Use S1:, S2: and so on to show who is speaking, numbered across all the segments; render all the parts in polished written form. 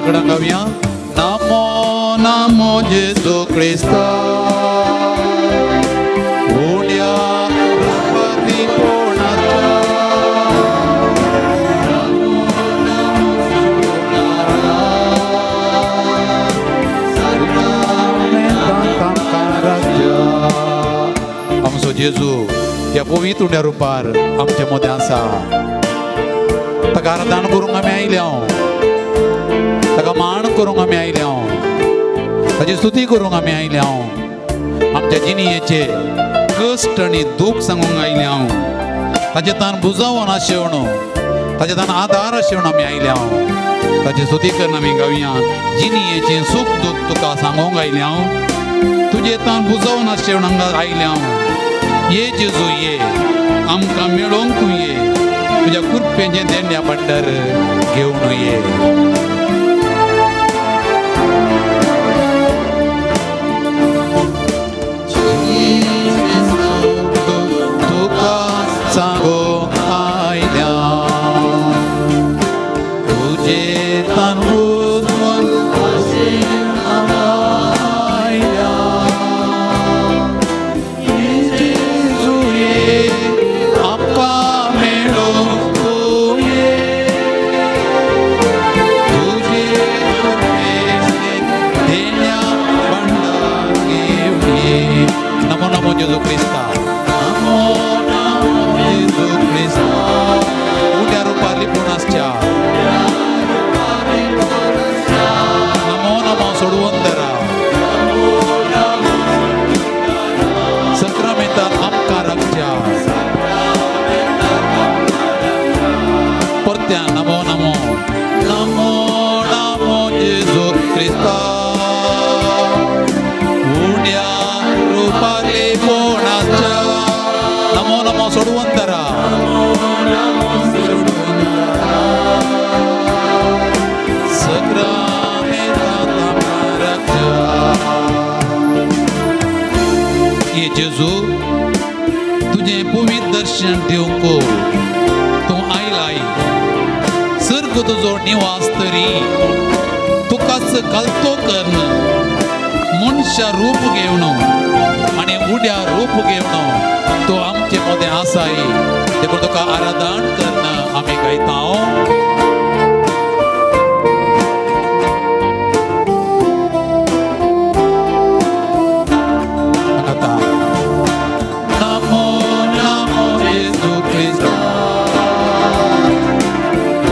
S1: कडन गावया. नमो नमो जेजू क्रिस्ता उण्या रुपांतली पोणाच्या नमो नमो सोडणारा सगळ्या कामकाराच्या. आमचो जेजू ह्या पवित्र उण्या रुपार आमच्या मदें आसा. ताका आराधन करूंक आमी आयल्या, ताका मान करूंक आमी आयल्या, ताची स्तुती करूंक आमी आयल्या. आमच्या जिणयेचे कश्ट आनी दूख सांगूंक आयल्या. ताचे तान बुजावन आशेवन, ताचे तान आदार आशेवन आमी आयल्या. ताची स्तुती करून आमी गावया. जिणयेचें सूख दूख तुका सांगूंक आयल्या, तुजे तान बुजावन आशेवन हांगा आयल्या. ये जेजू ये, आमकां मेळोवंक तूं ये, तुज्या कृपेचें देण्या भांडार घेवन ये. तुका सांगूंक आयल्या, तुजे तान बुजवन आयल्या. जेजू ये, आमकां मेळोवंक तूं ये, तुजे कृपेचें देण्या भांडार घेवन ये. नमो नमो जेजू क्रिस्ता, नमो नमो जेजू क्रिस्ता उण्या रुपार लिपून आसच्या. नमो नमो सोडवंदरा सक्रामेंतान आमकां राखच्या. परत्या नमो नमो नमो नमो जेजू क्रिस्ता उण्या रुपार लिपून आसच्या. नमो नमो सोडवंदरा सक्रामेंतान आमकां राखच्या. ये जेजू तुजें पवित्र दर्शन दिवंक तूं आयलाय. सर्ग तुजो निवास तरी तुकाच घालतो कर्ण मनशा रूप घेवन आनी उड्या रूप घेवन तूं आमचे मदें आसाय. देखून तुका आराधन कर्ण आमी गायता. नमो नमो जेजू क्रिस्ता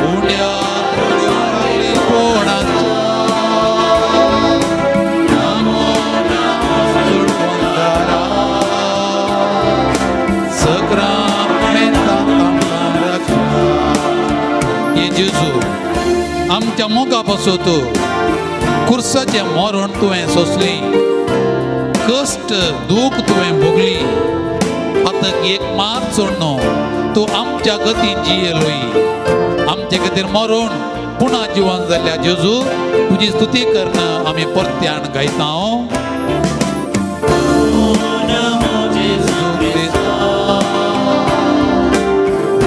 S1: उण्या लिपोणाच्या. नमो नमो सोडवंदारा सक्रामेंतान आमकां राखच्या. हे जेजू आमच्या मोगा पासून कुर्साचें मरण तुवें सोंसली, कश्ट दूख तुवें भोगली. आतां एक मात सोडनो तूं आमच्या गतीन जियेलोय. आमचे खातीर मरण पुणा जिवन जाल्ल्या जेजू तुजी स्तुती करून आमी परत्यान गायता.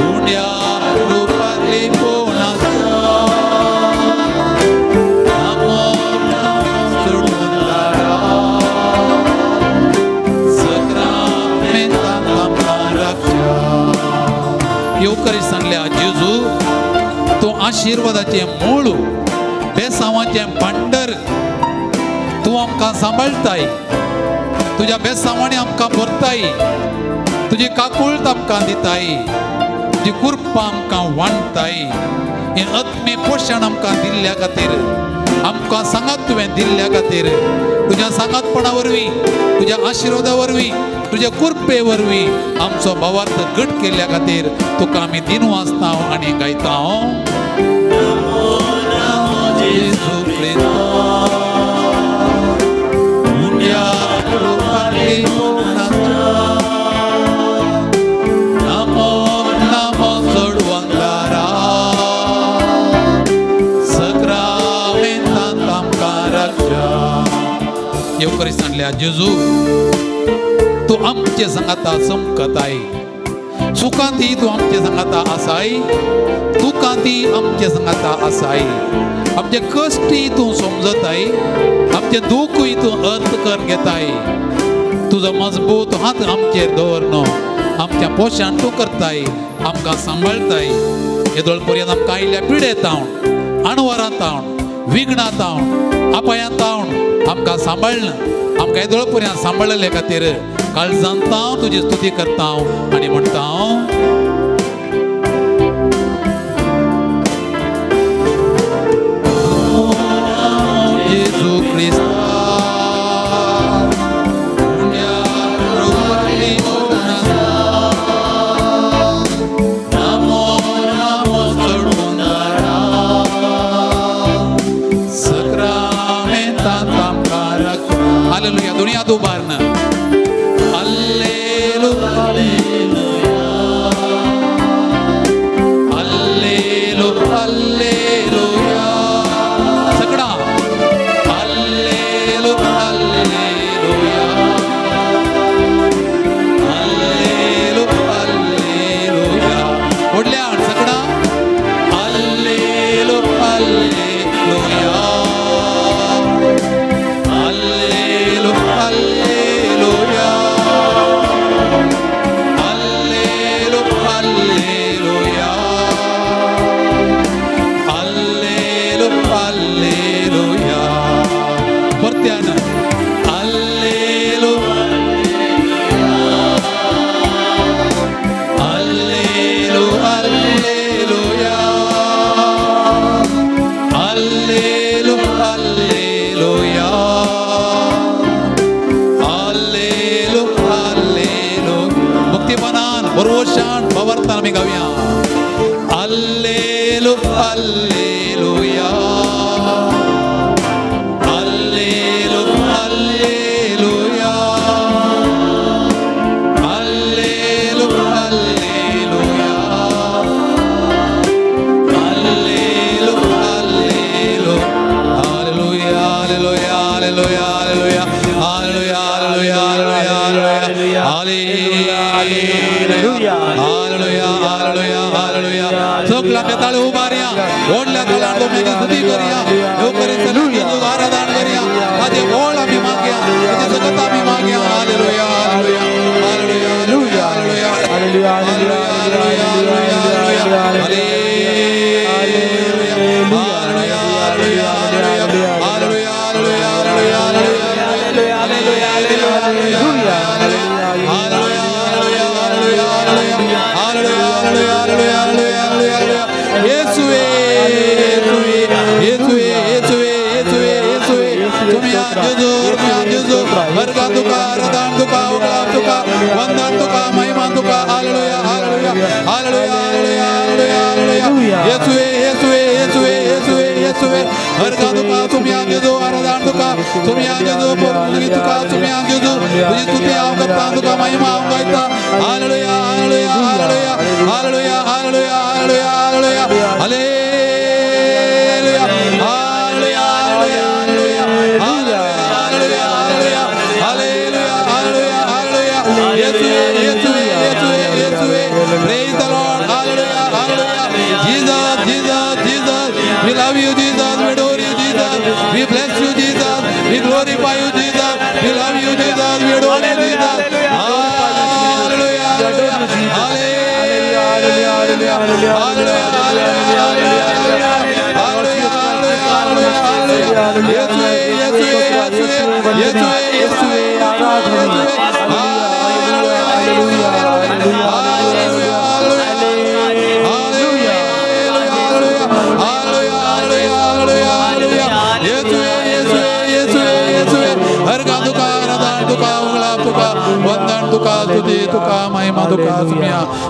S1: उण्या रुपार लिपोणाच्या. नमो नमो सोडवंदारा सक्रामेंतान आमकां राखच्या. येवकरी सांगल्या जेजू तूं आशिर्वादाचें मूळ, बेसांवाचें भांडर. तूं आमकां सांबाळटाय, तुज्या बेसांवांनी आमकां भरताय, तुजी काकूळट आमकां दिताय, तुजी कृपा आमकां वांट्टाय. हें आत्मी पोशण आमकां दिल्ल्या खातीर, आमकां सांगात तुवें दिल्ल्या खातीर, तुज्या सांगातपणा वरवीं, तुज्या आशिर्वादा वरवीं, तुज्या कृपे वरवीं आमचो भावार्थ घट केल्ल्या खातीर तुका आमी दिनवासता आनी गायता. नमो नमो जेजू क्रिस्ता उण्या रुपार लिपोणाच्या. नमो नमो सोडवंदारा सक्रामेंतान आमकां राखच्या. येवकरी सांगल्या जेजू तूं आमचे सांगाता चमकताय. सुखांती तूं आमचे सांगाता आसाय, दुखांती आमचे सांगाता आसाय, आमचे कश्टी तूं समजताय, आमचे दुखूय तूं अर्थ करून घेताय. तुजो मजबूत हात आमचेर दवर आमच्या पोशान तूं करताय, आमकां सांबाळताय. येदोळ पर्यंत आमकां आयिल्ल्या पिडे तावन, अणवरां तावन, विघ्नां तावन, अपायां तावन आमकां सांबाळ्ळें. आमकां येदोळ पर्यंत सांबाळिल्ले खातीर काळजांत हांव तुजी स्तुती करता आनी म्हणटा जेजू क्रिस्ता हालेलुया. दुनिया उबारना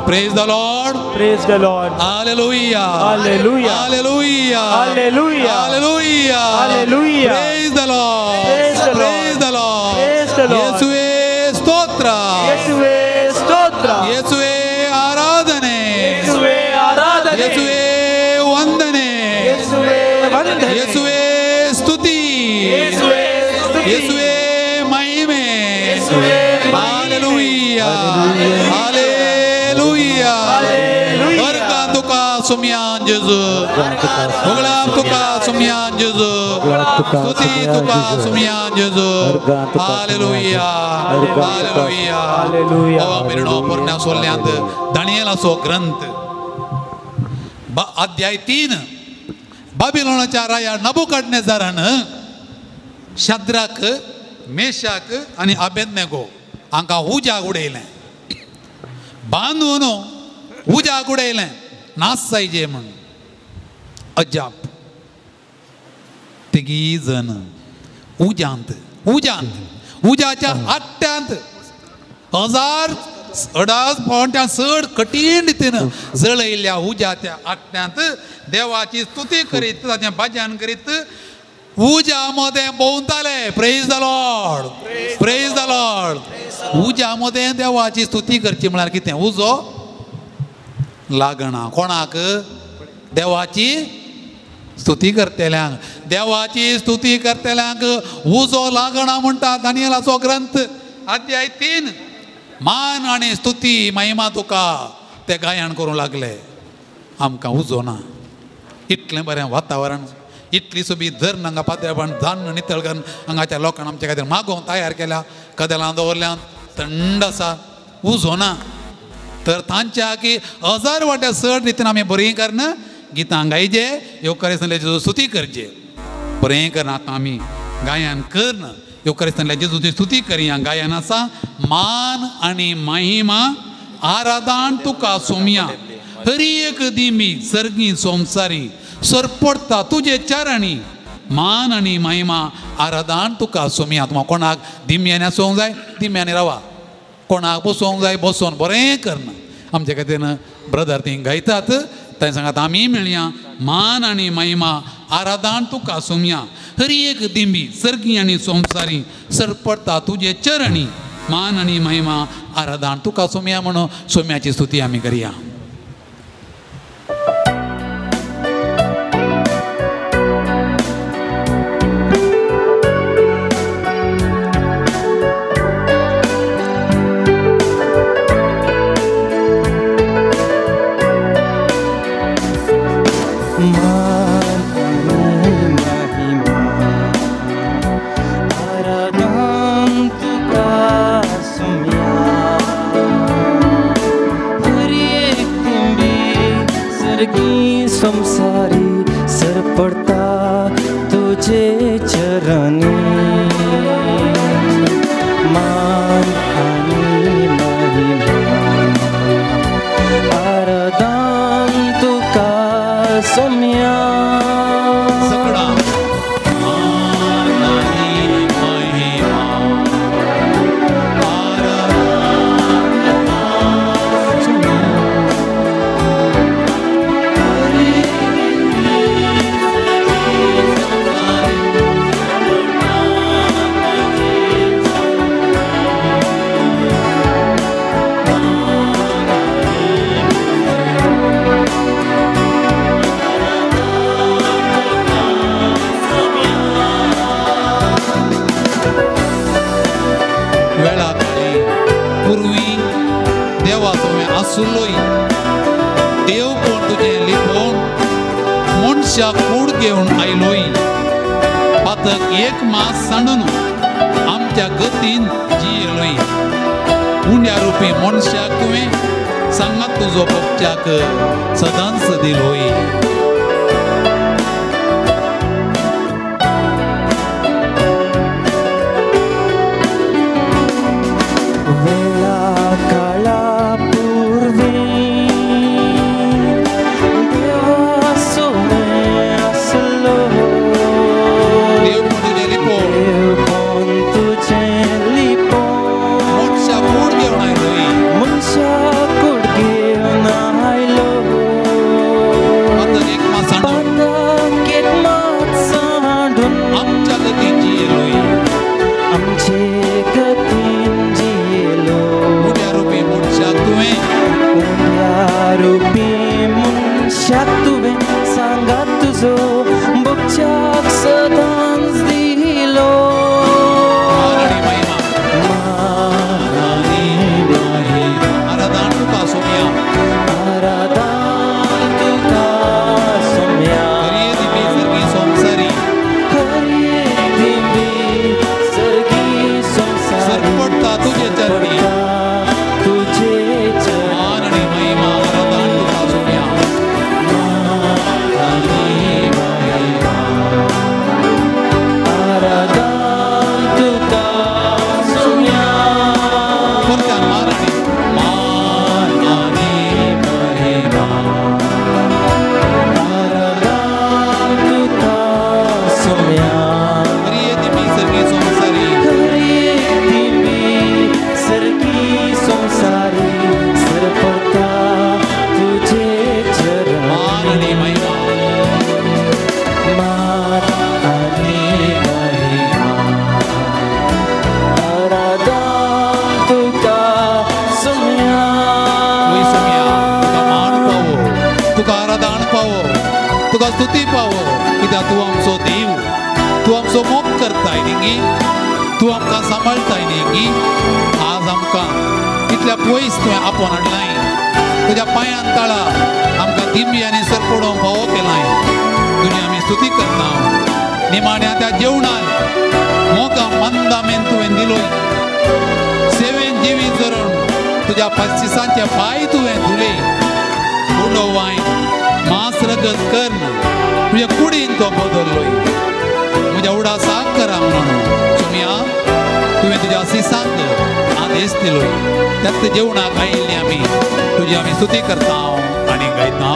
S1: Praise the Lord.
S2: Praise the Lord.
S1: Hallelujah.
S2: Hallelujah.
S1: Hallelujah.
S2: Hallelujah.
S1: Hallelujah.
S2: Hallelujah.
S1: Praise the Lord.
S2: Praise the Lord.
S1: Praise the Lord.
S2: Praise the Lord.
S1: Yesue Stotra.
S2: Yesue Stotra.
S1: Yesue Aradhane.
S2: Yesue Aradhane.
S1: Yesue Vandane.
S2: Yesue Vandane.
S1: Yesue Stuti.
S2: Yesue Stuti.
S1: Yesue Mahime.
S2: Yesue
S1: Hallelujah. Hallelujah. Hallelujah. अर्गां तुका सुमयान जेजू, होगळाप तुका सुमयान जेजू, स्तुती तुका सुमयान जेजू. Hallelujah, hallelujah. मिरणो पोरण्या सोल्यांत दानियेलाचो ग्रंथ अध्याय 3. बाबिलोनाच्या राया नबूकदनेझरान शाद्राक, मेशाक आनी अबेदनेगो हांकां उज्याक उडयलें, बांदून उज्याक उडयलें, नास जायचे म्हूण. अजाप, तिगी जण उज्यांत, उज्यांत, उज्याच्या आट्यांत 1000 अडास पावंट्यां चड कठीण रितीन जळयल्ल्या उज्याच्या आट्यांत देवाची स्तुती करीत, ताचें भजन करीत उज्या मदें भोंवताले. Praise the Lord, praise the Lord. उज्या मदें देवाची स्तुती करची म्हळ्यार कितें? उजो लागना कोणाक? देवाची स्तुती करतल्यांक. देवाची स्तुती करतल्यांक उजो लागना म्हणटा दानियेलाचो ग्रंथ अध्याय 3. मान आनी स्तुती महिमा तुका ते गायन करूंक लागले. आमकां उजो ना. इतलें बरें वातावरण, इतली सोबीत धरण हांगा पात्रेपण धान्न नितळ करून हांगाच्या लोकांक आमच्या खातीर मागोवन तयार केल्या, कदेलां दवरल्यान, थंड आसा, उजो ना. तर तांच्या की 1000 वाट्या चड रितीन आमी बरीं करून गितां गायचे, येवकारिस्तांतल्या जेजू स्तुती करचे. बरें करून आतां आमी गायन करून येवकारिस्तांतल्या जेजूची स्तुती करया. गायन आसा मान आनी महिमा आराधन तुका सोमया, हरी एक दिमी सर्गी संसारी सरपडटा तुजे चरणी, मान आनी महिमा आराधन तुका सोमया. तुमकां कोणाक दिमयानी आसूंक जाय दिमयानी रावा, कोणाक बसोवंक जाय बसोवन बरें करना. आमच्या खातीर ब्रदर ती गायतात, तांणी सांगात आमी मेळया मान आनी महिमा आराधन तुका सोमया, हरी एक दिंबी सर्गी आनी संसारी सरपडटा तुजे चरणी, मान आनी महिमा आराधन तुका सोमया म्हणून सोम्याची स्तुती आमी करया.
S2: संसारी सरपडता तुझे चरणी, मान आनी महिमा आराधन तुका सोम्या.
S1: सगळा मान आनी महिमा आसुलोय देव कोण तुजें लिपोवन मनशाक कूड घेवन आयलोय, पातक एक मास सांडून आमच्या गतीन जियेलोय. उंड्या रुपी मनशाक तुवें सांगात तुजो पपच्याक सदांच दिलोय.
S2: मनशाक कूड घेवन आयलो,
S1: स्तुती पावो कित्याक तूं आमचो देव, तूं आमचो मोग करताय न्ही, तूं आमकां सांबाळटाय न्ही। आज आमकां इतल्या पयस तुवें आपोवन हाडलाय, तुज्या पांयान तळा आमकां दिंबी आनी सरपडोवंक फावो केलाय, तुजी आमी स्तुती करता। निमाण्या त्या जेवणान मोगा मंदामेन तुवें दिलोय, सेवेन जिवीत धरून तुज्या पस्तिसांचे पांय तुवें धुले, उंडो वायन मांस रगत कर्ण तुज्या कुडीन तो बदल्लोय। म्हज्या उडासाक करा म्हणून सोम्या तुवें तुज्या सिसांक आदेश दिलोय। त्याच जेवणाक आयिल्ली आमी तुजी आमी स्तुती करता आनी गायता।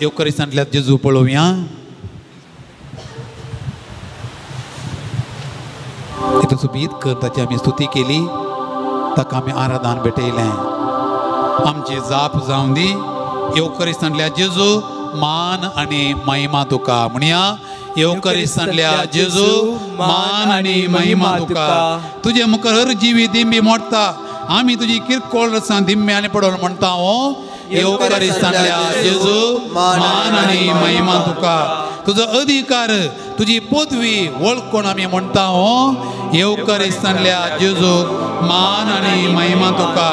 S1: येवकरिस्तांतल्या जेजू पळोवया। तितू सुबीत कर ताची आमी स्तुती केली, ताका आमी आराधन भेटयलें। आमची जाप जावं दी येवकरिस्तांतल्या जेजू, मान आनी महिमा तुका। म्हणया येवकरिस्तांतल्या जेजू, मान आनी महिमा तुका। तुजे मुखार हर जिवी दिंबी मोडटा, आमी तुजी किरकोळ रसां दिंबी आनी पडोवन म्हणटा हो येवकरिस्तांतल्या जेजू, मान आनी महिमा तुका। तुजो अधिकार, तुजी पदवी वळखून आमी म्हणटा हो येवकरिस्तांतल्या जेजू, मान आनी महिमा तुका।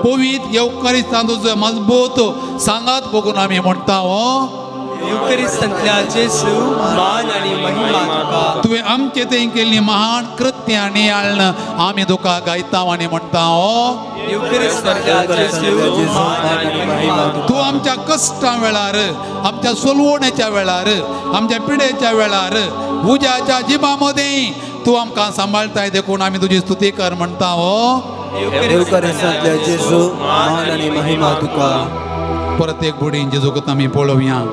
S1: पवित्र येवकरिस्तान तुजो मजबूत सांगात बघून आमी म्हणटा हो
S2: येवकरिस्तांतल्या जेजू, मान आनी महिमा तुका।
S1: तुवें आमचे थंय केल्ली महान कृत्यां नियाळन आमी तुका गायता आनी म्हणटा हो तूं आमच्या कश्टां वेळार, आमच्या सोलवण्याच्या वेळार, आमच्या पिडेच्या वेळार, उज्याच्या जिबा मदें तूं आमकां सांबाळटाय, देखून आमी तुजी स्तुती कर म्हणटा हो
S3: येवकरिस्तांतल्या जेजू, मान आनी महिमा तुका।
S1: परत एक बुडीन जेजूक आमी पळोवया।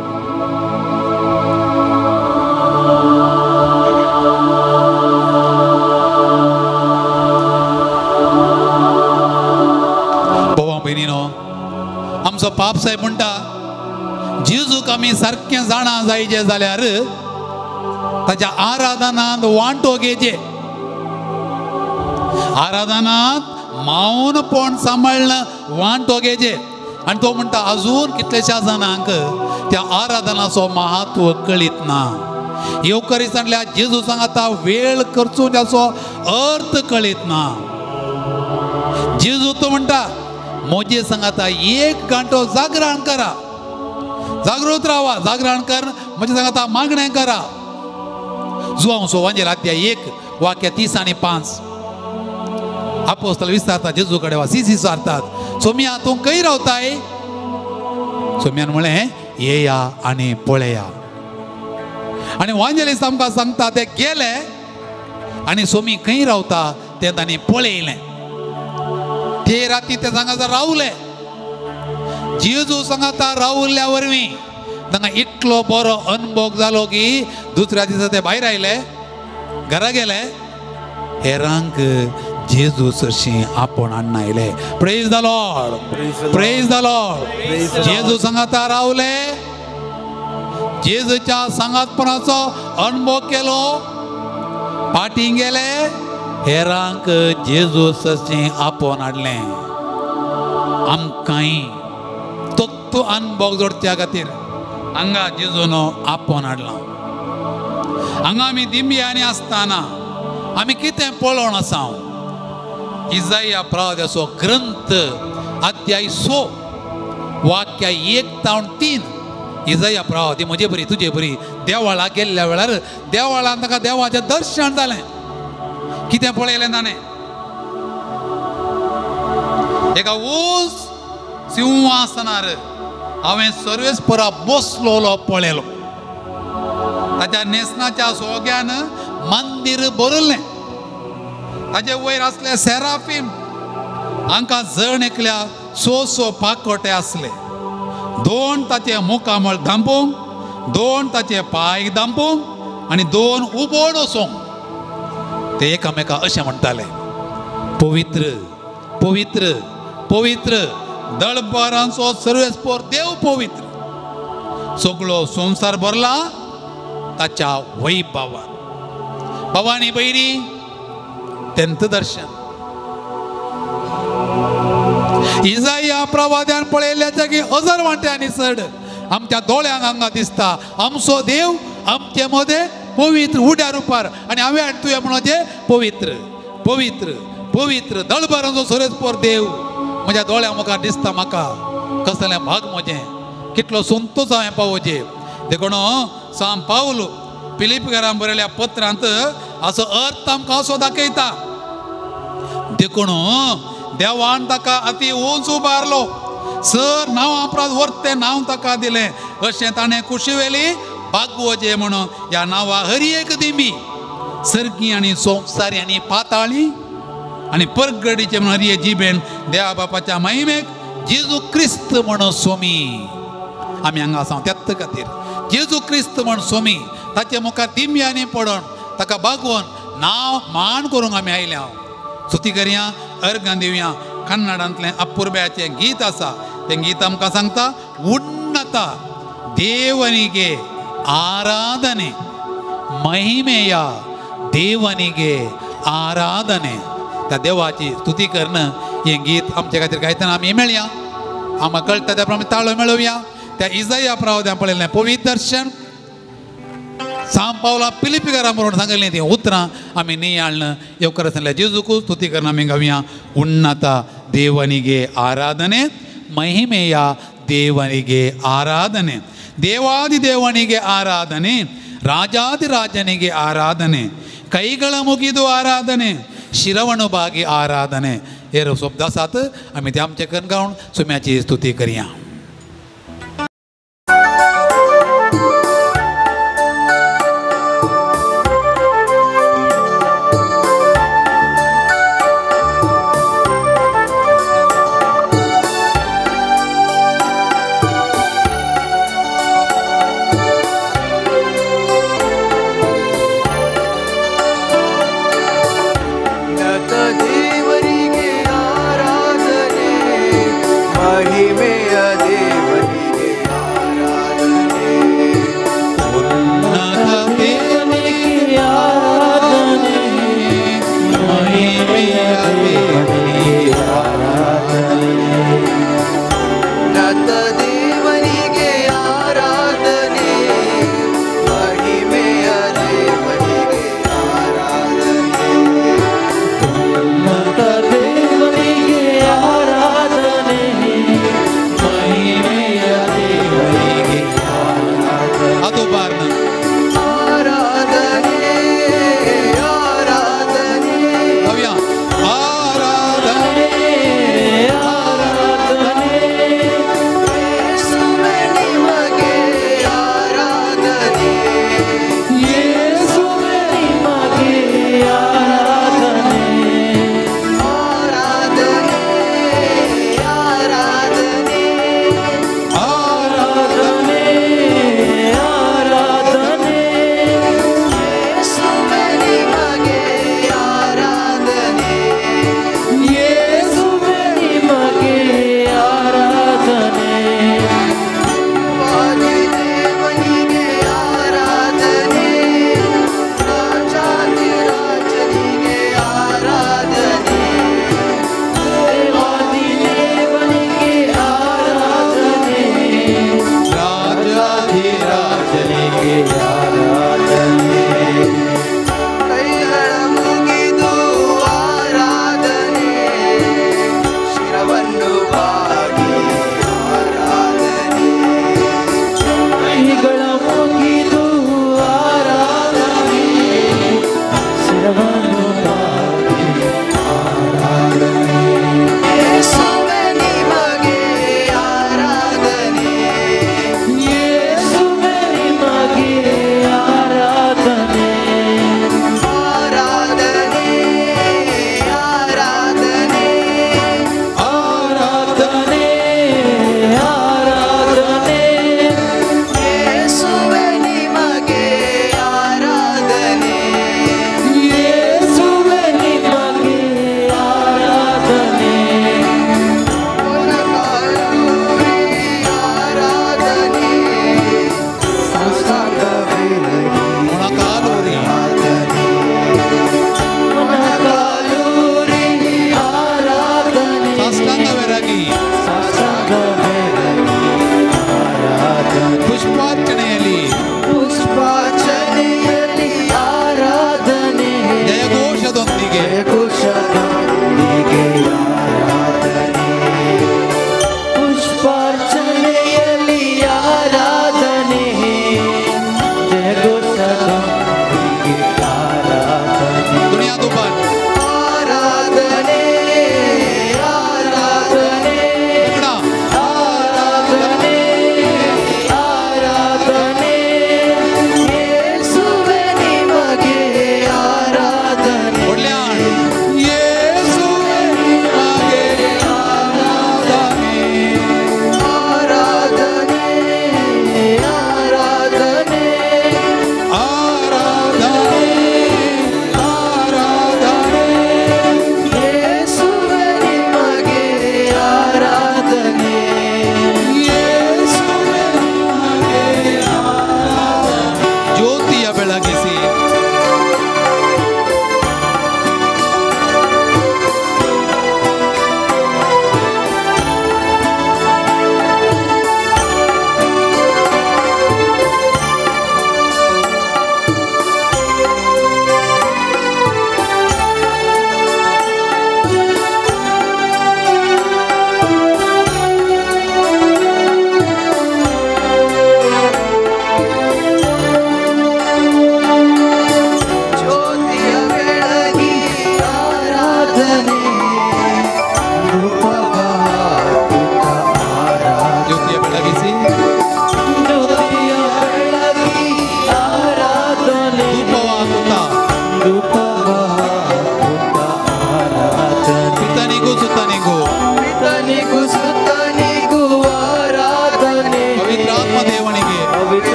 S1: आमचो पाप साहेब म्हणटा जेजूक आमी सारकें जाणा जायचें जाल्यार ताच्या आराधनांत वांटो घेवचें, आराधनांत मौनपण सांबाळ्ळें वांटो घेवचें। आनी तो म्हणटा अजून कितल्याश्या जाणांक त्या आराधनाचो महत्व कळीत ना। येवकरिस्तांतल्या जेजू सांगाता वेळ खर्चून ताचो अर्थ कळीत ना। जेजू तो म्हणटा म्हजे सांगाता एक घंटो जागरण करा, जागृत रावा, जागरण कर म्हजे सांगाता मागणें करा। जुआंव सोवांजेल अध्याय 1 वाक्य 30 आनी 5 आपोस्तल विचारतात जेजू कडेन वा सीसी विचारतात, सोम्या तूं खंय रावताय? सोम्यान म्हळें येया आनी पळया। आनी वांजेलिस्त आमकां सांगता ते गेले आनी सोमी खंय रावता तें तांणी पळयलें. ते राती ते सांगाता रावले. जेजू सांगाता रावल्या वरवीं तांकां इतलो बरो अनुभव जालो की दुसऱ्या दिसा ते भायर आयले, घरा गेले, हेरांक जेजू सरशीं आपोवन हाडून आयले. Praise the Lord, praise the Lord. जेजू सांगाता रावले, जेजूच्या सांगातपणाचो अनुभव केलो, फाटीं गेले, हेरांक जेजू सरशीं आपोवन हाडलें. आमकांय तत्व अनुभव जोडच्या खातीर हांगा जेजून आपोवन हाडलां. हांगा आमी दिमयांनी आसतना आमी कितें पळोवन आसा? इजाया प्रवाद्याचो ग्रंथ अध्याय 6 वाक्य 1 ते 3. इजाया प्रवादी म्हजे बरी तुजे बरी देवळा गेल्ल्या वेळार देवळान ताका देवाचें दर्शन जालें. कितें पळयलें ताणें? एका ऊंच सिंहासनार हांवें सर्वेस्परा बसलोलो पळयलो. ताच्या न्हेसणाच्या सोग्यान मंदीर भरिल्लें. ताचे वयर आसले सेराफीम, हांकां जण एकल्या 6 6 पाकोटे आसले. 2 ताचे मुखामळ धांपूंक, 2 ताचे पांय धांपूंक आनी 2 उबोण वचूंक. ते एकामेका अशें म्हणटाले, पवित्र पवित्र पवित्र दळबारांचो सर्वेस्पोर देव पवित्र. सगळो संवसार भरला ताच्या वैभवान. भवानी बयरी तेंत दर्शन इजाया प्रवाद्यान पळयल्ल्याच्या की हजार वांट्यांनी चड आमच्या दोळ्यांक हांगा दिसता आमचो देव आमचे मदें पवित्र उड्या रुपार. आनी हांवें आनी तुवें म्हणोवचें पवित्र पवित्र पवित्र दळबारांचो सर्वेस्पोर देव म्हज्या दोळ्यां मुखार दिसता. म्हाका कसलें भाग म्हजें, कितलो संतोश हांवें पावोवचें. देखून सांत पावल फिलिपकारां बरयल्या पत्रांत असो अर्थ आमकां असो दाखयता. देखून देवान ताका अती उंच उबारलो, सर नांवां परस वरतें नांव ताका दिलें. अशें ताणें कुशीवेली बागवचें म्हणून ह्या नांवा हर एक दिंबी सर्गी आनी संवसारी आनी पाताळी आनी परगडीचे म्हणून हर एक जिबेन देवा बापाच्या महिमेक जेजू क्रिस्त म्हणून सोमी. आमी हांगा आसा त्याच खातीर जेजू क्रिस्त म्हण सोमी ताचे मुखार दिमयांनी पडून ताका बागोवन नांव मान करूंक आमी आयल्या. स्तुती करया, अर्घां दिवया. कन्नडांतलें अपुर्ब्याचें गीत आसा, तें गीत आमकां सांगता उन्नत देवनिगे आराधने, महिमेया देवनिगे आराधने. त्या देवाची स्तुती करणं हें गीत आमचे खातीर गायतना आमी मेळया. आमकां कळटा त्या प्रमाणे ताळो मेळोवया. त्या इजाया प्रवाद्यान पळयलें पवित्र दर्शन, सांत पावला फिलिपकारां बरोवन सांगिल्लीं तीं उतरां आमी नियाळ्ळं. येवकार सांगल्या जेजूक स्तुती करून आमी गावया. उन्नत देवनिगे आराधने, महिमेया ದೇವನಿಗೆ ಆರಾಧನೆ, ದೇವಾದಿ ದೇವನಿಗೆ ಆರಾಧನೆ, ರಾಜಾದಿರಾಜನಿಗೆ ಆರಾಧನೆ, ಕೈಗಳ ಮುಗಿದು ಆರಾಧನೆ, ಶಿರವಣು ಬಾಗಿ ಆರಾಧನೆ. हे शब्द आसात आमी ते आमचे करून गावन सुम्याची स्तुती करया.
S3: ದೇವರಿಗೆ ಆರಾಧನೆ, ಮಹಿಮೆಯ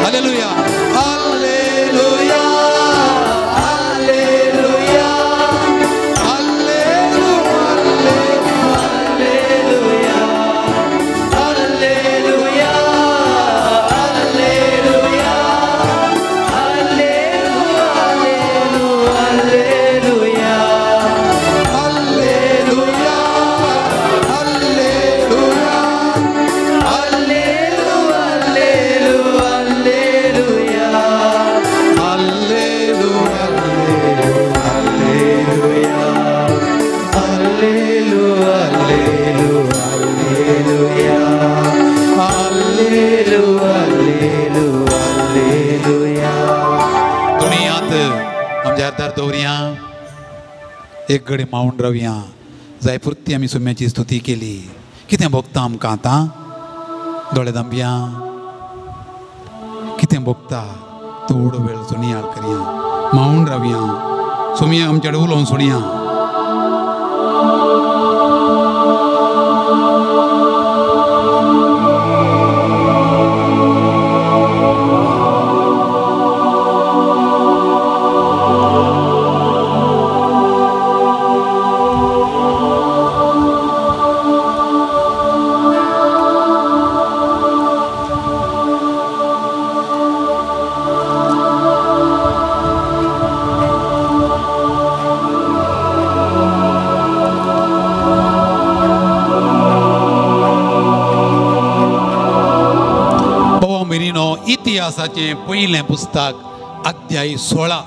S1: hallelujah hallelujah hallelujah hallelujah
S2: hallelujah hallelujah hallelujah
S1: hallelujah hallelujah
S2: hallelujah
S1: hallelujah
S2: hallelujah hallelujah.
S1: दुनियांत आमच्या आधार दवरया, एक घडी मावन रावया. जाय पुरती आमी सुम्याची स्तुती केली. कितें भोगता आमकां आतां? दोळे दांबया, कितें भोगता? थोडो वेळ सुनियाळ करया, मावन रावया, सुमया आमच्या कडेन उलोवन सुणया. इतिहासाचें पयलें पुस्तक अध्याय 16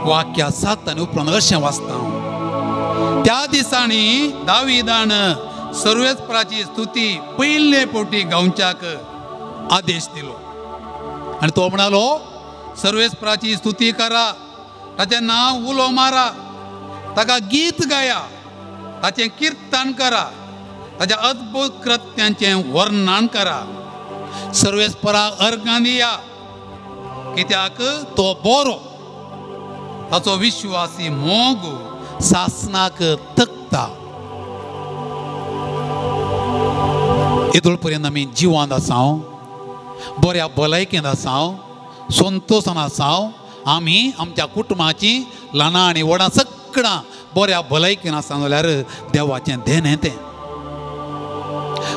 S1: वाक्या 7 आनी उपरांत अशें वाचता हांव. त्या दिसांनी दावीदान सर्वेस्पराची स्तुती पयले फावटी गावच्याक आदेश दिलो आनी तो म्हणालो, सर्वेस्पराची स्तुती करा, ताचें नांव उलो मारा, ताका गीत गाया, ताचें किर्तन करा, ताच्या अद्भुत कृत्यांचें वर्णन करा, सर्वेस्पराक अर्गां दिया, कित्याक तो बरो, ताचो विश्वासी मोग सासनाक तकता. येदोळ पर्यंत आमी जिवांत आसाव, बऱ्या भलायकेंत आसाव, संतोशान आसाव. आमी आमच्या कुटुंबाची ल्हानां आनी व्हडां सगळां बऱ्या भलायकेन आसा जाल्यार देवाचें देणें तें.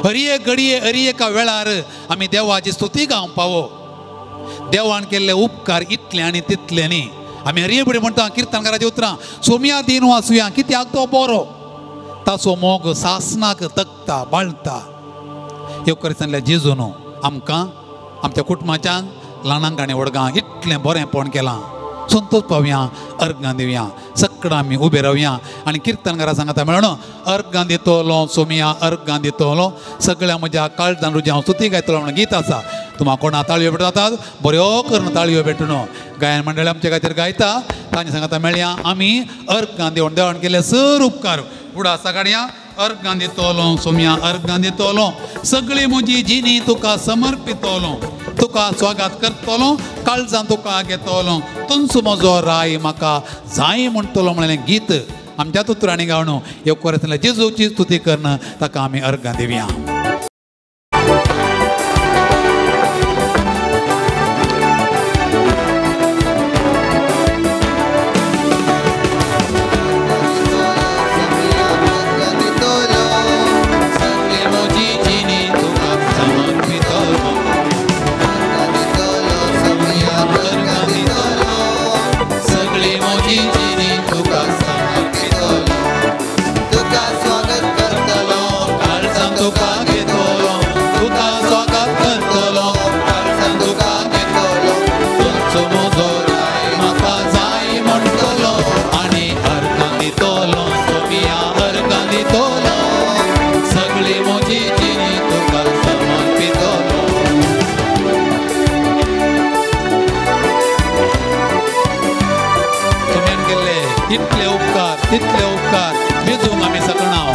S1: हर एक घडये हर एका वेळार आमी देवाची स्तुती गावंक पावो. देवान केल्ले उपकार इतले आनी तितले न्ही. आमी हर एक फुडें म्हणटा किर्तनकाराची उतरां, सोमया दिन वाचुया, कित्याक तो बरो, ताचो मोग सासनाक तकता बाळता. येवकरिसांतल्या जेजून आमकां आमच्या कुटुंबाच्यान ल्हानांक आनी व्हडगांक इतलें बरेंपण केलां. संतोष पावया, अर्गां दिवया, सगळां आमी उबे रावया आनी किर्तनकारा सांगता मेळोन, अर्गां दितलो सोमया, अर्गां दितलो, सगळ्या म्हज्या काळजान रुजी हांव स्तुती गायतलो म्हणून गीत आसा. तुमा कोणा ताळयो भेटतात बऱ्यो करून ताळयो भेटून गायन मंडळी आमच्या खातीर गायता. तांचे सांगता मेळया आमी अर्गां दिवन देवान केले सर उपकार उडा सकाळया. अर्गां दितलो सोमया, अर्गां दितलो, सगळी म्हजी जिणी तुका समर्पितलो, तुका स्वागत करतलो, काळजान तुका घेतलो, तुमचो म्हजो राय म्हाका जाय म्हणटलो म्हणलें गीत आमच्या उतरांनी गावन येवकार जेजूची स्तुती करून ताका आमी अर्गां दिवया. इतले उपकार तितले उपकार जेजूक आमी सकणाव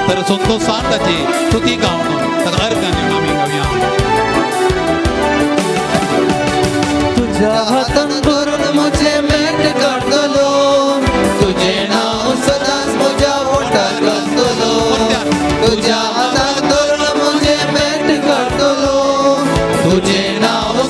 S1: तर संतोशान ताची स्तुती गावन ताका अर्गां दिवन आमी गावया.
S3: तुझ्या हातान धरून म्हजें मेट काडटलो, तुजें नांव सदांच म्हज्या वोंठार घालतलो, तुझ्या हातान धरून म्हजें मेट काडटलो, तुजें नांव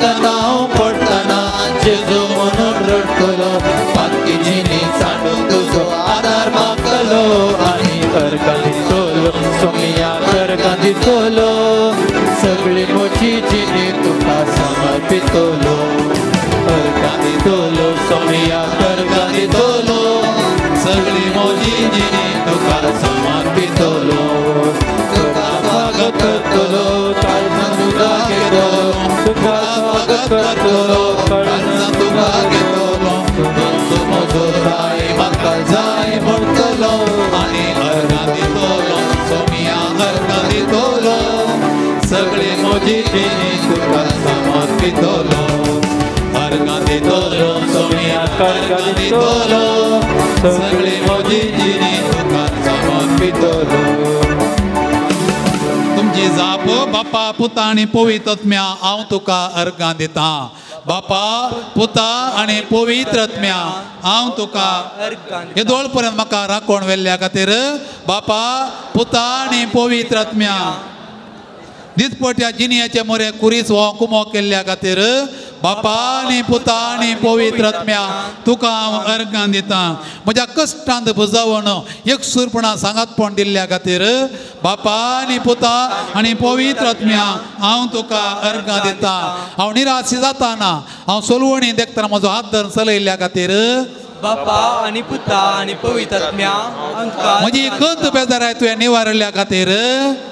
S2: नरकांत हांव पडटना जेजू म्हणून रडटलो पातकी जिणी सांडून तुजो आदार मागतलो आनी अर्गां दितलो सोमिया अर्गां दितलो सगळी म्हजी जिणी तुका समर्पितलो अर्गां दितलो सोमिया अर्गां दितलो सगळी म्हजी जिणी तुका समर्पितलो तुका स्वागत करतलो काळजान तुका घेतलो तुका स्वागत करतलो काळजान तुका घेतलो तूं म्हजो जाय म्हाका जाय म्हणटलो आनी अर्गां दितलो सोमिया अर्गां दितलो सगळी म्हजी जिणी तुका समर्पितलो अर्गां दितलो सोमिया अर्गां दितलो सगळी म्हजी जिणी तुका समर्पितलो.
S1: तुमची जाप बापा पुता आनी पवित्र आत्म्या हांव तुका अर्गां दितां. बापा पुता आनी पवित्र आत्म्या हांव तुका येदोळ पर्यंत म्हाका राखण व्हेल्ल्या खातीर बापा पुता आनी पवित्र आत्म्या दिसपट्या जिनियाचे मोरे कुरीस हो कुमो केल्ल्या खातीर बापा आनी पुता आनी पवित्र आत्म्या तुका हांव अर्गां दितां. म्हज्या कश्टांत बुजावन एकसूरपणा सांगातपण दिल्ल्या खातीर बापा आनी पुता आनी पवित्र आत्म्या हांव तुका अर्गां दितां. हांव निराश जाताना हांव सोलवणी देखतना म्हजो हात धरून चलयल्ल्या खातीर
S2: बापा आनी पुता आनी पवित्र आत्म्या
S1: म्हजी खंत बेजाराय तुवें निवारल्या खातीर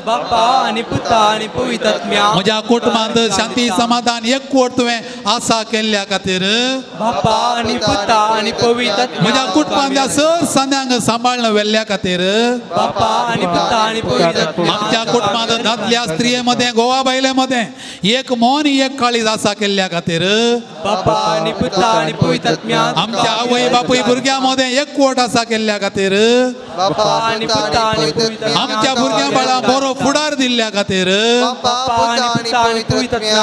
S2: बापा आनी पुता आनी पवित्र आत्म्या
S1: म्हज्या कुटुंबांत शांती समाधान एकवट तुवें आसा केल्ल्या खातीर
S2: बापा आनी पुता आनी पवित्र आत्म्या
S1: म्हज्या कुटुंबांतल्या सर सांद्यांक सांबाळून व्हेल्ल्या खातीर
S2: बापा आनी पुता आनी पवित्र आत्म्या
S1: आमच्या कुटुंबांत दादल्या स्त्रिये मदें गोवा बायले मदें एक मन एक काळीज आसा केल्ल्या खातीर
S2: बापा आनी पुता आनी पवित्र आत्म्या
S1: आमच्या आवय बापूय भुरग्यां मदें एकवट आसा केल्ल्या खातीर आमच्या भुरग्यां बाळां बरो फुडार दिल्ल्या खातीर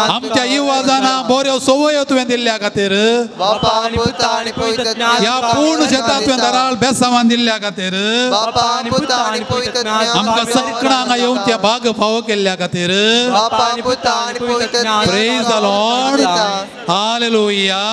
S1: आमच्या युवा जाणां बऱ्यो संवयो तुवें दिल्ल्या खातीर ह्या पूर्ण शेतांत तुवें दराळ बेसावान दिल्ल्या खातीर आमकां सगळ्यांक हांगा येवचें भाग फावो केल्ल्या खातीर. Praise the Lord. Hallelujah.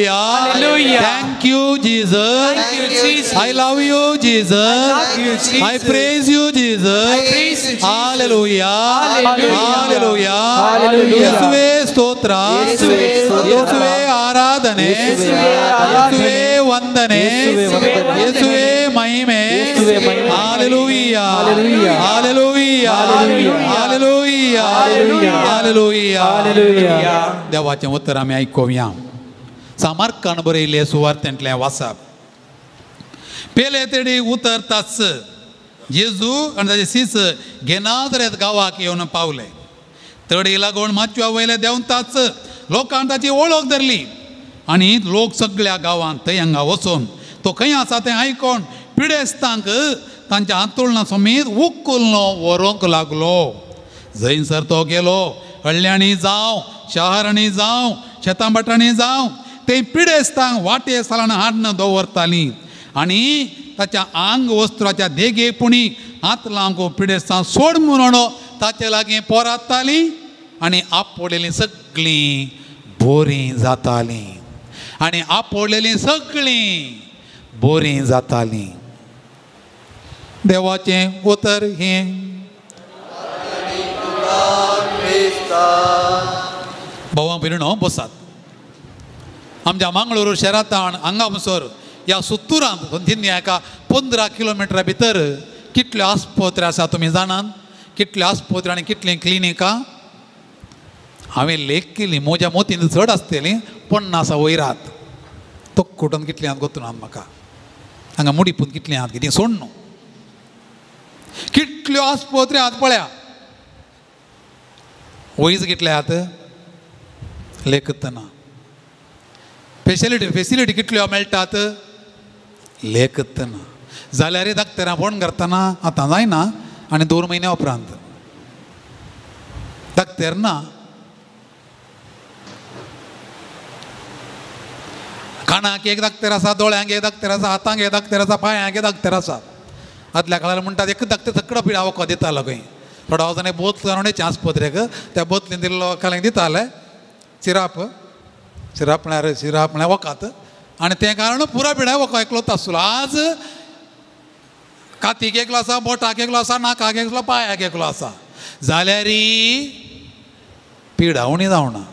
S1: Hallelujah. Thank you, Jesus.
S2: Thank you, Jesus.
S1: I love you, Jesus.
S2: I love you, Jesus.
S1: I praise you, Jesus.
S2: I praise you, Jesus.
S1: Hallelujah.
S2: Hallelujah.
S1: Hallelujah. येसुवे स्तोत्र. येसुवे आराधने. येसुवे वंदने. येसुवे महिमे. Hallelujah. Hallelujah. Hallelujah. Hallelujah. देवाचें उतर आमी आयकुया. सामार्कान बरयल्लें सुवार्तेंतलें वाचप. पेले तेडी उतरताच जेजू आनी ताजे सीस गेनाजरेत गांवाक येवन पावले. तडी लागून माचव्या वयले देंवताच लोकान ताची वळख धरली आनी लोक सगळ्या गांवांत थंय हांगा वचून तो खंय आसा तें आयकोन पिडेस्तांक तांच्या हांतुळणा समेत उखलून व्हरूंक लागलो. जंयसर तो गेलो हळ्ळ्यांनी जावं शहरांनी जावं शेतां भाटांनी जावं ते पिडेस्तांक वाटे सालान हाडून दवरतालीं आनी ताच्या आंग वस्त्राच्या देगे पुणी हात लावंक पिडेस्तां सोड म्हणून ताचे लागीं पोरातालीं आनी आपोडलेलीं सगळीं बोरीं जातालीं आनी आपोडलेलीं सगळीं बोरीं जातालीं. देवाचें उतर हें. भावां भयणींनो बसात. आमच्या मंगळूर शहरांत हांगासर ह्या सुत्तुरांत दिन्या एका 15 किलोमिटरा भितर कितल्यो आस्पत्र्यो आसा तुमी जाणात? कितल्यो आस्पत्र्यो आनी कितलीं क्लिनिकां हांवें लेख केली. म्हज्या मोतीन चड आसतलीं 50 वयर आहात. तोक्कुटून कितलीं आहात गोतून आहात म्हाका हांगा मुडीपून कितलीं आहात कितें सोड न्हू. कितल्यो आस्पत्र्यो आहात पळया. वयज कितले आहात लेखतना. फेसिलिटी कितल्यो मेळटात लेखतना. जाल्यार डाक्टरां फोन करतना आतां जायना आनी 2 म्हयन्या उपरांत डाक्टर ना. कानाक एक डाक्टर आसा, दोळ्यांक एक डाक्टर आसा, हातांक एक डाक्टर आसा, पांयांक एक डाक्टर आसा. आदल्या काळार म्हणटात एक डाक्टर सगळो पिडा वखद दितालो खंय. थोडो वचून एक बोतल घालून आस्पत्रेक त्या बोतलीन दिल्लो कालें दिताले सिराप सिराप म्हळ्यार सिराप म्हळ्यार वखद आनी तें कारण पुरा पिडाय वखद एकलोच आसलो. आज कातीक एकलो आसा, बोटाक एकलो आसा, नाकाक एकलो, पांयाक एकलो आसा, जाल्यार पिडा उणी जावना.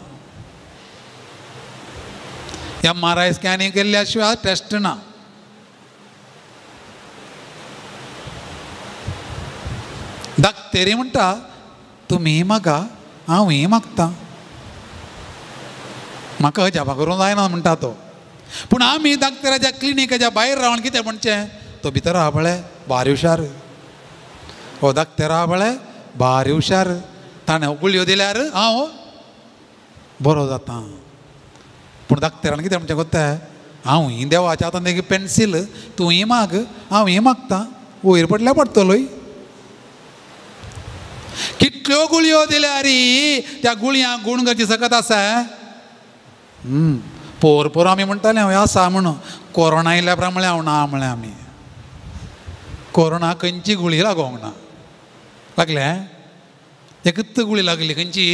S1: MRI scanning केल्ल्या शिवाय टेस्ट ना. दाक्तेरी म्हणटा तुमी मागा हांवूय मागता, म्हाका अजापा करूंक जायना म्हणटा तो. पूण आमी दाक्तेराच्या क्लिनिकाच्या भायर रावन कितें म्हणचें, तो भितर आहा पळय भारी हुशार, हो दाक्तेर आहा पळय भारी हुशार, ताणें गुळयो दिल्यार हांव बरो जाता. पूण दाक्तेरान कितें म्हणचें कोत्ता, हांव ही देवाच्या हातान एक पेन्सील, तूंय माग हांवूय मागता, वयर पडल्यार पडटलोय. कितल्यो गुळयो दिल्यार त्या गुळयांक गूण करची सकत आसा. पोर पोर आमी म्हणटाले हांव आसा म्हणून, कोरोना आयल्या उपरांत म्हळें हांव ना म्हळें. आमी कोरोना खंयची गुळी लागोंक ना, लागले एकच गुळी लागली, खंयची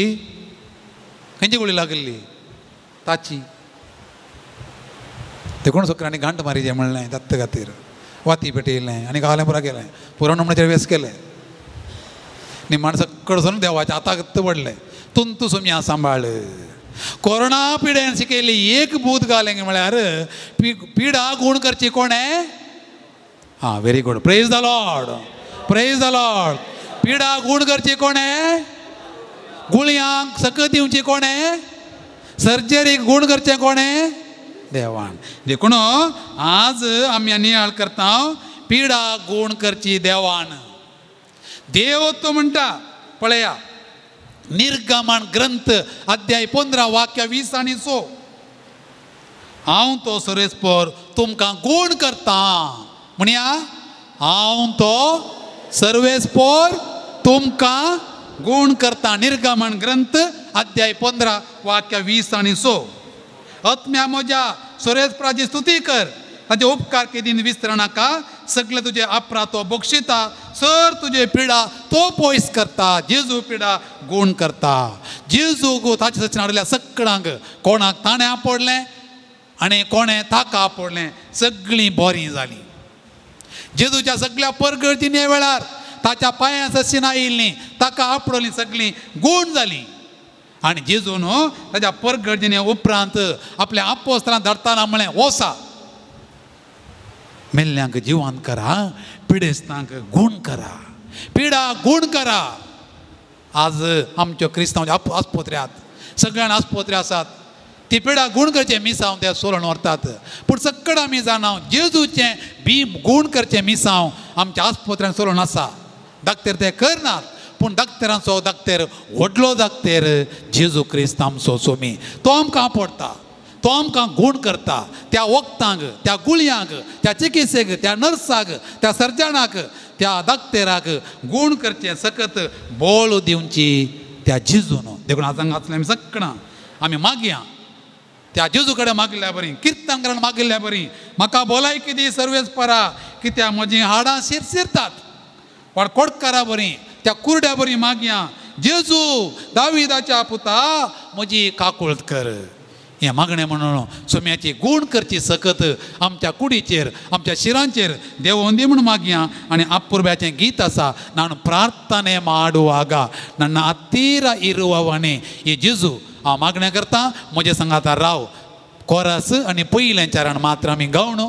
S1: खंयची गुळी लागली ताची. देखून सगळ्यांनी घांट मारिजे म्हणलें दत्त खातीर, वाती पेटयलें आनी गावलें पुरा केलें, पुरण म्हणचे वेस केलें. निमाण सकळ देवाच्या हाताक पडलें, तुंतू सुमया सांबाळ. कोरोना पिडेन शिकयली एक बूत घालें म्हळ्यार पिडा गूण करची कोणें? हां, very good, praise the Lord, praise the Lord. पिडा गूण करची कोणें? गुळयांक सकत दिवची कोणें? सर्जरीक गूण करचें कोणें? देवान. देखून आज आमी नियाळ करता पिडा गूण करची देवान. देव तो म्हणटा पळया निर्गमन ग्रंथ अध्याय 15 वाक्य 20 आनी 6, हांव तो सरेस्पर तुमकां गूण करता. म्हणया हांव तो सर्वेस्पर तुमकां गूण करता. निर्गमन ग्रंथ अध्याय 15 वाक्य 20 आनी 6. आत्म्या म्हज्या सर्वेस्पराची स्तुती कर, ताचे उपकार केदीन विसर नाका, सगळे तुजे अपराध तो बक्षिता, सर तुजे पिडा तो पयस करता. जेजू पिडा गूण करता. जेजू गो ताचे सचन हाडल्या सगळ्यांक, कोणाक ताणें आपडलें आनी कोणें ताका आपडलें, सगळीं बरीं जालीं. जेजूच्या सगळ्या परगळतीने वेळार ताच्या पांयां सशीन आयिल्लीं, ताका आपडलीं, सगळीं गूण जालीं. आनी जेजून ताच्या परगळतीने उपरांत आपल्या आपोस्त्रां धाडताना म्हळें, वोसा मेल्ल्यांक जिवान करा, पिडेस्तांक गूण करा, पिडा गूण करा. आज आमच्यो क्रिस्तांव आस्पत्र्यात सगळ्यांक आस्पत्रे आसात, ती पिडा गूण करचें मिसांव ते सोलून व्हरतात. पूण सगळें आमी जाणा जेजूचें बी गूण करचें मिसांव आमच्या आस्पत्र्यान सोलून आसा. दाक्तेर ते करनात, पूण दाक्तेरांचो दाक्तेर व्हडलो दाक्तेर जेजू क्रिस्त आमचो सोमी, तो आमकां पडटा, तो आमकां गूण करता. त्या वखदांक, त्या गुळयांक, त्या चिकित्सेक, त्या नर्साक, त्या सर्जनाक, त्या दाक्तेराक गूण करचें सकत बोळ दिवची त्या जेजून. देखून आज हांगा आसलें आमी सगळां आमी मागया त्या जेजू कडेन मागिल्ल्या बरी, किर्तन कडेन मागिल्ल्या बरी, म्हाका भलायकी दी सर्वेस्परा, कित्याक म्हजीं हाडां शिरशिरतात. पण कोटकारा बरी, त्या कुरड्या बरी मागया, जेजू दाविदाच्या पुता म्हजी काकुळत कर. हें मागणें म्हणून सोम्याची गूण करची सकत आमच्या कुडीचेर, आमच्या शिरांचेर देवोंदी म्हूण मागया. आनी अपुर्ब्याचें गीत आसा, नान प्रार्थने माडुवागा नन्न अत्तीर इरुवणे. हे जेजू हांव मागणें करता, म्हजे संगाता राव. कोरस आनी पयलें चरण मात्र आमी गावन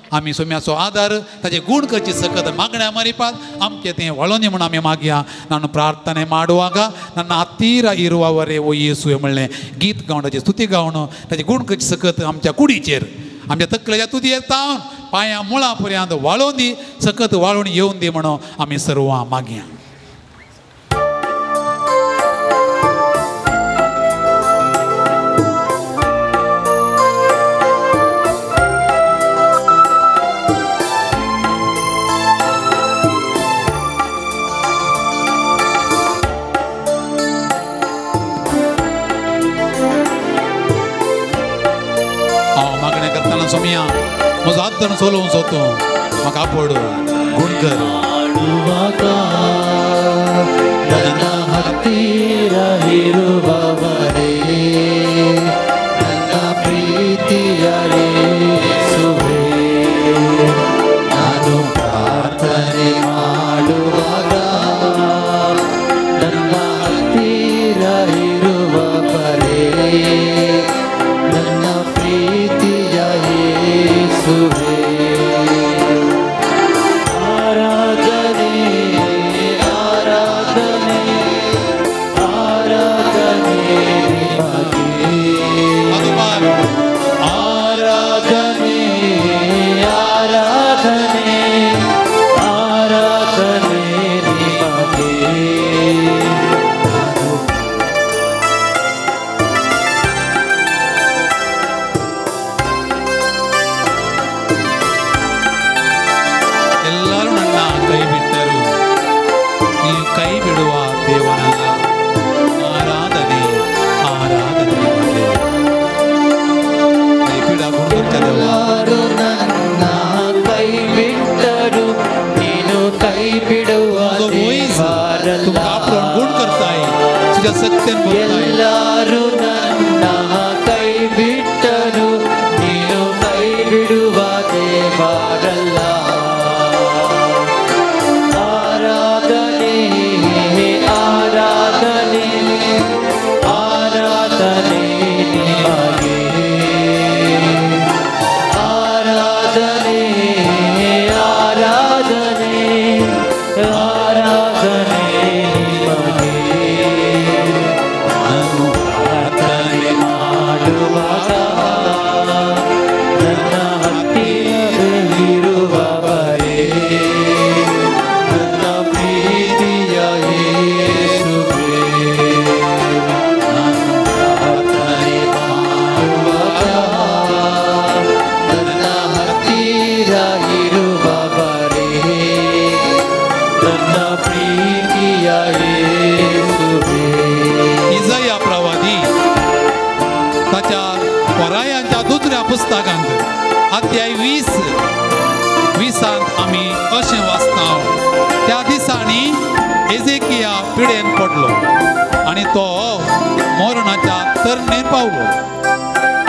S1: आमी सोम्याचो आदार ताचे गूण करची सकत मागण्या मरिपात आमचें तें वळोनी म्हूण आमी मागया. नान प्रार्थने माडुवागा नन्न अत्तीर इरुवरे ओ येसू म्हणलें गीत गावन ताची स्तुती गावन ताचे गूण करची सकत आमच्या कुडीचेर, आमच्या तकलेच्या तुदी तावन पांयां मुळां पर्यंत वाळोवन दी, सकत वाळून येवन दी म्हणून आमी सर्वां मागया. सोमिया म्हजो हात धरून सोलोवंक सोदतो, म्हाका आपोड गूण कर.
S3: ನನ್ನ ಹತ್ತಿರ ಇರುವವರೇ.
S1: इजायाच्या पुस्तकांत अध्याय 20 20 आमी अशें वाचता, त्या दिसांनी एजेकिया पिडेन पडलो आनी तो मरणाच्या तरणेर पावलो.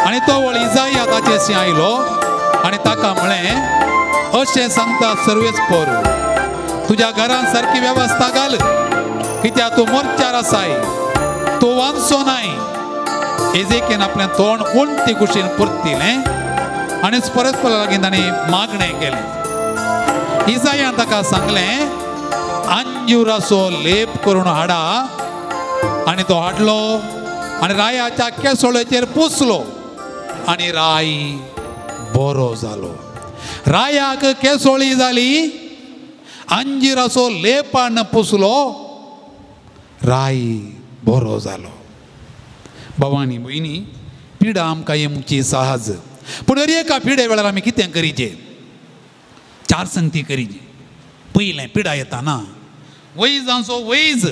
S1: आनी तो वळ इजाया ताचेशी आयलो आनी ताका म्हळें, अशें सांगता सर्वेच पोर, तुज्या घरान सारकी वेवस्था घाल, कित्याक तूं मोर्चार आसाय, तूं वांचो नाय. एजेकेन आपलें तोंड उणती कुशीन परतिलें आनी परस्परा लागीं ताणें मागणें केलें. इजायान ताका सांगलें, अंजुराचो लेप करून हाडा. आनी तो हाडलो आनी रायाच्या केसोळेचेर पुसलो आनी राय बरो जालो. रायाक केसोळी जाली, अंजिराचो लेपान पुसलो, राय बरो जालो. भावानी भयणी, पिडा आमकां येवची सहज, पूण हर एका पिडे वेळार आमी कितें करीचे? चार संगती करीचे. पयलें, पिडा येता ना वैजांचो वैज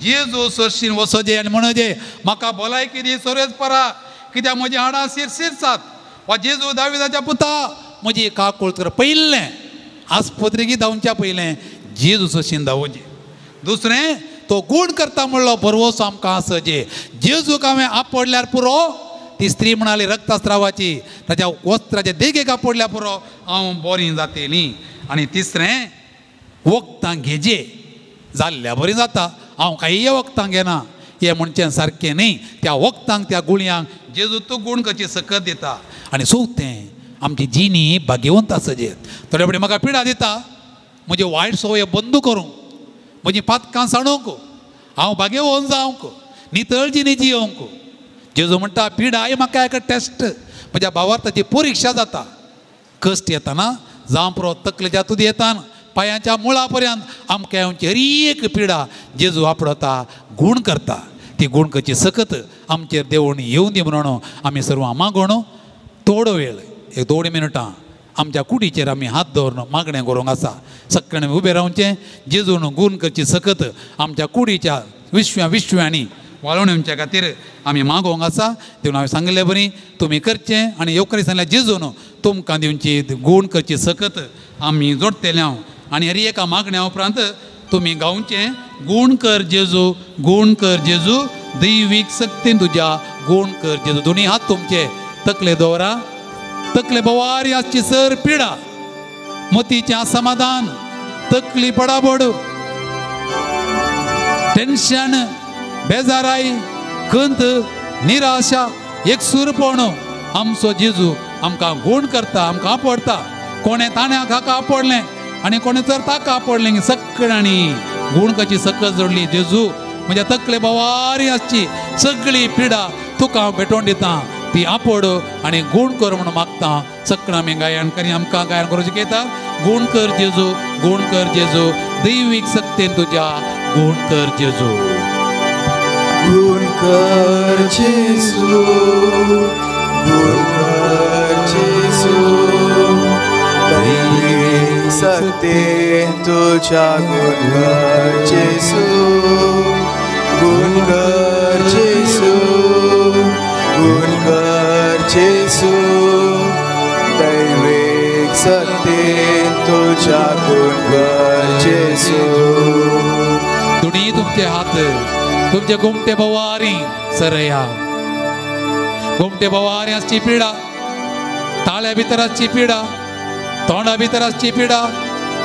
S1: जेजू सरशीन वसोजे आनी म्हणजे, म्हाका भलायकी दी सोरेच परा, कित्याक म्हजी हाडां सिरसिरसात, वा जेजू दाविदाच्या पुता म्हजी काकूळ कर. पयलें आस्पत्रेकी धांवच्या पयलें जेजू सरशीन धांवचे. दुसरें, तो गूण करता म्हणलो भरवसो आमकां आसचे. जेजूक हांवें आपडल्यार पुरो, ती स्त्री म्हणाली रक्तस्रावाची, ताच्या वस्त्राच्या देगेक आपडल्यार पुरो, हांव बरी जातली. आनी तिसरें, वखदां घेजे, जाल्ल्या बरी जाता, हांव कांय वखदां घेना हें म्हणचें सारकें न्ही. त्या वखदांक त्या गुळयांक जेजू तूं गूण करची सकत दिता. आनी चवथें, आमची जिणी भाग्यवंत आसचे. थोडे फावटी म्हाका पिडा दिता, म्हजी वायट संवय बंद करूंक, म्हजी पातकां सांडूंक, हांव भाग्यवंत जावंक, नितळ जिणी जियोवंक. जेजू म्हणटा, पिडाय म्हाका एक टेस्ट, म्हज्या भावार्थाची परिक्षा जाता. कश्ट येताना जावं पुरो तकलेच्या तुदी येतान पांयांच्या मुळा पर्यंत आमकां येवची हर एक पिडा जेजू आपडता, गूण करता. ती गूण करची सकत आमचेर देवून येवं दी म्हणून आमी सर्वां मागोण. थोडो वेळ, एक 2 मिनटां आमच्या कुडीचेर आमी हात दवरून मागणें करूंक आसा. सगळ्यांनी उबें रावचें, जेजून गूण करची सकत आमच्या कुडीच्या विश्व्या विश्व्यांनी वाळोवन येवच्या खातीर आमी मागोवंक आसा. देखून हांवें सांगिल्ले बरी तुमी करचें आनी येवकारी सांगल्यार जेजून तुमकां दिवची गूण करची सकत आमी जोडटले हांव. आनी हर एका मागण्या उपरांत तुमी गावचें, गूण कर जेजू, गूण कर जेजू, दैवीक शक्तीन तुज्या गूण कर जेजू. दोनी हात तुमचे तकले दवरा. तकले बोवारी आसची सर पिडा, मतीचें असमाधान, तकली पडाबड, टेन्शन, बेजाराय, खंत, निराशा, एकसूरपण, आमचो जेजू आमकां गूण करता, आमकां आपडता. कोणें ताण्याक हाका आपडलें आनी कोणें जर ताका आपडलें, सगळ्यांनी गूण करची सकत जोडली. जेजू म्हज्या तकले बोवारी आसची सगळी पिडा तुका हांव भेटोवन दिता, ती आपड आनी गूण कर म्हणून मागता. सगळ्यां आमी गायन करी, आमकां गायन करूं शिकयता. गूण कर जेजू, गूण कर जेजू, दैवीक शक्तीन तुज्या गूण कर जेजू.
S3: गूण कर जेजू, गूण कर जेजू, दैवीक शक्तीन तुज्या गूण कर जेजू. गूण कर जेजू, गूण कर जेजू, दैवीक शक्तीन तुज्या गूण कर जेजू.
S1: दोनी तुमचे हात तुमचे गोमटे बोवारी सरया. गोमटे बोवारी आसची पिडा, ताळ्या भितर आसची पिडा, तोंडा भितर आसची पिडा,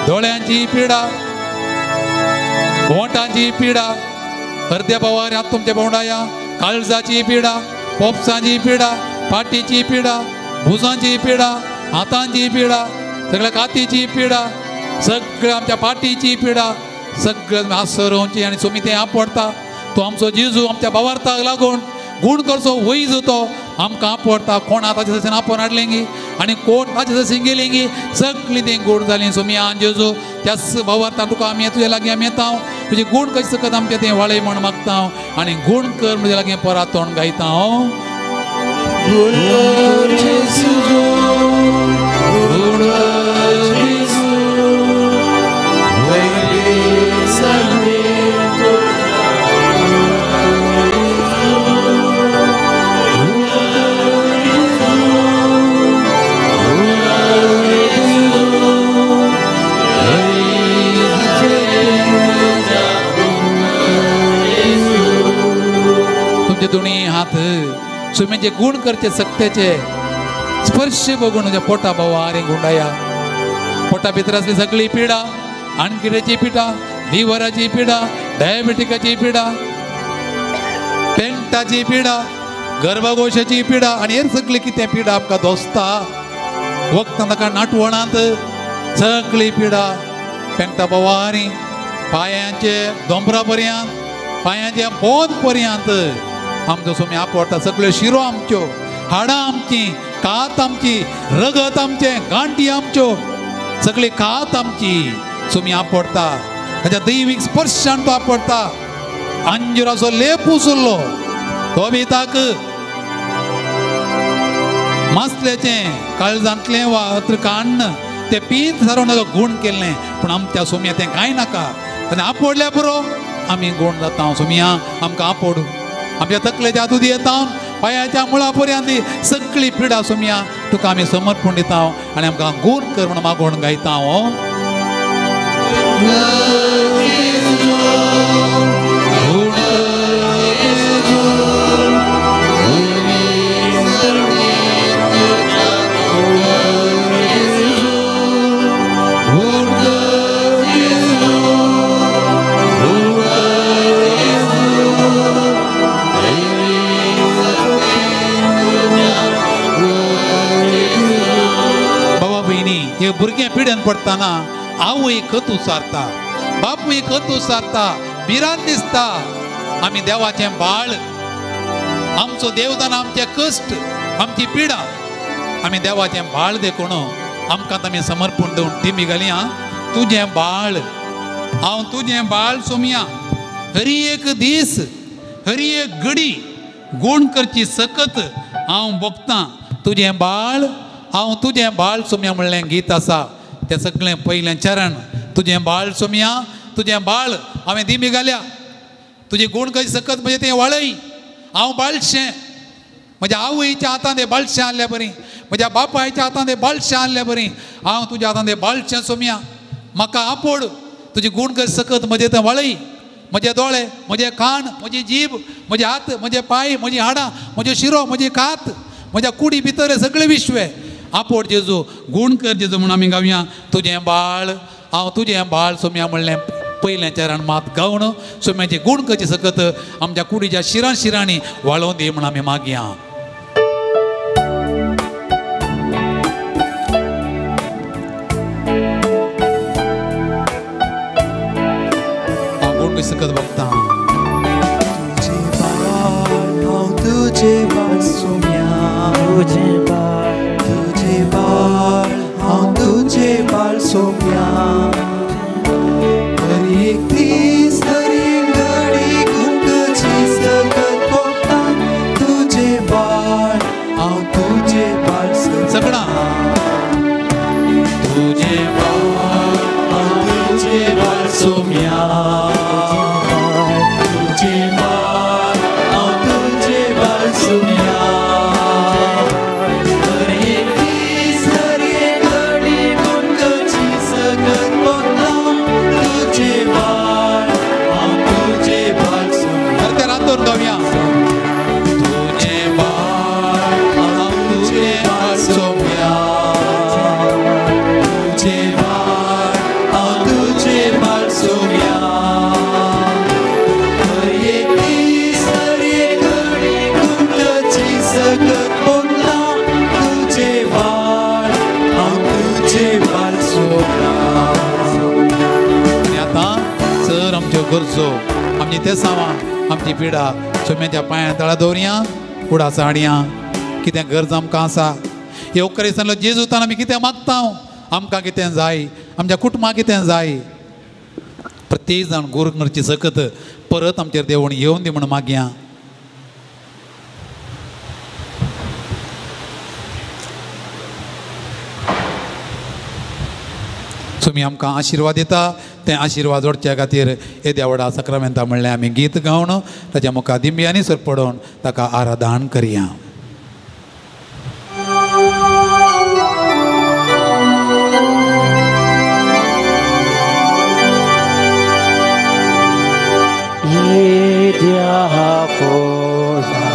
S1: दोळ्यांची पिडा, ओंठांची पिडा, अर्द्या बोवारी हात तुमचे भोंवडाया, काळजाची पिडा, पोपसांची पिडा, फाटीची पिडा, भुजांची पिडा, हातांची पिडा, सगळ्या कातीची पिडा, सगळ्या आमच्या फाटीची पिडा, सगळ्या हात सरोवची आनी सुमी तें आपडता. तो आमचो जेजू आमच्या भावार्थाक लागून गूण करचो वैज तो आमकां आपडता. कोण ताचे सशीन आपोवन हाडलेंगी आनी कोण ताचे सशीन गेलेंगी, सगळीं तीं गूण जालीं. सुमी जेजू त्याच भावार्थान तुका आमी तुज्या लागीं आमी येता, तुजी गूण कशी सकत आमचें तें वाळय म्हण मागता आनी गूण कर म्हज्या लागीं परत तोंड गायता हांव.
S3: गूण कर जेजू, गूण कर जेजू, दैवीक शक्तीन तुज्या गूण कर जेजू.
S1: सुम्याचे गुण करचे सक्तेचे स्पर्श बघून तुज्या पोटा भोवारी गुंडाया. पोटा भितर आसली सगळी पिडा, आणकिड्याची पिडा, लिव्हराची पिडा, डायबेटिकाची पिडा, पेंटाची पिडा, गर्भगोशाची पिडा आनी हेर सगळी कितें पिडा आमकां दोसता. वखदां ताका नाटवणांत सगळी पिडा पेंटा भोवारी पांयांचे दोंबरा पर्यंत, पांयांचे पोंद पर्यंत आमचो सुमी आपडटा. सगळ्यो शिरो आमच्यो, हाडां आमची, कात आमची, रगत आमचें, गांठी आमच्यो, सगळी कात आमची सुमी आपडटा. ताच्या दैवीक स्पर्शान तो आपडटा. अंजुराचो लेप उचल्लो तो बी ताक मासल्याचें काळजांतलें वा अत्र काण्ण तें पीत सारोवन ताका गूण केल्लें. पूण आमच्या सोमया तें कांय नाका. आनी आपोडल्या पुरो आमी गूण जाता. सोमया आमकां आपोड, आमच्या तकलेच्या हातूंत येता पांयाच्या मुळा पर्यंत सगळी पिडा सोमया तुका आमी समर्पण दिता आनी आमकां गूण कर म्हूण मागोवन गायता. हे भुरगें पिडेन पडटना आवय खत उसारता, बापूय खत उसारता, भिरांत दिसता. आमी देवाचें बाळ, आमचो देवदान आमचे कश्ट, आमची पिडा. आमी देवाचें बाळ देखून आमकां आमी समर्पण दिवन टिमी घाली. आं तुजें बाळ, हांव तुजें बाळ सोमया. हरी एक दीस, हरी एक घडी गूण करची सकत हांव भोगतां. तुजें बाळ, हांव तुजें बाळ सोमया म्हणलें गीत आसा. तें सगळें पयलें चरण तुजें बाळ सोमया, तुजें बाळ हांवें दिमी घाल्या. तुजी गूण कशी सकत म्हणजे तें वाळय. हांव बाळशें, म्हज्या आवयच्या हातान तें बाळशें आहल्या बरी, म्हज्या बापायच्या हातान तें बाळशें आहल्या बरी, हांव तुज्या हातान तें बाळशें सोमया. म्हाका आपोड, तुजी गूण कशी सकत म्हजें तें वाळय. म्हजे दोळे, म्हजे कान, म्हजी जीब, म्हजे हात, म्हजे पांय, म्हजी हाडां, म्हज्यो शिरो, म्हजी कात, म्हज्या कुडी भितर सगळें विश्व आपोड जेजू, गूण कर जेजू म्हूण आमी गावया. तुजें बाळ, हांव तुजें बाळ सोमया म्हणलें पयलें चरण मात गावन सोम्याची गूण करची सकत आमच्या कुडीच्या शिरां शिरांनी वाळोवन दी म्हूण आमी मागया. हांव गूण करची सकत बघता.
S3: तुजें बाळ, हांव तुजें बाळ सोम्या, तुजें बाळ, तुजें बाळ, हांव तुजें बाळ सोम्या. हर एक दीस, हर एक घडी गुणची सकत भोगता. तुजें बाळ, हांव तुजें बाळ
S1: सगळा तुजें बाळ,
S3: हांव तुजें बाळ सोम्या, तुजें बाळ, हांव तुजें बाळ सोम्या. हर एक दीस, हर एक घडी गुणची सकत भोगता. तुजें बाळ, हांव तुजें बाळ सोम्या.
S1: तर ते रातोर गावया. तुजें बाळ, हांव तुजें बाळ सोम्या,
S3: तुजें बाळ, हांव तुजें बाळ सोम्या. हर एक दीस, हर एक घडी गुणची सकत भोगता. तुजें बाळ, हांव तुजें बाळ सोम्या.
S1: आनी आतां सर आमच्यो गरजो, आमची तेसांवां, आमची पिडा सोम्याच्या पांयां तळा दवरया, उडासा हाडया. कितें गरज आमकां आसा हे उपकरिस्तांतलो जेजूतान आमी कितें मागता, आमकां कितें जाय, आमच्या कुटुंबाक कितें जाय. प्रत्येक जाण गुरू करची सकत परत आमचेर देवण येवन दी म्हूण मागया. तुमी आमकां आशिर्वाद दिता, तें आशिर्वाद जोडच्या खातीर येद्या व्हडा सक्रामेंता म्हणलें आमी गीत गावन ताच्या मुखार दिंब्यांनी सरपडोवन ताका आराधन करया.
S3: येद्या पोरा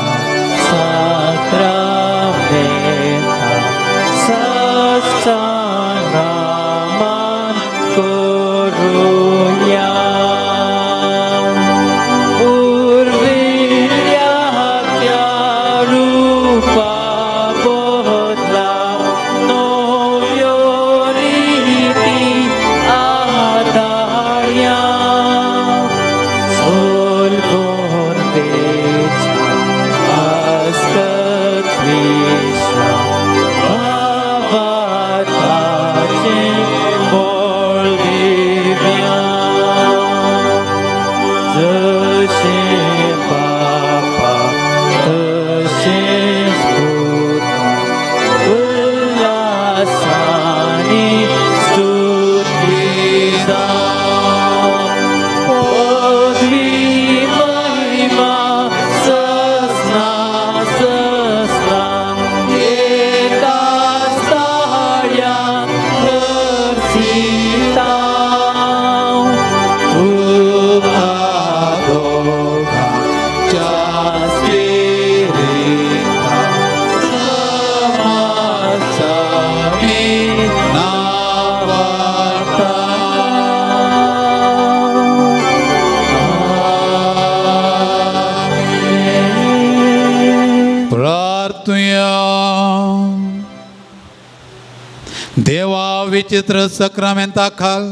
S1: देवा विचित्र सक्रामेंता खाल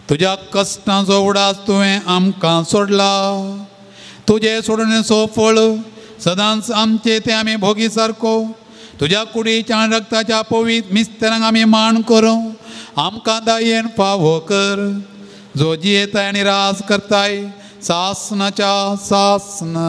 S1: तुज्या कश्टांचो उडास तुवें आमकां सोडला. तुजे सोडणेचो फळ सदांच आमचे ते आमी भोगी सारको. तुज्या कुडीच्या आनी रक्ताच्या पवित्र मिस्तेरांक आमी मान करूं. आमकां दायेन फावो कर जो जियेताय आनी राज करताय सासनाच्या सासना.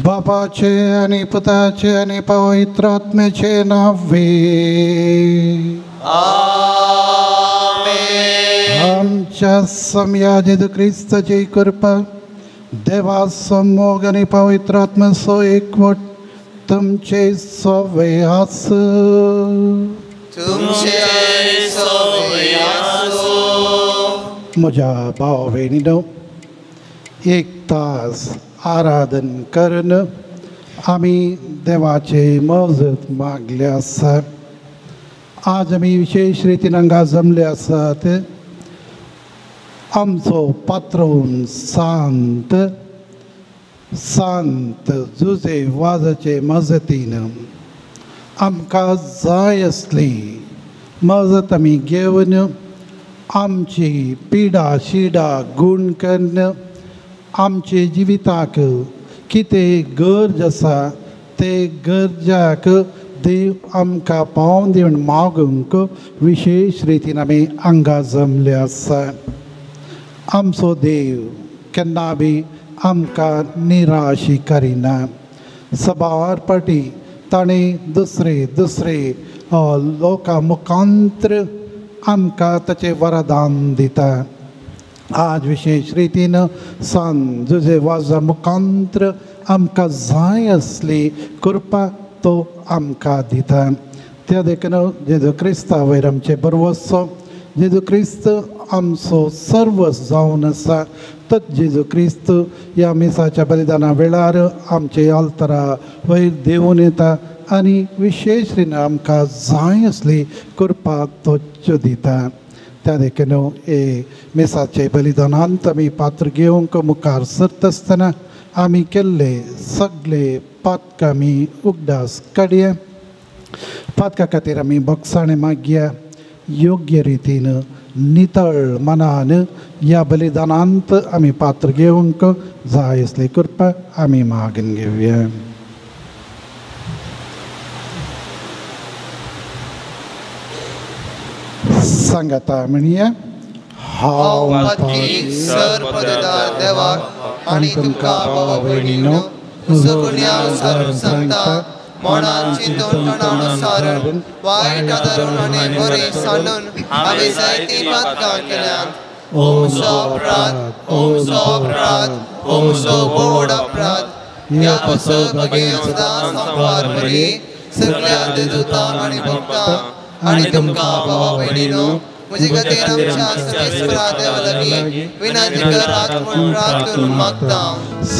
S4: बापाचे आनी पुताचे आनी पवित्र आत्म्याचे नावे.
S3: आमेन.
S4: आमच्या समया जेजू क्रिस्ताची कृपा, देवाचो मोग आनी पवित्र आत्म्याचो एकवट तुमचे सवे आसूं.
S3: तुमचे सवे आसूं.
S4: म्हज्या भाव भयणीनो, एक तास आराधन करून आमी देवाचे मजत मागले आसा. आज आमी विशेश रितीन हांगा जमले आसात. आमचो पात्रोन सांत सांत जुजे वाजाचे मजतीन आमकां जाय आसली मजत आमी घेवन आमची पिडा शिडा गूण कन्न आमचे जिविताक कितें गरज आसा ते गरजाक देव आमकां पावोवन दिवन मागूंक विशेश रितीन आमी हांगा जमले आसा. आमचो देव केन्ना बी आमकां निराशी करिना. सबार पाटी ताणें दुसरे दुसरे लोकां मुखांत्र आमकां ताचें वरदान दिता. आज विशेश रितीन सान जुजे वाजा मुखांत्र आमकां जाय आसली कृपा तो आमकां दिता. त्या देखून जेजू क्रिस्ता वयर आमचें बरवसो, जेजू क्रिस्त आमचो सर्वस जावन आसा. तत जेजू क्रिस्त ह्या मिसाच्या बलिदाना वेळार आमचे आल्तरा वयर देंवून येता आनी विशेश रितीन आमकां जाय आसली कृपा तोच दिता. त्या देखून हे मिसाचे बलिदानांत आमी पात्र घेवंक मुखार सरता आसतना आमी केल्ले सगळे पातकां आमी उगडास काडया. पातका खातीर आमी बोगसाणें मागया. योग्य रितीन नितळ मनान ह्या बलिदानांत आमी पात्र घेवंक जाय आसली कृपा आमी मागून घेवया. सांगाता म्हणया,
S3: हांव पातकी सर पदवीधर देवाक आनी तुमकां भावा भयणीनो म्हजो गुन्यांव सारून सांगता, मनान चिंतून तणानुसारून वायट आदारून आनी बरी सांडून हांवें जायतीं पातकां केल्यांत. ओ म्हजो अपराध, ओ म्हजो अपराध, ओ म्हजो व्हड अपराध. ह्या पासत म्हगे सदां संवार बरी सगळ्या देवदूतांक आनी भक्तांक आनी तुमकां भावा भयणीनो म्हजे खातीर आमच्या सर्वेस्परा देवा लागीं विनंती करात म्हूण प्रार्थून मागता.
S4: स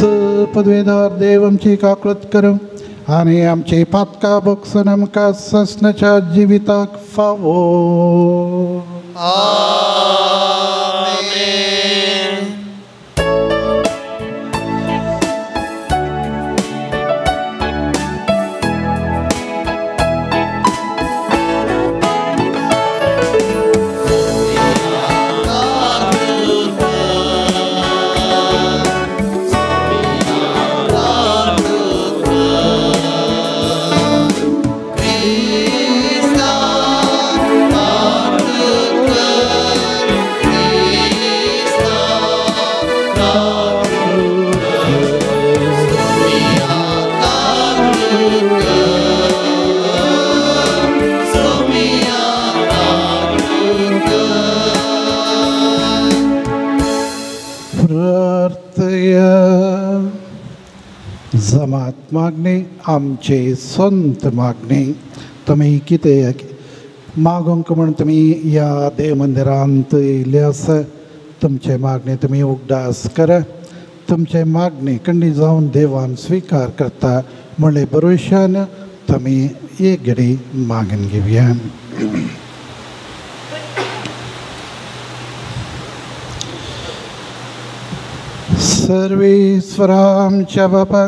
S4: पदवीधर देव आमची काकळत करूं आनी आमची पातकां भोगसून आमकां ससनाच्या जिविताक फावो.
S3: आमेन.
S4: जमात मागणी आमचे संत मागणी तुमी कितें मागूंक म्हूण तुमी ह्या देव मंदिरांत येयल्ले आसा. तुमचे मागणी तुमी उगडास करा. तुमचे मागणी कंडी जावन देवान स्विकार करता म्हणले भरवशान तुमी एक घडी मागून घेवया. सर्वेस्वरा आमच्या बापा,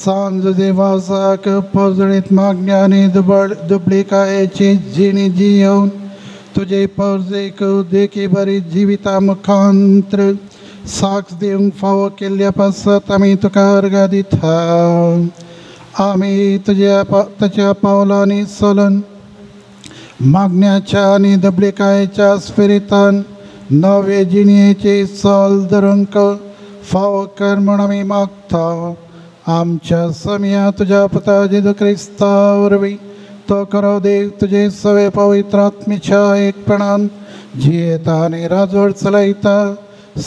S4: सांज देवासाक पोजडीत मागण्या आनी दुबळिकायेची जिणी जियोवन तुजे पोरजेक देखी बरी जिविता मुखांत्र साक्ष दिवंक फावो केल्ल्या पासत आमी तुका अर्गां दिता. आमी तुज्या ताच्या पावलांनी चलून मागण्याच्या आनी दुबळिकायेच्या स्पिरितान नवे जिणयेची चल धरूंक फावो कर म्हूण आमी मागता. आमच्या समया तुज्या पुता जेजू क्रिस्ता वरवीं तो खरो देव तुजे सवे पवित्र आत्मेच्या एकपणान जियेता आनी राजवट चलयता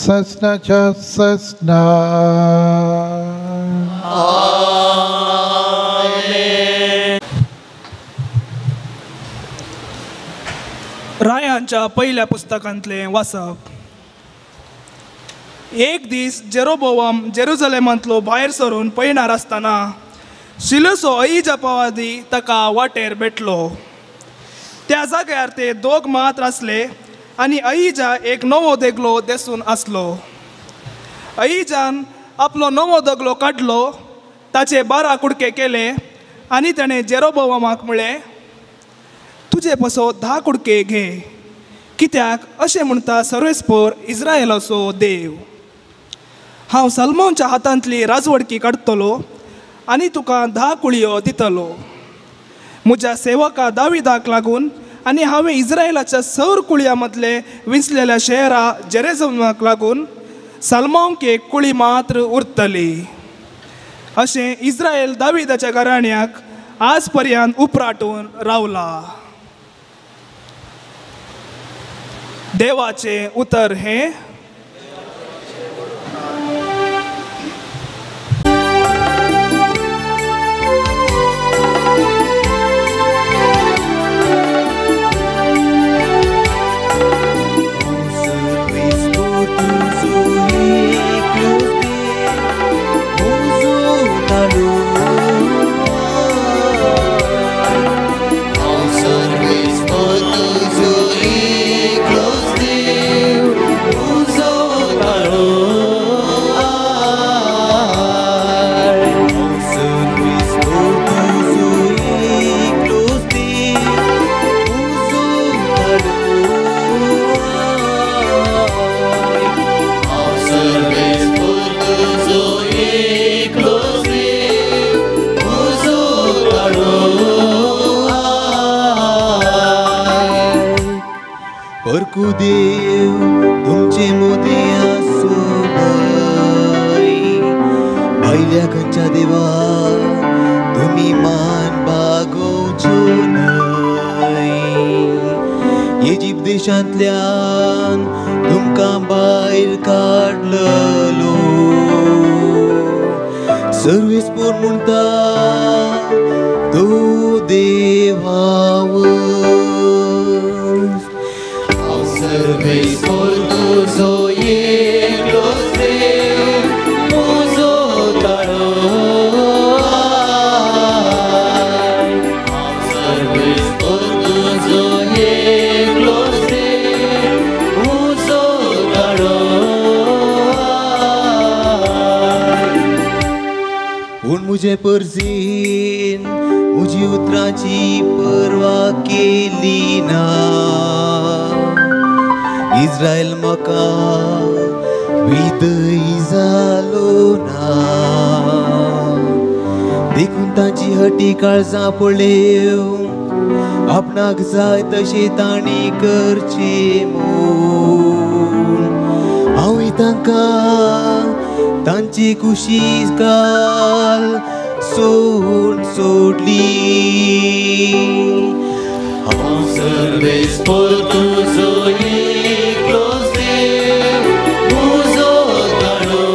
S4: ससनाच्या ससना.
S5: रायांच्या पहिल्या पुस्तकांतलें वाचप. एक दीस जेरोबोवाम जेरुजलेमांतलो भायर सरून पयणार आसतना शिलोसो अहिजा पवादी ताका वाटेर भेटलो. त्या जाग्यार ते दोग मात्र आसले आनी अहिजा एक नवो देगलो देसून आसलो. अहिजान आपलो नवो दगलो काडलो, ताचे 12 कुडके केले आनी ताणें जेरोबोवामाक म्हळें, तुजे पसो 10 कुडके घे, कित्याक अशें म्हणटा सर्वेस्पोर इस्रायलाचो देव, हांव सलमोनच्या हातांतली राजवडकी काडटलो आनी तुका 10 कुळयो दितलो. म्हज्या सेवका दाविदाक लागून आनी हांवें इस्रायलाच्या सौर कुळयां मदले विंचलेल्या शहरा जेरुजलेमाक लागून सलमोंक एक कुळी मात्र उरतली. अशें इस्रायल दाविदाच्या घराण्याक आज पर्यंत उपराटून रावला. देवाचें उतर हें.
S6: देव तुमचे मोदी आसूं भायल्या खंयच्या देवा तुमी मान बागोवचो न्हय. इजिप्त देशांतल्यान तुमकां भायर काडलेलो सर्वेस्पोर म्हणटा तो देवाव.
S3: सर्वेस्पोर तुजो एकलोच देव म्हजो ताळो सर्वेस्पोर तुजो एकलोच देव म्हजो ताळो.
S6: पूण म्हजे परजीन म्हजी उतरांची पर्वा केली ना. इस्रायल म्हाका विदयी जालो ना, देखून तांची हटी काळजां पळेव आपणाक जाय तशें तांणी करचें म्हूण. हांवें तांकां तांची कुशी काल सोड सोडली.
S3: हांव सर्वेस्पोर तुजो एकलोच देव म्हजो ताळो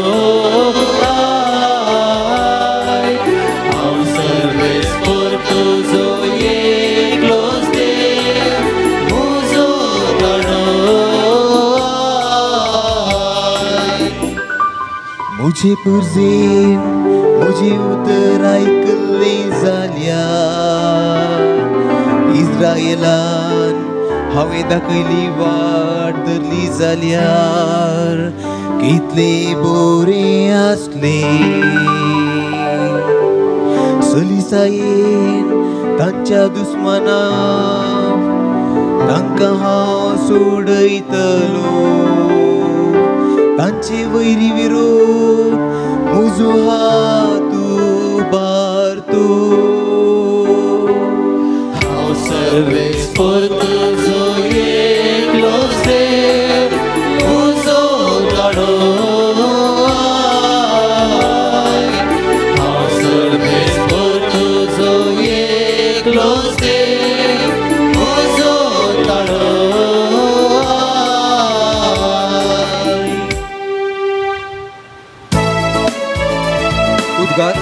S3: हांव सर्वेस्पोर तुजो एकलोच देव म्हजो ताळो.
S6: म्हजे पुरजेन म्हजें उतर आयकल्लें जाल्यार इस्रायलान हांवें दाखयली वाट धरली जाल्यार कितलें बरें आसलें. सलिसायेन तांच्या दुस्मानाक तांकां हांव सोडयतलो, तांचे वैरी विरोध म्हजो हात उबारतो.
S3: हांव सर्वेस्पोर तुजो एकलोच देव म्हजो ताळो हांव सर्वेस्पोर तुजो एकलोच देव
S6: उद्गार.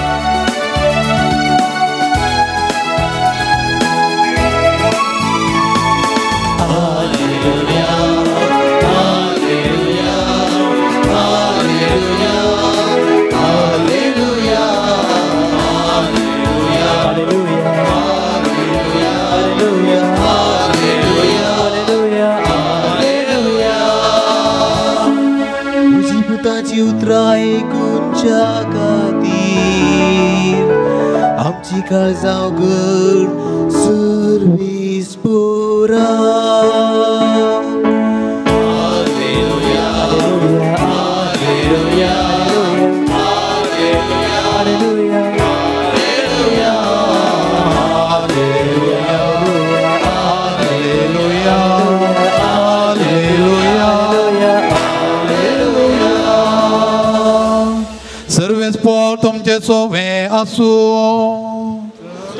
S6: उतरां आयकुच्या खातीर आमची काळजां उगड सर्वीस पुरा.
S1: तुमचे सोवे आसूं,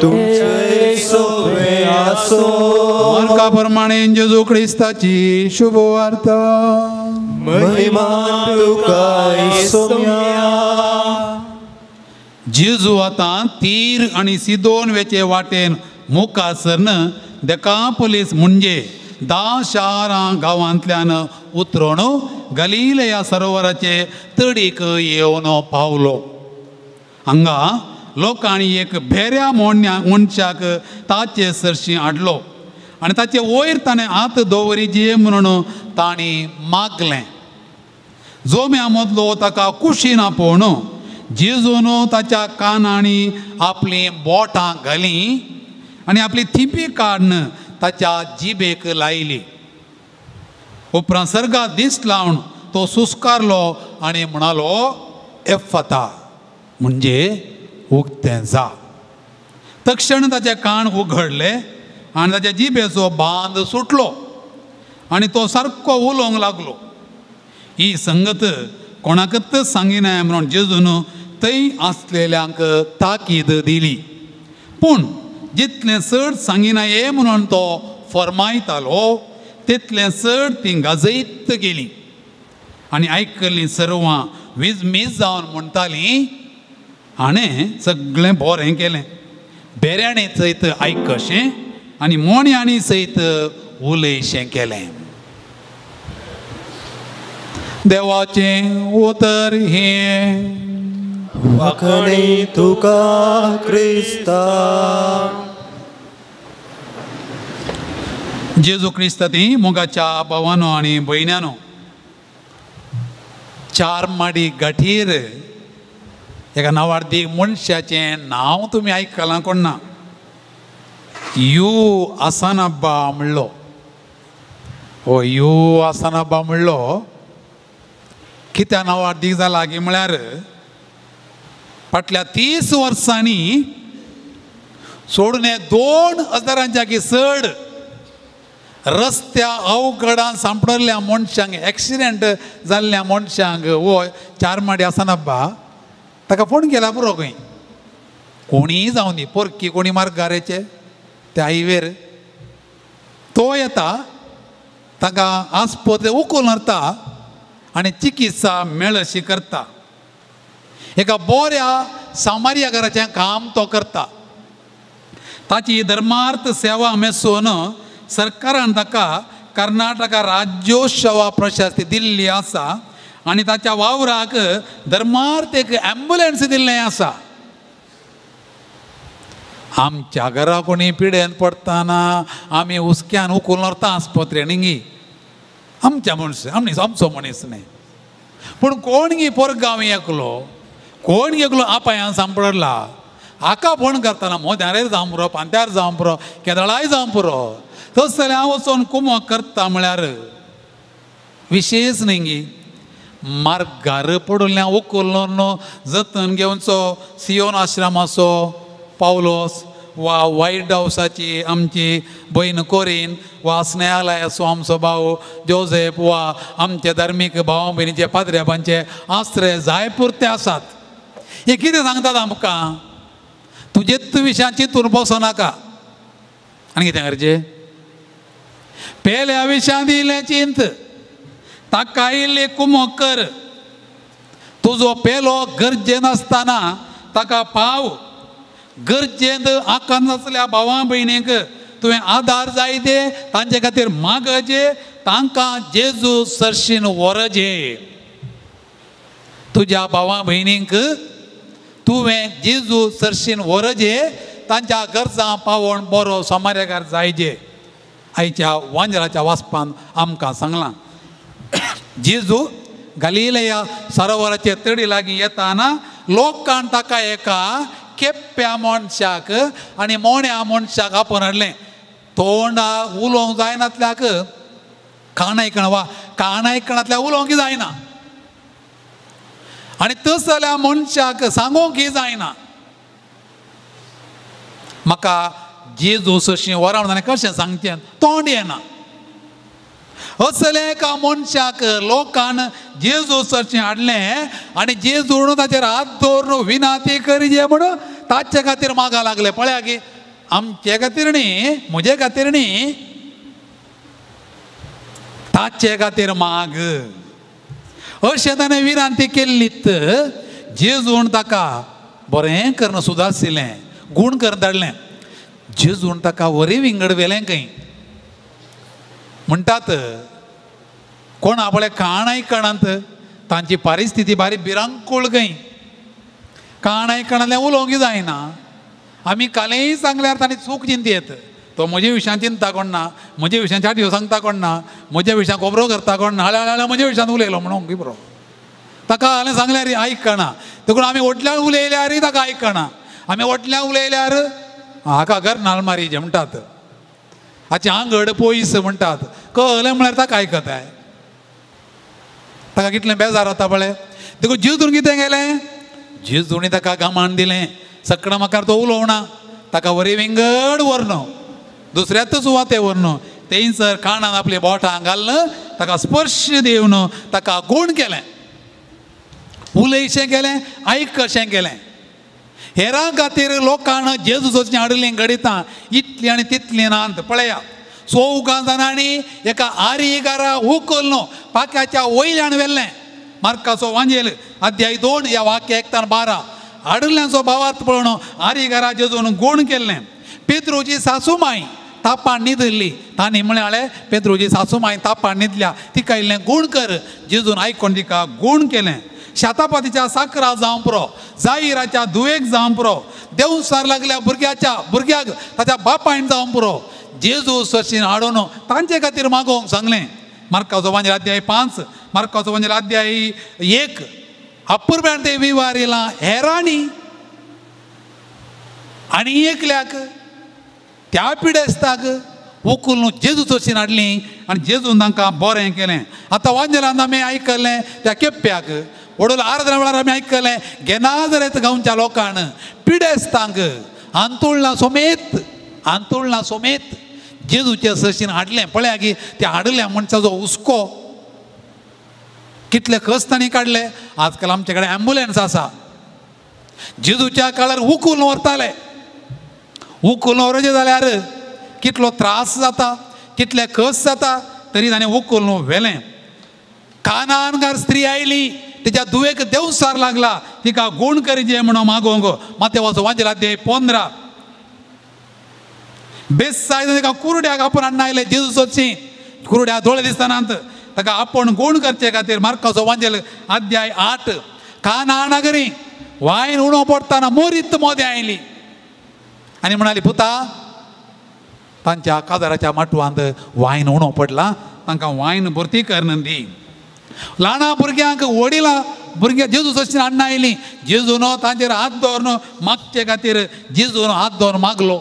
S6: तुमचे सोवे आसूं.
S1: मार्का प्रमाणे जेजू क्रिस्ताची शुभवार्ता.
S6: महिमा तुका सोम्या.
S1: जेजू आतां तीर आनी सिदोन वेचे वाटेन मुखार सरन देकापोलीस म्हणजे 10 शारां गांवांतल्यान उतरून गलीलया सरोवराचे तडीक येवन पावलो. हांगा लोकांनी एक भेऱ्या मनशाक ताचे सरशी हाडलो आनी ताचे वयर ताणें हात दवरिजे म्हणून तांणी मागलें. जोम्या मदलो ताका कुशीन आपोवन जेजून ताच्या कानांनी आपलीं बोटां घालीं आनी आपली थिंपी काडून ताच्या जिबेक लायली. उपरांत सर्गाक दीस लावन तो सुस्कारलो आनी म्हणालो, एफता, म्हणजे उक्तें जा. तक्षण ताचें कान उगडलें आनी ताच्या जिबेचो बांद सुटलो आनी तो सारको उलोवंक लागलो. ही संगत कोणाकच सांगिनाय म्हणून जेजून थंय आसलेल्यांक ताकीद दिली. पूण जितलें चड सांगिनाये म्हणून तो फरमायतालो तितलें चड ती गाजयत गेली आनी आयकल्लीं सर्वां विजमीज जावन म्हणटालीं, हाणें सगळें बरें केलें, बेऱ्यांनी सयत आयकशें आनी मोण्यांनी सयत उलयशें केलें. देवाचें उतर हें.
S6: वाखणी तुका क्रिस्ता.
S1: जेजू क्रिस्ता ती मोगाच्या भावानो आनी भयण्यानो, चार माडी गाठीर एका नांवार्दीक मनशाचें नांव तुमी आयकलां कोण ना, you आसानाब्बा म्हणलो. हो you आसानाब्बा म्हणलो कित्या नांवार्दीक जाला की म्हळ्यार फाटल्या 30 वर्सांनी सोडून 2000 की चड रस्त्या अवघडान सांपडल्या मनशांक, एक्सिडेंट जाल्ल्या मनशांक हो चार माडी आसानाब्बा ताका फोन केला पुरो खंय कोणीय जावं दी, पोरकी कोणी मार्गारेचे त्या हायवेर तो येता, ताका आस्पत्रे उखलून व्हरता आनी चिकित्सा मेळशी करता. एका बऱ्या सामार्या घराचें काम तो करता. ताची धर्मार्थ सेवा मेसून सरकारान ताका कर्नाटका राज्योत्सवा प्रशस्ती दिल्ली आसा आनी ताच्या वावराक धर्मार्थ एक ॲम्ब्युलन्स दिल्लें आसा. आमच्या घरा कोणी पिडेन पडटना आमी हुसक्यान उखलून व्हरता आस्पत्रे न्ही, आमच्या मनीस आमी आमचो मनीस न्ही. पूण कोण गी पोरगांव एकलो, कोण एकलो आपायान सांपडला, हाका फोन करतना मोद्यार जावं पुरो, पांत्यार जावं पुरो, केदळाय जावं पुरो, तस जाल्यार हांव वचोन कुमोक करता म्हळ्यार विशेश न्ही गी. मार्गार पडिल्ल्या उखलून जतन घेवचो सियोन आश्रमाचो पावलोस वा वायट हावसाची आमची भयण कोरीन वा स्नेहालयाचो आमचो भाव जोसेफ वा आमचे धार्मीक भाव भयणीचे पाद्र्याबांचे आश्रय जाय पुरते आसात. हे कितें सांगतात आमकां, तुजेच विशयान चिंतून बसो नाका. आनी कितें करचें, पेल्या विशयान इल्लें चिंत, ताका इल्ली कुमोक कर, तुजो पेलो गरजे नासतना ताका पाव. गरजेंत आकांत आसल्या भावां भयणींक तुवें आदार जाय ते तांचे खातीर मागचे, तांकां जेजू सरशीन व्हरचे. तुज्या भावां भयणींक तुवें जेजू सरशीन व्हरचे, तांच्या गरजां पावोवन बरो समार्याकार जायजे. आयच्या वांजराच्या वाचपान आमकां सांगलां, जेजू गलिलेया सरोवराचे तडी लागीं येताना लोकान ताका एका केप्प्या मनशाक आनी मोण्या मनशाक आपोवन हाडलें. तोंडा उलोवंक जायनातल्याक कान आयकना वा कान आयकनातल्या उलोवंक जायना आनी तसल्या मनशाक सांगूंक जायना. म्हाका जेजू सशी वरावन जाल्यार कशें सांगचें, तोंड येना. असले एका मनशाक लोकान जेजू सरशीं हाडलें आनी जेजू ताचेर हात दवरून विनाती करिजे म्हणून ताचे खातीर मागा लागले. पळया की आमचे खातीर न्ही, म्हजे खातीर न्ही, ताचे खातीर माग अशें ताणें विरांती केल्लीत. जेजून ताका बरें करून सुदारशिल्लें, गूण करून धाडलें. जेजून ताका वरी विंगड व्हेलें खंय. म्हणटात कोण आपले कान आयकणांत तांची परिस्थिती बारी भिरांकूळ खंय. कान आयकणांतल्यान उलोवंक जायना. आमी कालेय सांगल्यार तांणी चूक चिंती येत. तो म्हजे विशयान चिंता कोण ना, म्हजे विशयान चाटयो सांगता कोण ना, म्हज्या विशयान खबरो करता कोण ना, हाल्या हाल्या म्हज्या विशयान उलयलो म्हणून बरो. ताका हांवें सांगल्यार आयकना. देखून आमी व्हडल्यान उलयल्यारय ताका आयकना. आमी व्हडल्यान उलयल्यार हाका घर नालमारी जे म्हणटात, हाचे आंगड पयस म्हणटात. कळलें म्हळ्यार ताका आयकताय, ताका कितलें बेजार जाता पळय. देखून जेजून कितें केलें, जेजूनी ताका गमान दिलें. सकडां म्हाका तो उलोवना, ताका वरी विंगड व्हरन दुसऱ्याच सुवाते व्हरन थंयसर कानान आपली बोटां घालून ताका स्पर्श दिवन ताका गूण केलें. उलयशें केलें, आयकशें केलें. हेरां खातीर लोकान जेजूचीं हाडिल्लीं घडितां इतलीं आनी तितलीं नात. पळया, चौगां जाणांनी एका आरीगारा उखल्लो पाक्याच्या वयल्यान व्हेल्लें. मार्काचो वांजेल अध्याय 2 ह्या वाक्य 1 ते 12. हाडिल्ल्यांचो भावार्थ पळोवन आरीगारा जेजून गूण केल्लें. पेत्रूची सासूमाय तापान न्हिदिल्ली. तांणी म्हळ्यार पेत्रूची सासूमाय तापान न्हिदल्या, तिका इल्लें गूण कर. जेजून आयकून तिका गूण केलें. शातापातीच्या साकरा जावं पुरो, जाहिराच्या धुवेक जावं पुरो, देवसार लागल्या भुरग्याच्या भुरग्याक ताच्या बापायन जावं पुरो, जेजू सरशीन हाडून तांचे खातीर मागोवंक सांगलें. मार्काचो वांजेल अध्याय 5, मार्काचो वांजेल अध्याय 1. अपुरब्यान ते विवार येयला हेरांनी आनी एकल्याक त्या पिडेस्ताक उखलून जेजू सरशीन हाडली आनी जेजून तांकां बरें केलें. आतां वांजेलान आमी आयकलें त्या केप्प्याक वडोल आराधना वेळार आमी आयकलें गेनाजरेत गांवच्या लोकान पिडेस्तांक आंतोळना सोमेत, आंतोळना सोमेत जेजूचे सरशीन हाडलें. पळया की ते हाडल्या मनशाचो हुस्को कितले कस तांणी काडले. आजकाल आमचे कडेन एम्बुलन्स आसा. जेजूच्या काळार उखलून व्हरताले. उखलून व्हरचें जाल्यार कितलो त्रास जाता, कितले कस जाता, तरी ताणें उखलून व्हेलें. कानानगार स्त्री आयली, तिच्या धुवेक देवसार लागला, तिका गूण करिजे म्हणून मागोवंक. मातेवाचो वांजेल अध्याय 15. बेसाय ताका कुरड्याक आपूण हाडून आयले जेजू सोदशी. कुरड्या दोळे दिसनात, ताका आपूण गूण करचे खातीर. मार्काचो वांजेल अध्याय 8. काना नगरी वायन उणो पडटना मोरीत मोदें आयली आनी म्हणाली, पुता तांच्या काजाराच्या माटवांत वायन उणो पडला, तांकां वायन भरती करून दी. ल्हाना भुरग्यांक वडिलां भुरग्यां जेजू सरशीन हाडून आयलीं. जेजून तांचेर हात दवरून मागचे खातीर जेजून हात दवरून मागलो.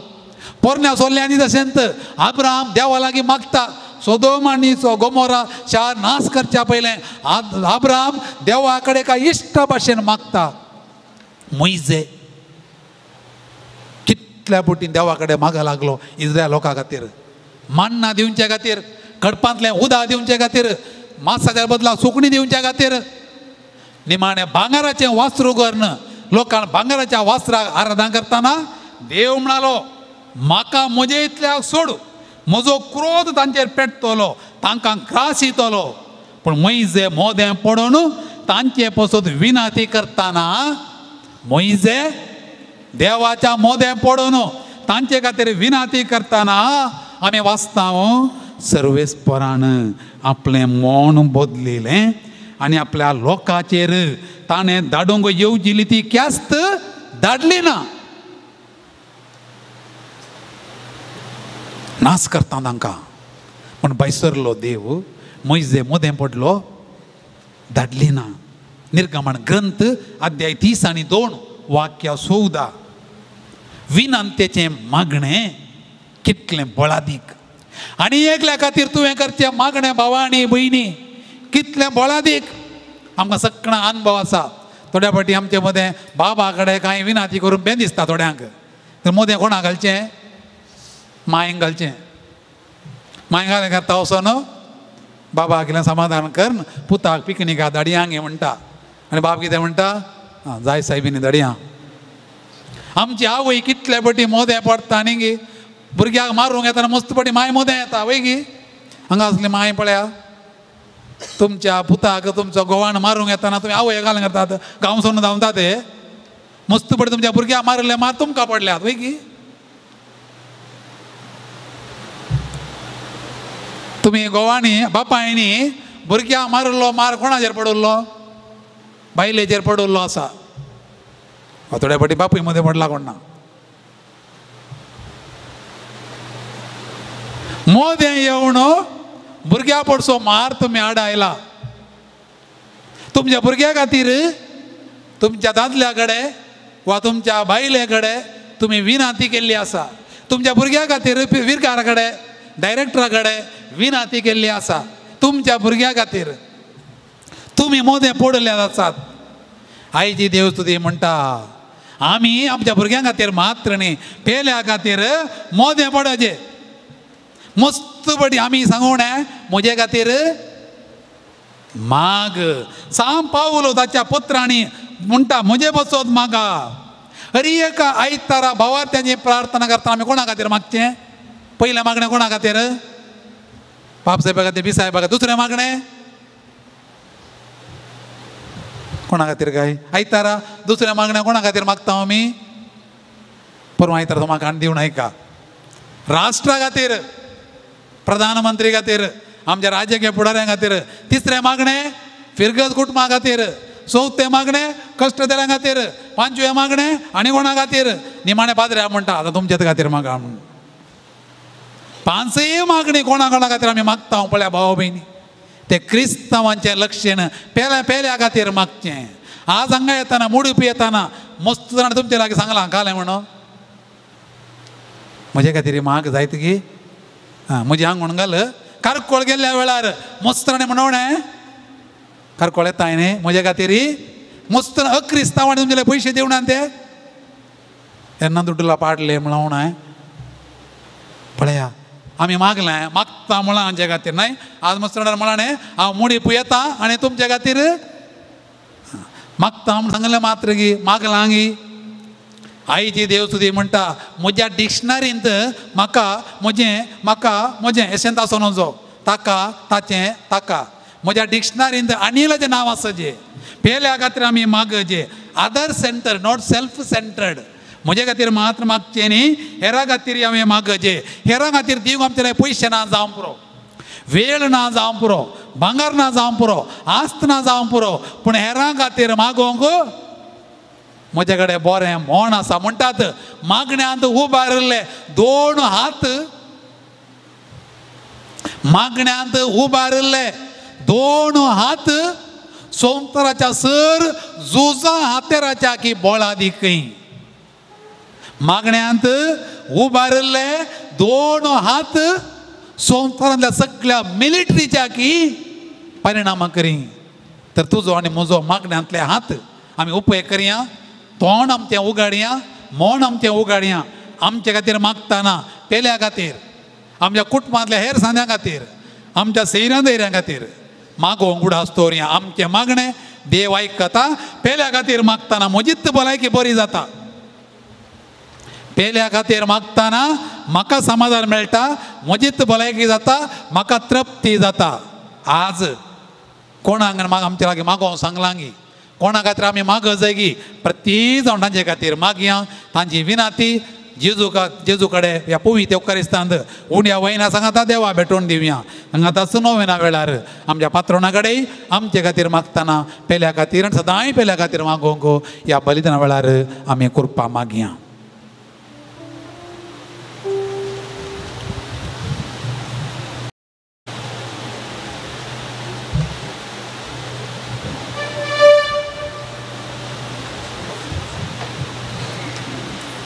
S1: पोरण्या सोल्ल्यांनी तशेंच आब्राम देवा लागीं मागता, सोदोम आनी गोमोरा शार नाश करच्या पयलें आब्राम देवा कडेन एका इश्टा भाशेन मागता. मोयजे कितल्या बोटीन देवा कडेन मागा लागलो इस्रायल लोकां खातीर, मान्ना दिवचे खातीर, खडपांतलें उदक दिवचे खातीर, मासाच्या बदला सुकणी दिवच्या खातीर. निमाणें भांगराचें वास्त्रू करून लोकांक भांगराच्या वास्त्राक आराधना करतना देव म्हणालो, म्हाका म्हजे इतल्याक सोड, म्हजो क्रोध तांचेर पेटतलो, तांकां ग्रास येतलो. पूण म्हजे मोदें पडून तांचे पसत विनाती करतना मोइजे देवाच्या मोदें पडून तांचे खातीर विनाती करतना आमी वाचता सर्वेस्परान आपलें मौन बदलिलें आनी आपल्या लोकांचेर ताणें धाडूंक येवजिली ती ख्यास्त धाडली ना. नाश करता तांकां पूण भायसरलो देव मोइजे मोदें पडलो धाडली ना. निर्गमन ग्रंथ अध्याय 30 आनी 2 वाक्य 14. विनंतेचें मागणें कितलें बळादीक आनी एकल्या खातीर तुवें करचें मागणें भावा आनी भयणी कितलें बळादीक. आमकां सगळ्यां अनुभव आसा. थोड्या फावटी आमचे मदें बाबा कडेन कांय विनाती करून बें दिसता थोड्यांक. तर मोदें कोणाक घालचें? मायेंक घालचें. मायें घालें करता वचोन बाबा कितें समाधान कर पुताक पिकनिका धाडया गे म्हणटा आनी बाब कितें म्हणटा जाय सायबिनी धाडया. आमची आवय कितले पटी मोदें पडटा न्ही गे भुरग्याक मारूंक येतना मस्त पटी माय मोदें येता वय गी. हांगा आसली माय पळया तुमच्या पुताक तुमचो घोवान मारूंक येतना तुमी आवय घालून करतात गांव सोडून धांवता ते मस्त पटी तुमच्या भुरग्याक मारिल्ले मार तुमकां पडल्यात वय गी. तुमी घोवांनी बापायनी भुरग्याक मारिल्लो मार कोणाचेर पडिल्लो? बायलेचेर पडिल्लो आसा. थोड्या फावटी बापूय मदें पडला कोण ना. मोदें येवन भुरग्या पडसो मार तुमी आड आयला. तुमच्या भुरग्या खातीर तुमच्या दादल्या कडेन वा तुमच्या बायले कडेन तुमी विनाती केल्ली आसा. तुमच्या भुरग्या खातीर विरकारा कडेन डायरेक्टरा कडेन विनाती केल्ली आसा. तुमच्या भुरग्या खातीर तुमी मोदें पडले आसात. आयची देव स्तुती म्हणटा आमी आमच्या भुरग्यां खातीर मात्र न्ही पेल्या खातीर मोदें पडचें. मस्त पटी आमी सांगूं म्हजे खातीर माग. सांग पावलो ताच्या पत्रांनी म्हणटा म्हजे बसोत मागा. हरी एका आयतारा भावार्थ्यांची प्रार्थना करता आमी कोणा खातीर मागचें? पयलें मागणें कोणा खातीर? बाप साहेबा खातीर, बी साहेबा खातीर. दुसरें मागणें कोणा खातीर काय? आयतारा दुसरें मागणें कोणा खातीर मागता आमी? परवा आयतारा म्हाका आनी दिवन आयका. राष्ट्रा खातीर, प्रधानमंत्री खातीर, आमच्या राजकीय फुडाऱ्यां खातीर. तिसरें मागणें फिरगज कुटुंबा खातीर. चवथें मागणें कश्टदेरां खातीर. पांचवें मागणें आनी कोणा खातीर? निमाणें पाद्र्या म्हणटा आतां तुमचेच खातीर मागा म्हणून. पांचय मागणी कोणा कोणा खातीर आमी मागता पळया भाव भयणी. ते क्रिस्तांवांचें लक्षण पेल्या पेल्या खातीर मागचें. आज हांगा येतना मुडुपी येतना मस्त जाण तुमचे लागीं सांगलां कालें म्हणून म्हजे खातीर माग जायत की आं म्हजी हांग म्हणून घाल. कारकोळ गेल्ल्या वेळार मस्त जाणें म्हणोवणें कारकोळ येता न्ही म्हजे खातीर मस्त अक्रिस्तांवांनी तुमचे पयशे दिवना ते तेन्ना दुडला पाडले म्हणोवणें पळया आमी मागलें मागता म्हळां आमचे खातीर न्हय. आज मस्त जाणां म्हळां न्ही हांव मुडी पुयेता आनी तुमचे खातीर मागता म्हूण सांगलें मात्र गी मागलां गी. आयची देव स्तुती म्हणटा म्हज्या डिक्शनरींत म्हाका म्हजें म्हाका म्हजें एशेंत आसूं नजो ताका ताचें ताका. म्हज्या डिक्शनरींत अनिलाचें नांव आसा जें पेल्या खातीर आमी मागचें. Other centre not self centred. म्हजे खातीर मात्र मागचें न्ही हेरां खातीर आमी मागचें. हेरां खातीर दिवंक आमचे पयशे ना जावं पुरो, वेळ ना जावं पुरो, भांगर ना जावं पुरो, आस्त ना जावं पुरो, पूण हेरां खातीर मागोवंक म्हजे कडेन बरें मोण आसा. म्हणटात मागण्यांत उबारिल्ले दोन हात, मागण्यांत उबारिल्ले दोन हात संवसाराच्या सर झुजां हातेराच्या की बोळादीकय. मागण्यांत उबारिल्ले दोन हात संवसारांतल्या सगळ्या मिलिटरीच्या की परिणामा करी. तर तुजो आनी म्हजो मागण्यांतले हात आमी उपयोग करया. तोंड आमचें उगाडया, मोण आमचें उगाडया. आमचे खातीर मागतना पेल्या खातीर, आमच्या कुटुंबांतल्या हेर सांद्या खातीर, आमच्या सैऱ्यां दैऱ्यां खातीर मागोवंक उडास दवरया. आमचें मागणें देव आयकता. पेल्या खातीर मागतना म्हजीच भलायकी बरी जाता. पेल्या खातीर मागतना म्हाका समाधान मेळटा, म्हजीच भलायकी जाता, म्हाका तृप्ती जाता. आज कोणाक आमच्या लागीं मागोवंक सांगलां गी कोणा खातीर आमी मागत जाय की प्रत्येक जाण तांचे खातीर मागया तांची विनाती जेजू जेजू कडेन ह्या पवित्र येवकारिस्तांत उण्या वयना सांगाता देवा भेटोवन दिवया. हांगा नोवेना वेळार आमच्या पात्रोणा कडेन आमचे खातीर मागतना पेल्या खातीर आनी सदांय पेल्या खातीर मागोवंक ह्या बलिदाना वेळार आमी कृपा मागया.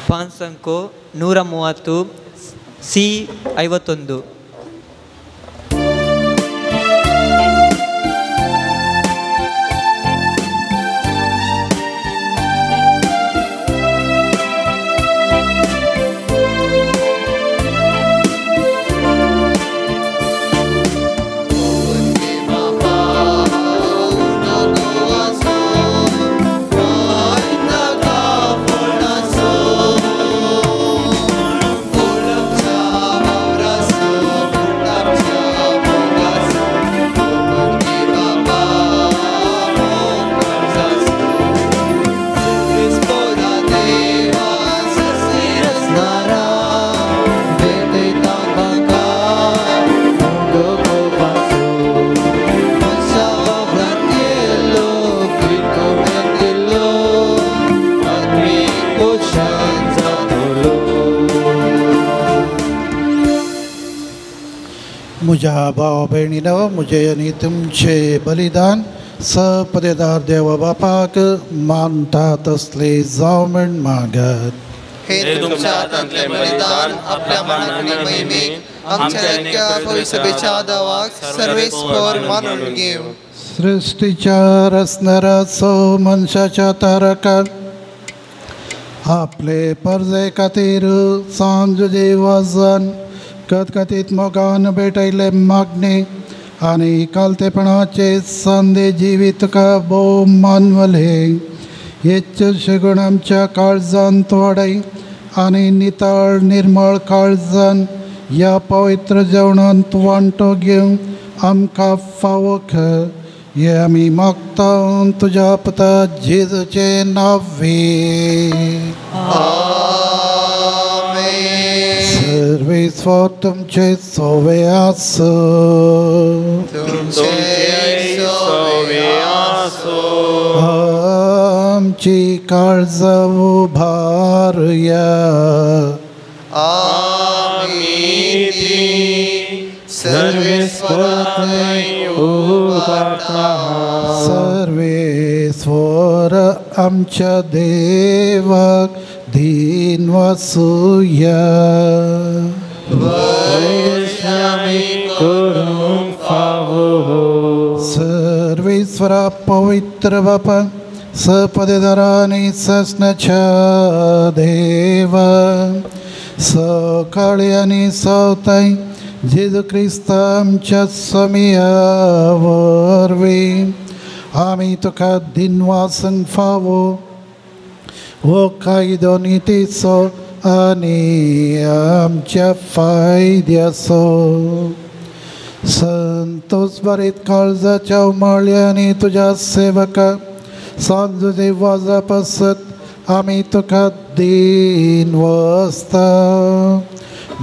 S2: ಪಾನ್ಸಂಕೋ 130 ಸಿ 51.
S4: म्हज्या भाव भयणीनो म्हजें आनी तुमचें बलिदान सपदेदार देवा बापाक मानता तसलें जावं म्हण मागत.
S3: हे तुमच्या हातांतलें बलिदान आपल्या मानाक महिमेक आमच्या इतक्या पवित्र सभेच्या देवाक सर्वेस्पर मानून घेव.
S4: सृश्टीच्या रचणाराचो मनशाच्या तारकाक आपले परजे खातीर सांज देवाजन कथकथीत मोगान भेटयले मागणे आनी कालतेपणाचे संदे जिवीत तुका भोव मानवले. हेच सगुण आमच्या काळजांत वाडय आनी नितळ निर्मळ काळजान ह्या पवित्र जेवणांत वांटो घेवन आमकां फावो कर. हे आमी मागता तुज्या पुता जेजूचें नांवे. सर्वेस्वर तुमचे सोवे आसूं. आमची काळजां उबारुया. सर्वेस्वर आमच्या देवाक दीन वसुया. सर्वेश्वरा पवित्र बापा सपदेदारानी ससनाच्या देवा सकाळी आनी सवताय जेजू क्रिस्त आमच्या स्वामया वरवीं आमी तुका दिनवासूंक फावो हो कायदो नितीचो आनी आमच्या फायद्याचो. संतोष भरीत काळजाच्या उमाळ्यांनी तुज्या सेवका सांजुदे वाजा पासत आमी तुका दीन वसता.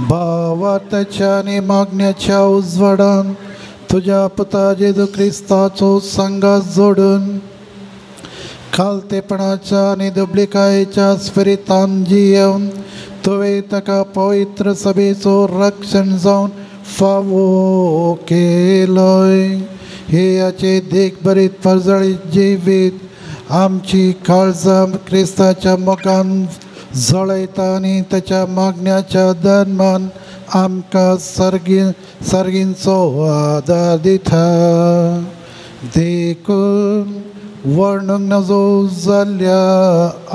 S4: भावार्थाच्या आनी मागण्याच्या उजवाडान तुज्या पुता जेजू क्रिस्ताचो संगात जोडून खालतेपणाच्या आनी दुबळिकायेच्या स्पिरितान जियेवन तुवें ताका पवित्र सभेचो रक्षण जावन फावो केलोय. हे हाचे देखभरीत परजळीत जिवीत आमची काळजां क्रिस्ताच्या मोगान जळयता आनी ताच्या मागण्याच्या धर्मान आमकां सर्गींचो आदार दिता. देखून वर्णूंक नजो जाल्ल्या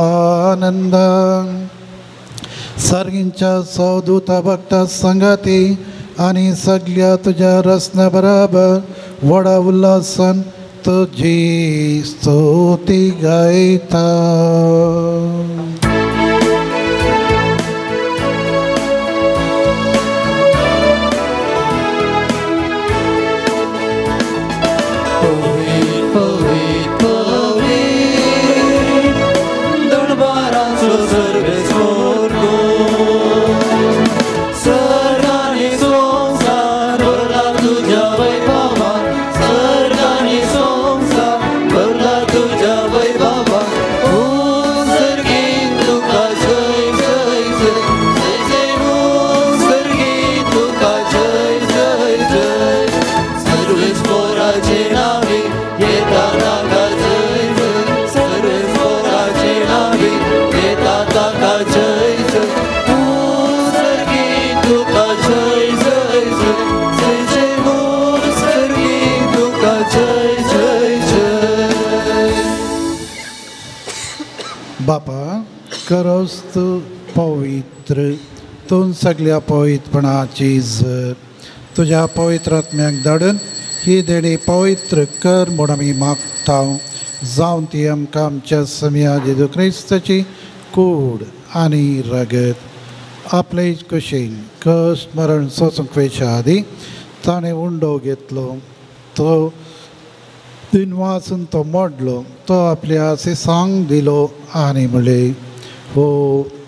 S4: आनंदान सर्गींच्या सवदूता भक्ता संगाती आनी सगल्या तुज्या रचना बराबर व्हडा उल्हासान तुजी स्तुती गायता.
S3: पवित्र
S6: सर्वेस्पोर सर्गानी संसार भरला तुझ्या वैभवान सर्गानी संसार भरला तुझ्या वैभवान सर्गी तुका जय जय जय जय जय सर्गी तुका जय जय जय सर्वेस्पोराचे नावे येता ताका जय जय सर्वेस्पोराचे नावे येता ताका जय जय सर्गी तुका जय जय जय जय जय सर्गी तुका जय जय जय.
S4: बापा करस्त पवित्र तूं सगळ्या पवित्रपणाची जर तुज्या पवित्र आत्म्याक धाडून ही देणी पवित्र कर म्हूण आमी मागता जावन ती आमकां आमच्या समया जेजू क्रिस्ताची कूड आनी रगत आपले कुशीन कश्ट मरण सोसूंक वयच्या आदीं ताणें उंडो घेतलो तो दिनवासून तो मोडलो तो आपल्या सिसांक दिलो आनी म्हणलें हो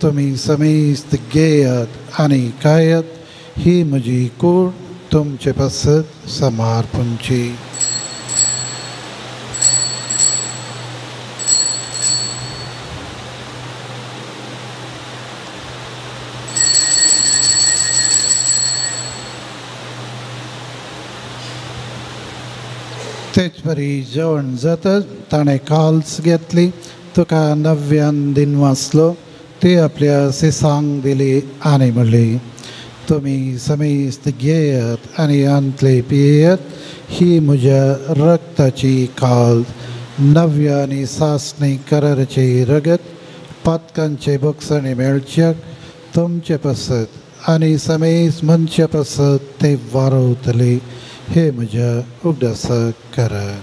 S4: तुमी समेस्त घेयात आनी खायात ही म्हजी कूड तुमचे पासत समर्पणची. तेच परी जेवण जातच ताणें काल्स घेतली तुका नव्यान दिनवासलो ती आपल्या सिसांक दिली आनी म्हणली तुमी समेस्त घेयात आनी आंतले पियेयात ही म्हज्या रक्ताची काल नव्या आनी सासणी कराराची रगत पातकांचे बोगसणे मेळच्याक तुमचे पासत आनी समेस्त मनशा पासत ते वारवतले हे म्हज्या उगडासाक करात.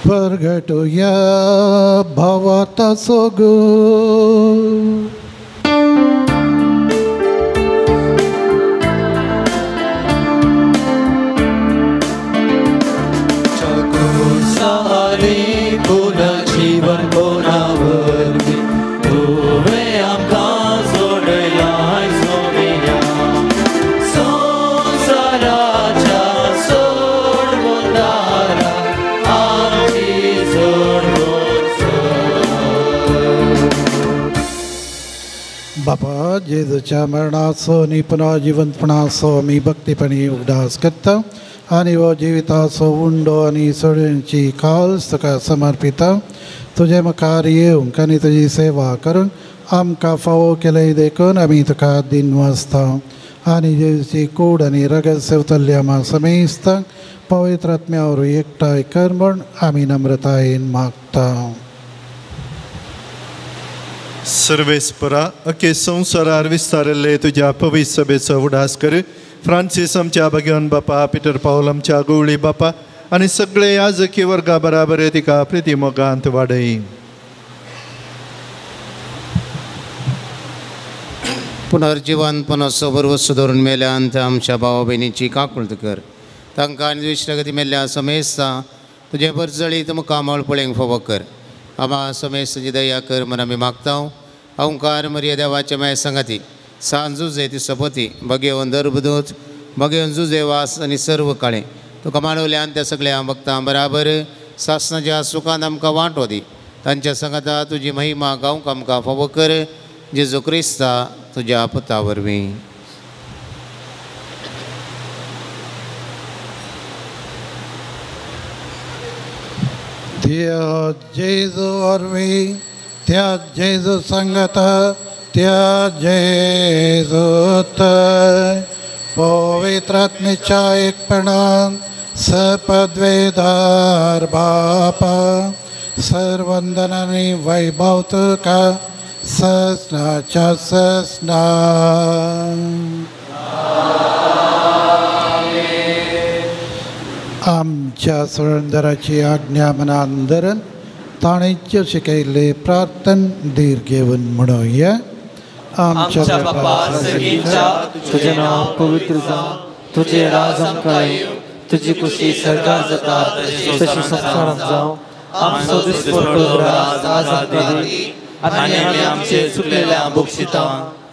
S4: परगटुया भावाताचो गो
S6: पुनर्जीवन कोणावरवी तुवें आमकां जोडलाय सोम्या संवसाराच्या सोडवणारा आमची सोडवण.
S4: बापा जेजूच्या मरणाचो आनी पुनर्जिवंतपणाचो आमी भक्तीपणी उगडास करता आनी हो जिविताचो उंडो आनी सोडणीची खास तुका समर्पिता तुजे मुखार येवंक आनी तुजी सेवा करून आमकां फावो केलें देखून आमी तुका दिनवासता आनी जेजूची कूड आनी रगत सेवतल्ल्या आमा समेस्तांक पवित्र आत्म्या वरवीं एकठांय कर म्हूण आमी नम्रतायेन मागता.
S7: सर्वेस्परा अखे संवसारार विस्तारिल्ले तुज्या पवित्र सभेचो उडास कर. फ्रांसीस आमच्या भगवान बापा, पिटर पावल आमच्या गवळी बापा आनी सगळे याजकी वर्गा बराबर तिका प्रिती मोगांत वाडय.
S8: पुनर्जीवन पुनर्सोबर धरून मेल्यान आमच्या भावा भयणीची काकुळट कर. तांकां आनी दुश्टगती मेल्ल्या समेस्ता तुजे परजळीत मुखामळ पळोवंक फावो कर. आमा समेस्ताची दया कर म्हूण आमी मागता. ओंकार मरिया देवाचे माय संगाती सान जुजे ती सपती बगेवन दर्बदूत बगेवन जुजे वास आनी सर्व काळे तुका मानवल्यान त्या सगळ्या भक्तां बराबर सासनाच्या सुखान आमकां वांटो दी. तांच्या संगाता तुजी महिमा गावंक आमकां फावो कर. जेजू क्रिस्ता तुज्या पुता वरवीं.
S4: त्या जेजू वरवीं त्या जेजू संगता त्या जेजूत पवित्र आत्म्याच्या एकपणान सपद्वेदार बापा सर्वंदनानी वैभव तुका ससनाच्या ससना. आमच्या सुरंदराची आज्ञा मनान धरून ताणें शिकयल्ले प्रार्थन धीर घेवन म्हणुया. आमच्या
S6: बापा सर्गीच्या तुझें नांव पवित्र जावं, तुजें राज आमकां येवं, तुजी खुशी सरकार जाता तशी संवसारांत जावं. आमचो दिसपडटो राज आज आमकां दी आनी आमी आमचे चुकलेल्या बक्षिता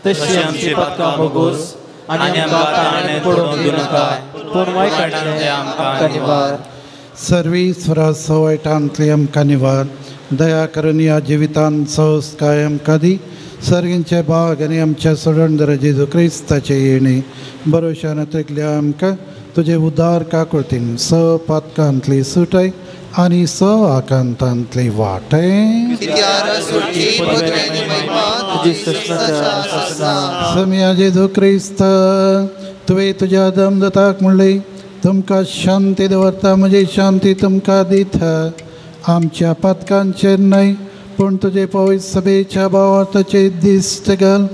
S6: तशी आमची पातकां भोगोस आनी आमकां ताणें पडोवंक दिवनाका, पूण वायटांतल्यान आमकां निवार.
S4: सर्वीस्वरा सवयटांतली आमकां निवार. दया करून ह्या जिवितांत संस्काय आमकां दी. सर्गींचे भाग आनी आमच्या सोडणदार जेजू क्रिस्ताचे येणे भरोशान तेकल्या आमकां तुजे उदार काकुळतीन स पातकांतली सुटय आनी स आकांतांतली वाटय. सम्या जेजू क्रिस्त तुवें तुज्या दमदताक म्हणलें तुमकां शांती दवरता, म्हजी शांती तुमकां दिता. आमच्या पातकांचेर न्हय पूण तुजे पवित्र सभेच्या भावार्थाचे दिश्ट घाल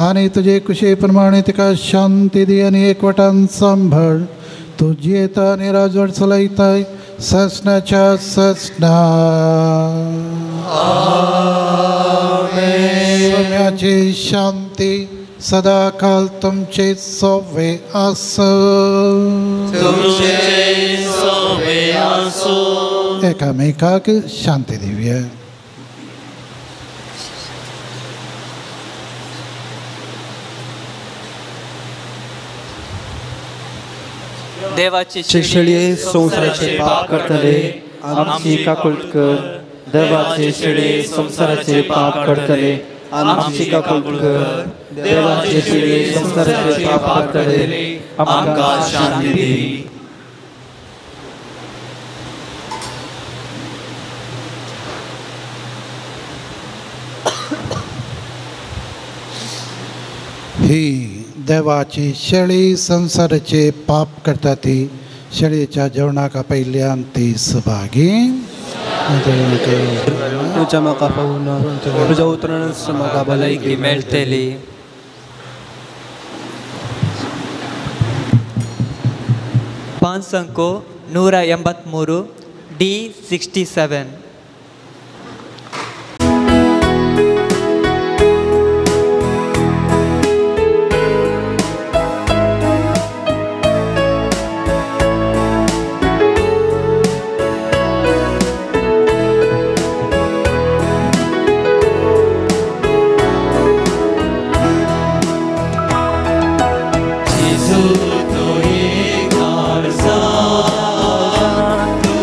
S4: आनी तुजे कुशे प्रमाणे तिका शांती दी आनी एकवटान सांबाळ. तूं जियेता आनी राजवट चलयताय ससनाच्या ससना. आमेन. शांती सदाकाल तुमचे सोवे आसूं.
S6: तुमचे सोवे आसूं.
S4: एकामेकाक शांती दिवया.
S2: देवाचे
S6: शेळये संवसाराचे पाप करतले आमची काकुळट कर. देवाचे शेळये संवसाराचे पाप करतले आमची काकुळट कर. देवाचे शेळये संवसाराचे पाप करतले आमकां शांती दी.
S4: ही देवाची शेळी संवसाराचे पाप करता ती शेळीच्या जेवणाक आपयल्ल्यान ती सभागी.
S9: तुज्या म्हाका पावना, तुज्या उतरानच म्हाका
S2: भलायकी मेळटली. पांच अंको 183 D67.
S6: तू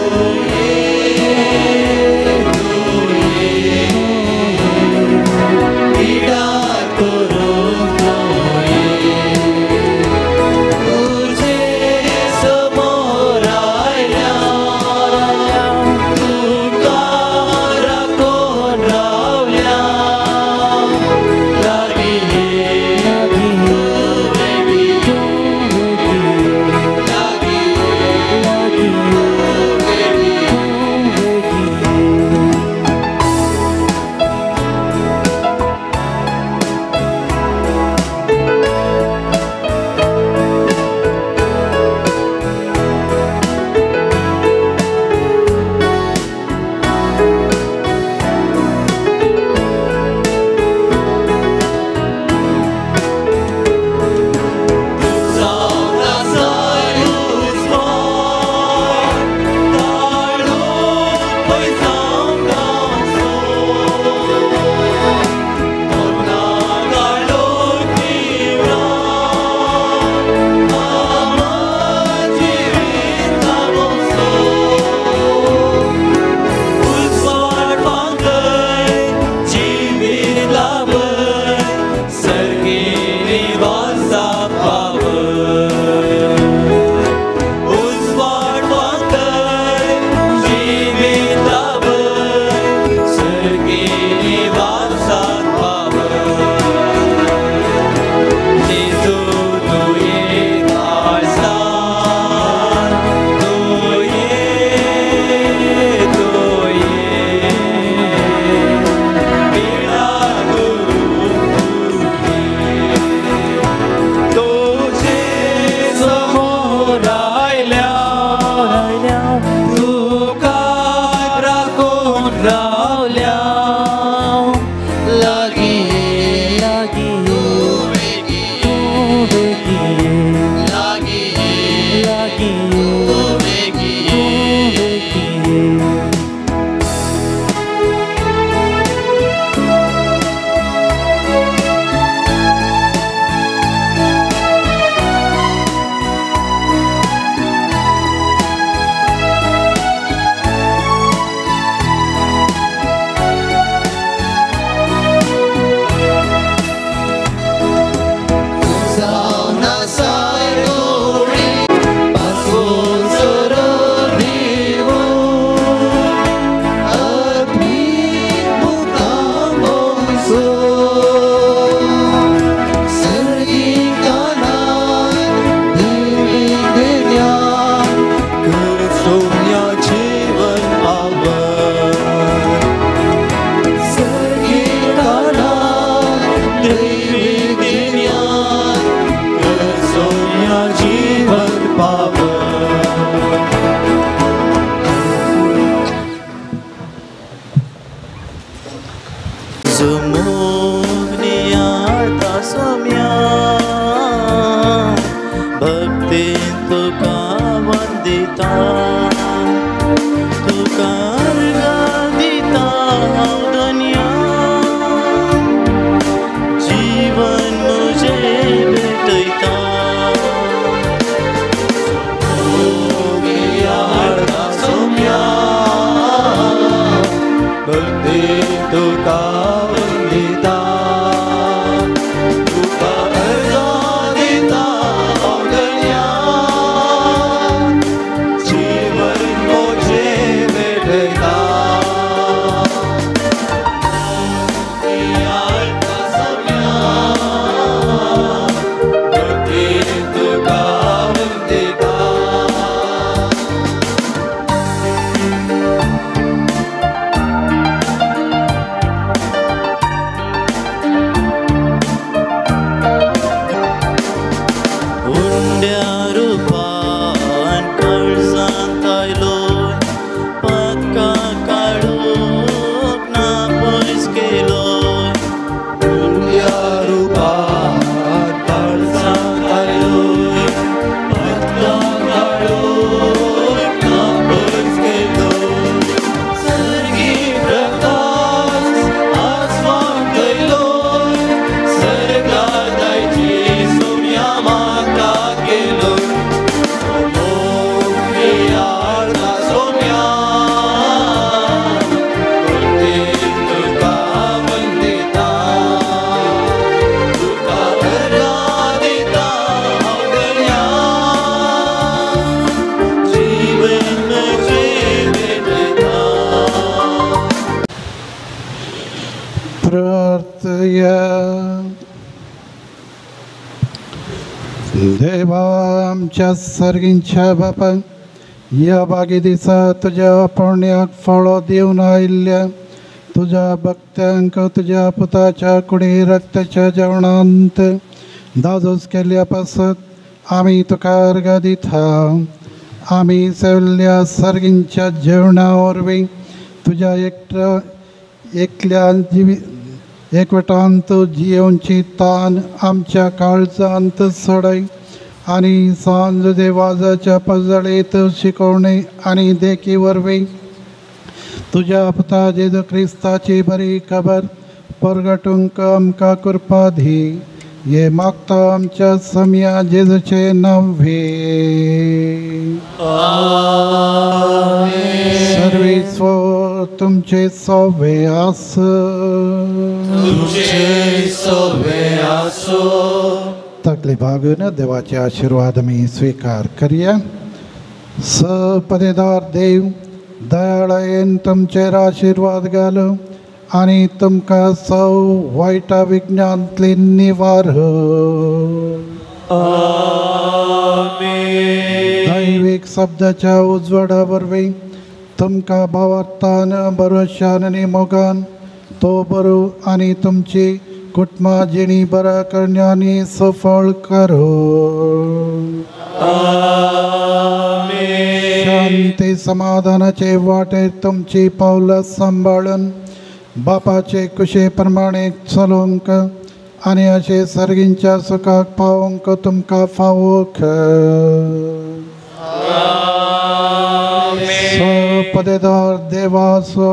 S10: सोमो सोम्या भक्ती तुका वंदिता तुका दिता हांव धन्या जीवन म्हजें भेटयता सोम्या भक्ती तुका वंदिता
S4: देवा आमच्या सर्गींच्या बापा ह्या बागे दिसा तुज्या पुण्याक फळो दिवन आयिल्ल्या तुज्या भक्त्यांक तुज्या पुताच्या कुडी रक्ताच्या जेवणांत दादोस केल्ल्या पासत आमी तुका अर्गां दिता. आमी सेवल्ल्या सर्गींच्या जेवणा वरवीं तुज्या एकल्या जिवी एकवटांत जियोवची तान आमच्या काळजांत सोडय आनी सांज देवाजाच्या पजळेत शिकवणे आनी देखी वरवीं तुज्या पुता जेजू क्रिस्ताची बरी खबर परगटूंक आमकां कृपा दी. हे मागता आमच्या समया जेजूचे नांव सर्वेस्वर तुमचे सोवे आसो
S10: तुमचे सोवे आसो.
S4: तकली भागून देवाचे आशीर्वाद आमी स्वीकार करया. सपदेदार देव दयाळायेन तुमचेर आशीर्वाद घालू आनी तुमकां सौ वायटा विज्ञांतली निवार. दैवीक शब्दाच्या उजवाडा वरवीं तुमकां भावार्थान भरोशान आनी मोगान तो बरो आनी तुमची कुटुंबा जिणी बरा करण्यांनी सफळ करो. शांती समाधानाचे वाटेर तुमची पावलां सांबाळून बापाचे कुशे प्रमाणे चलोवंक आनी अशें सर्गींच्या सुखाक पावोवंक तुमकां फावोक. पदेदार देवाचो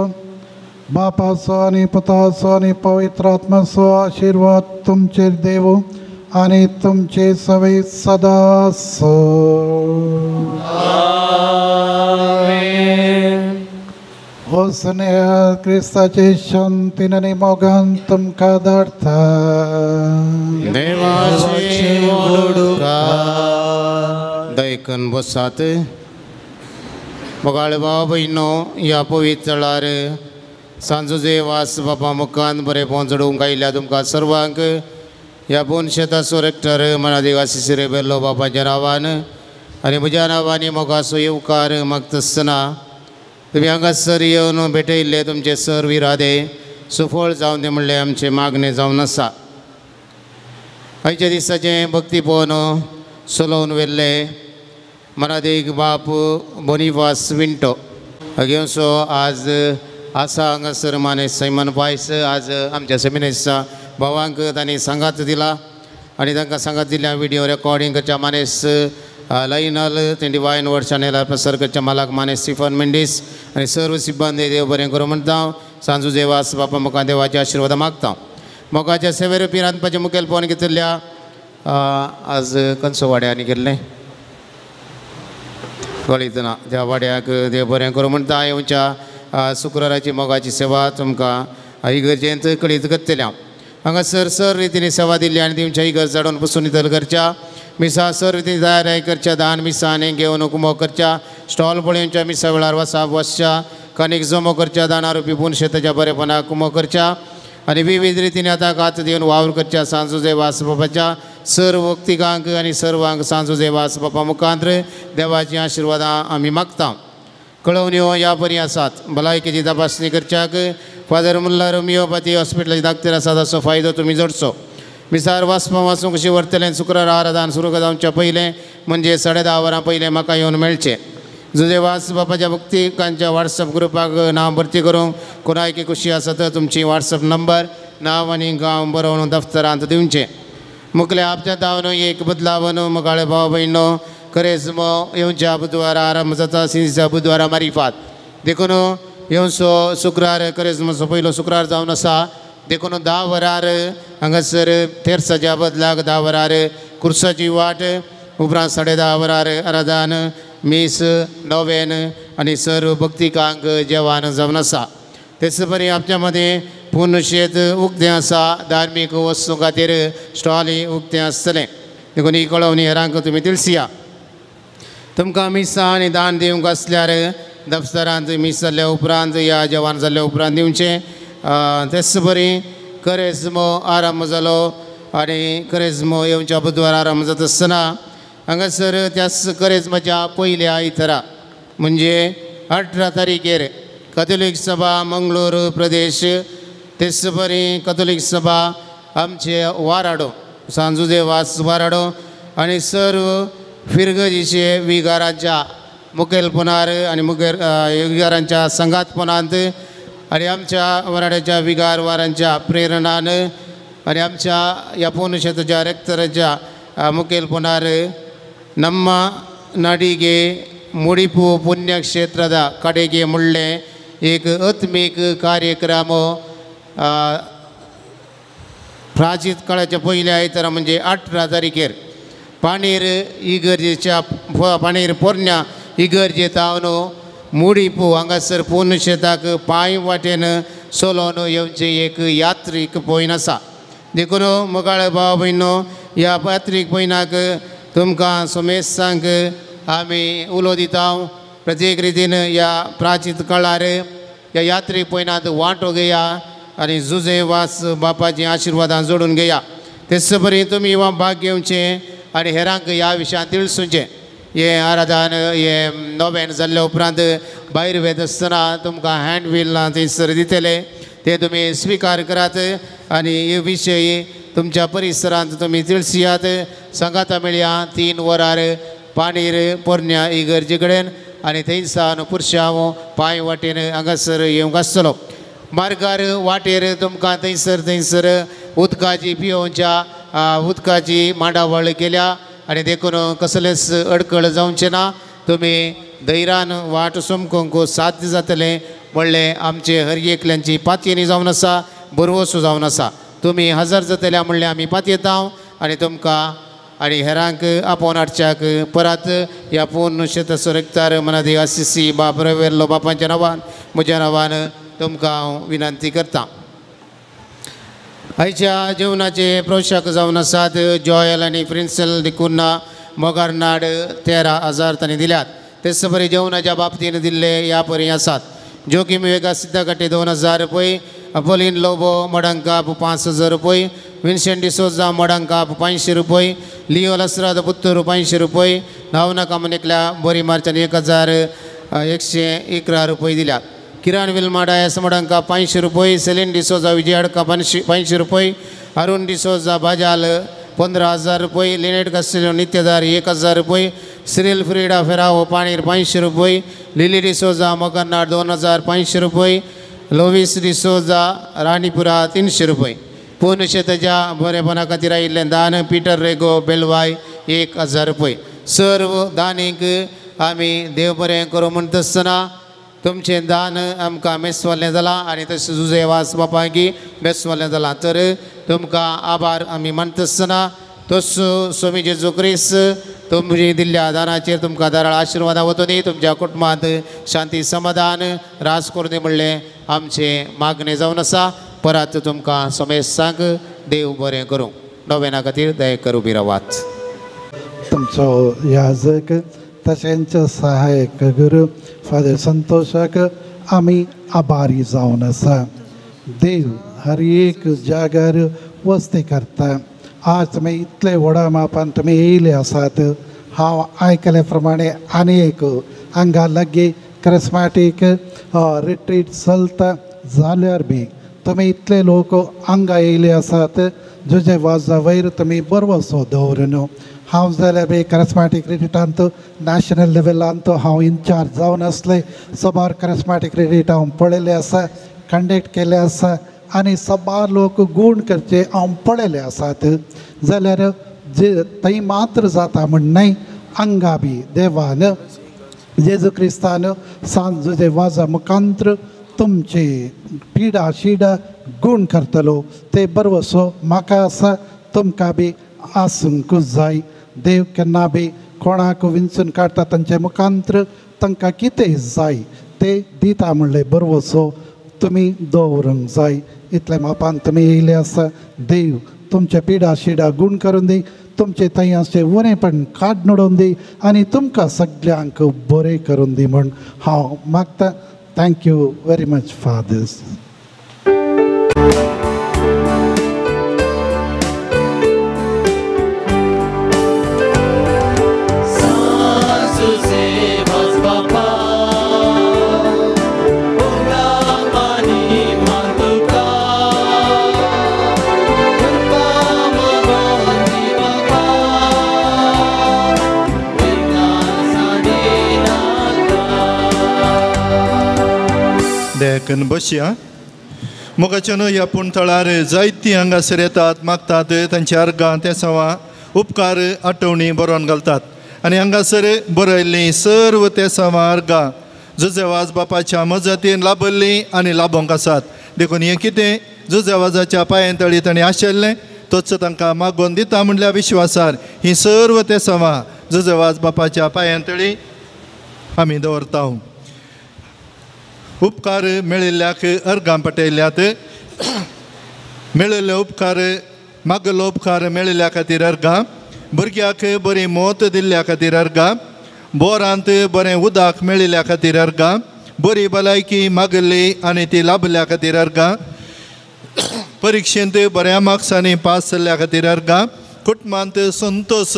S4: बापाचो आनी पुताचो आनी पवित्र आत्माचो आशिर्वाद तुमचेर देवो आनी तुमचे सवे सदा आसो. हो स्नेह क्रिस्ताचे शांतीन आनी मोगान तुमकां धाडटा.
S8: देवाचे दैकन बसात मोगाळ भाव भयणो ह्या पवित्र थळार सांजोजे वास बापा मुखान बरें चडोवंक आयिल्ल्या तुमकां सर्वांक ह्या बोनशेताचो रेक्टर मनादेव आशिश रेबेल्लो बापाच्या नांवान आनी म्हज्या नांवांनी मोगाचो येवकार मागतासतना तुमी हांगासर येवन भेटयल्ले तुमचे सर्व इरादे सुफळ जावन ते म्हणलें आमचें मागणें जावन आसा. आयच्या दिसाचें भक्तीपण चलोवन व्हेल्लें मनादेक बाप बोनिफास विंटो हागेंसो आज आसा हांगासर मानेस सैमन पायस आज आमच्या सेमिनेसा भावांक तांणी सांगात दिला आनी तांकां सांगात दिल्या व्हिडिओ रेकॉर्डिंग करच्या मानेस लायनल ते डिवायन वर्ड चॅनलार प्रसार करच्या मालक मानेस स्टिफन मेंडीस आनी सर्व सिब्बंदी देव बरें करूं म्हणटा. सांजू देवास बापा मुखार देवाचे आशिर्वाद मागता. मोगाच्या सेवेरुपी रांदपाचें मुखेलपण घेतिल्ल्या आज कंसो वाड्यांनी केल्लें कळीत ना त्या वाड्याक देव बरें करूं म्हणटा. येवच्या शुक्राराची मोगाची सेवा तुमकां इगर्जेंत कळीत करतले हांव. हांगासर सर रितीन सेवा दिल्ली आनी तुमच्या इगर्ज जाडून पसून नितळ करच्या मिसा सर रितीन तयार करच्या दान मिसांनी घेवन कुमो करच्या स्टॉल पळोवच्या मिसा वेळार वसाप वसच्या कणीक जमो करच्या दाना रुपी पूर्ण शेताच्या बरेपणाक कुमो करच्या आनी विविध रितीन आतां हात दिवन वावर करच्या सांजुजे वास बापाच्या सर्व वक्तिकांक आनी सर्वांक सांजुजे वास बापा मुखांत्र देवाची आशिर्वादां आमी मागता. कळोवण्यो ह्या बरी आसात. भलायकेची तपासणी करच्याक फादर मुल्ला होमिओपॅथी हॉस्पिटलाचे दाक्तेर आसात असो फायदो तुमी जोडचो. मिसार वाचपा वाचूंक कशी व्हरतलें शुक्रार आराधन सुरू जावच्या पयलें म्हणजे 10:30 वरां पयलें म्हाका येवन मेळचें. जुजे वास बापाच्या भक्तिकांच्या वॉट्सएप ग्रुपाक नांव भरती करूंक कोणायकी खुशी आसा तर तुमची वॉट्सएप नंबर नांव आनी गांव बरोवन दफ्तरांत दिवचें. मुखल्या हप्त्या धांवन एक बदलावन मुखाळे भाव भयणो करेजमो येवच्या बुधवारा आरंभ जाता सिंचा बुधवारा मारिफात देखून येवचो शुक्रार करेजमोचो पयलो शुक्रार जावन आसा देखून 10 वरार हांगासर तेर्साच्या बदलाक 10 वरार कुर्साची वाट उपरांत 10:30 वरार आराधन मीस नोवेन आनी सर्व भक्तिकांक जेवण जावन आसा. तेच परी आमच्या मदें पूर्ण शेत उक्तें आसा धार्मीक वस्तूं खातीर स्टॉलय उक्तें आसतलें देखून ही कळोवणी हेरांक तुमी तिळसिया. तुमकां मिसां आनी दान दिवंक आसल्यार दफ्तरांत मीस जाल्ल्या उपरांत या जेवण जाल्ल्या उपरांत दिवचें. तेच परी करेजमो आरंभ जालो आनी करेजमो येवच्या बुधवार आरंभ जाता आसतना हांगासर त्याच करेजमाच्या पयल्या आयतारा म्हणजे 18 तारखेर कथोलीक सभा मंगळूर प्रदेश तेच परी कथोलीक सभा आमचे वाराडो सांजुजे वास वाराडो आनी सर्व फिरगजीचे विगारांच्या मुखेलपणार आनी मुखेल विगारांच्या संगातपणांत आनी आमच्या वराड्याच्या विगार वारांच्या प्रेरणान आनी आमच्या ह्या पुनशेताच्या रेक्तराच्या मुखेलपणार ನಮ್ಮ ನಾಡಿಗೆ ಮುಡಿಪು ಪುಣ್ಯಕ್ಷೇತ್ರದ ಕಡೆಗೆ ಮುಳ್ಳೆ एक आत्मीक कार्यक्रम प्राचीत काळाच्या पयल्या आयतारा म्हणजे 18 तारखेर पाणीर इगर्जेच्या पाणीर पोरण्या इगर्जे तावन मुडिपू हांगासर पुण्यक्षेत्राक पांय वाटेन चलोवन येवचें एक यात्रीक पॉयंट आसा. देखून मोगाळ भाव भयणो ह्या यात्रीक पॉयंटाक तुमकां समेस्तांक आमी उलो दिता. प्रत्येक रितीन ह्या प्राचीत काळार ह्या यात्रीक पॉयंटांत वांटो घेया आनी जुजे वास बापाची आशिर्वादां जोडून घेया. तेच परी तुमी भाग घेवचें आनी हेरांक ह्या विशयांत तिळसुचें. हें आराधन हें नोवेन जाल्ल्या उपरांत भायर वयता आसतना तुमकां हँड व्हील थंयसर दितले ते तुमी स्विकार करात आनी हे विशय तुमच्या परिसरांत तुमी तिळसियात. सांगाता मेळया 3 वरार पाणीर पोरण्या इगर्जे कडेन आनी थंय सावन पुरशांव पांय वाटेन हांगासर येवंक आसतलो. मार्गार वाटेर तुमकां थंयसर थंयसर उदकाची पियोवच्या उदकाची मांडावळ केल्या आनी देखून कसलेच अडखळ जावचें ना. तुमी धैर्यान वाट समकोंक साध्य जातलें म्हणलें आमचे हर एकल्यांची पातयेनी जावन आसा भरवसो जावन आसा. तुमी हजर जातले म्हणलें आमी पातयेता आनी तुमकां आनी हेरांक आपोवन हाडच्याक परत ह्या पूर्ण शेताचो रेक्तार मनादी आसिसी बाप रवेल्लो बापांच्या नांवान म्हज्या नांवान तुमकां हांव विनंती करता. आयच्या जेवणाचे प्रोत्साहक जावन आसात जॉयल आनी प्रिन्सल डिकुन्ना मोगारनाड 13,000 तांणी दिल्यात. तेच परी जेवणाच्या बाबतीन दिल्ले ह्या परी आसात. जोकीम वेगा सिद्धकट्टे 2,000 रुपये, अपोलीन लोबो मडंकाप 5,000 रुपये, विन्सेंट डिसोजा मडंकाप 500 रुपये, लिओ लसराद पुत्तूर 500 रुपये, नावना कामनेकल्या बोरी मार्चान 1,111 रुपये दिल्यात. किरण विल्माडा एस मडंका 500 रुपये, सेलीन डिसोजा विजय 500 रुपये, अरुण डिसोजा बाजाल 15,000 रुपये, लिनेट कास्टिलो नित्यदार 1,000 रुपये, सिरिल फ्रीडा फेरावो पाणीर 500 रुपये, लिली डिसोजा मगन्नाड 2,500 रुपये, लोवीस डिसोजा राणीपुरा 300 रुपये. पुनशेताच्या बरेपणा खातीर आयिल्लें दान पिटर रेगो बेलवाय 1000 रुपये. सर्व दानीक आमी देव बरें करूं म्हणटा आसतना तुमचें दान आमकां मेसवालें जालां आनी तशें जुजे वास बापायकी मेसवालें जालां तर तुमकां आभार आमी मानता आसतना तसो स्वामी जेजू क्रिस्त तुमची दिल्ल्या दानाचेर तुमकां दाराळ आशिर्वादा वतनी तुमच्या कुटुंबांत शांती समाधान रास करून दी म्हणलें आमचें मागणें जावन आसा. परत तुमकां समेस्तांक देव बरें करूं. नोवेना खातीर दया करूं बी रावात.
S4: तुमचो याजक तशेंच सहायक गुरू फादर संतोषाक आमी आभारी जावन आसा. देव हर एक जाग्यार वस्ती करता. आज तुमी इतले व्हडा मापान तुमी येयले आसात. हांव आयकले प्रमाणे आनी एक हांगा लागीं करिस्मॅटीक रिट्रीट चलता जाल्यार बी तुमी इतले लोक हांगा येयले आसात. जुजे वाजा वयर तुमी बरवसो दवरून हांव जाल्यार बी करिस्मॅटीक रिट्रीटांत नॅशनल लेवलांत हांव इनचार्ज जावन आसलें. सबार करिस्मॅटीक रिट्रीट हांव पळयलें आसा, कंडक्ट केल्लें आसा आनी सबार लोक गूण करचे हांव पळयले आसात. जाल्यार जे थंय मात्र जाता म्हण न्हय, हांगा बी देवान जेजू क्रिस्तान सांज जुजे वाजा मुखांत्र तुमचे पिडा शिडा गूण करतलो ते बरवसो म्हाका आसा, तुमकां बी आसूंक जाय. देव केन्ना बी कोणाक विंचून काडटा तांचे मुखांत्र तांकां कितें जाय ते दिता म्हणलें बरवसो तुमी दवरूंक जाय. इतले मापान तुमी येयले आसा. देव तुमचे पिडा शिडा गूण करून दी, तुमचे थंय आसचें उणेपण काडून उडोवन दी आनी तुमकां सगल्यांक बरें करून दी म्हूण हांव मागता. Thank you very much fathers.
S7: देखून बसया मोगाच्यान ह्या पूण थळार जायतीं हांगासर येतात मागतात तांची अर्गां तेसांवां उपकार आठवणी बरोवन घालतात आनी हांगासर बरयल्लीं सर्व तेसांवां अर्गां जुजेवाज बापाच्या मजतीन लाभल्लीं आनी लाभोंक आसात. देखून हें कितें जुजेवाजाच्या पांयां तळी तांणी आशिल्लें तोच तांकां मागोवन दिता म्हणल्या विश्वासार हीं सर्व तेसांवां जुजेवाज बापाच्या पांयां तळी आमी दवरता. उपकार मेळिल्ल्याक अर्गां पटयल्यात. मेळिल्ले उपकार मागलो उपकार मेळिल्ल्या खातीर अर्गां, भुरग्याक बरी मोत दिल्ल्या खातीर अर्गां, बोरांत बरें उदक मेळिल्ल्या खातीर अर्गां, बरी भलायकी मागली आनी ती लाभल्या खातीर अर्गां, परिक्षेंत बऱ्या मार्क्सांनी पास जाल्ल्या खातीर अर्गां, कुटुंबांत संतोष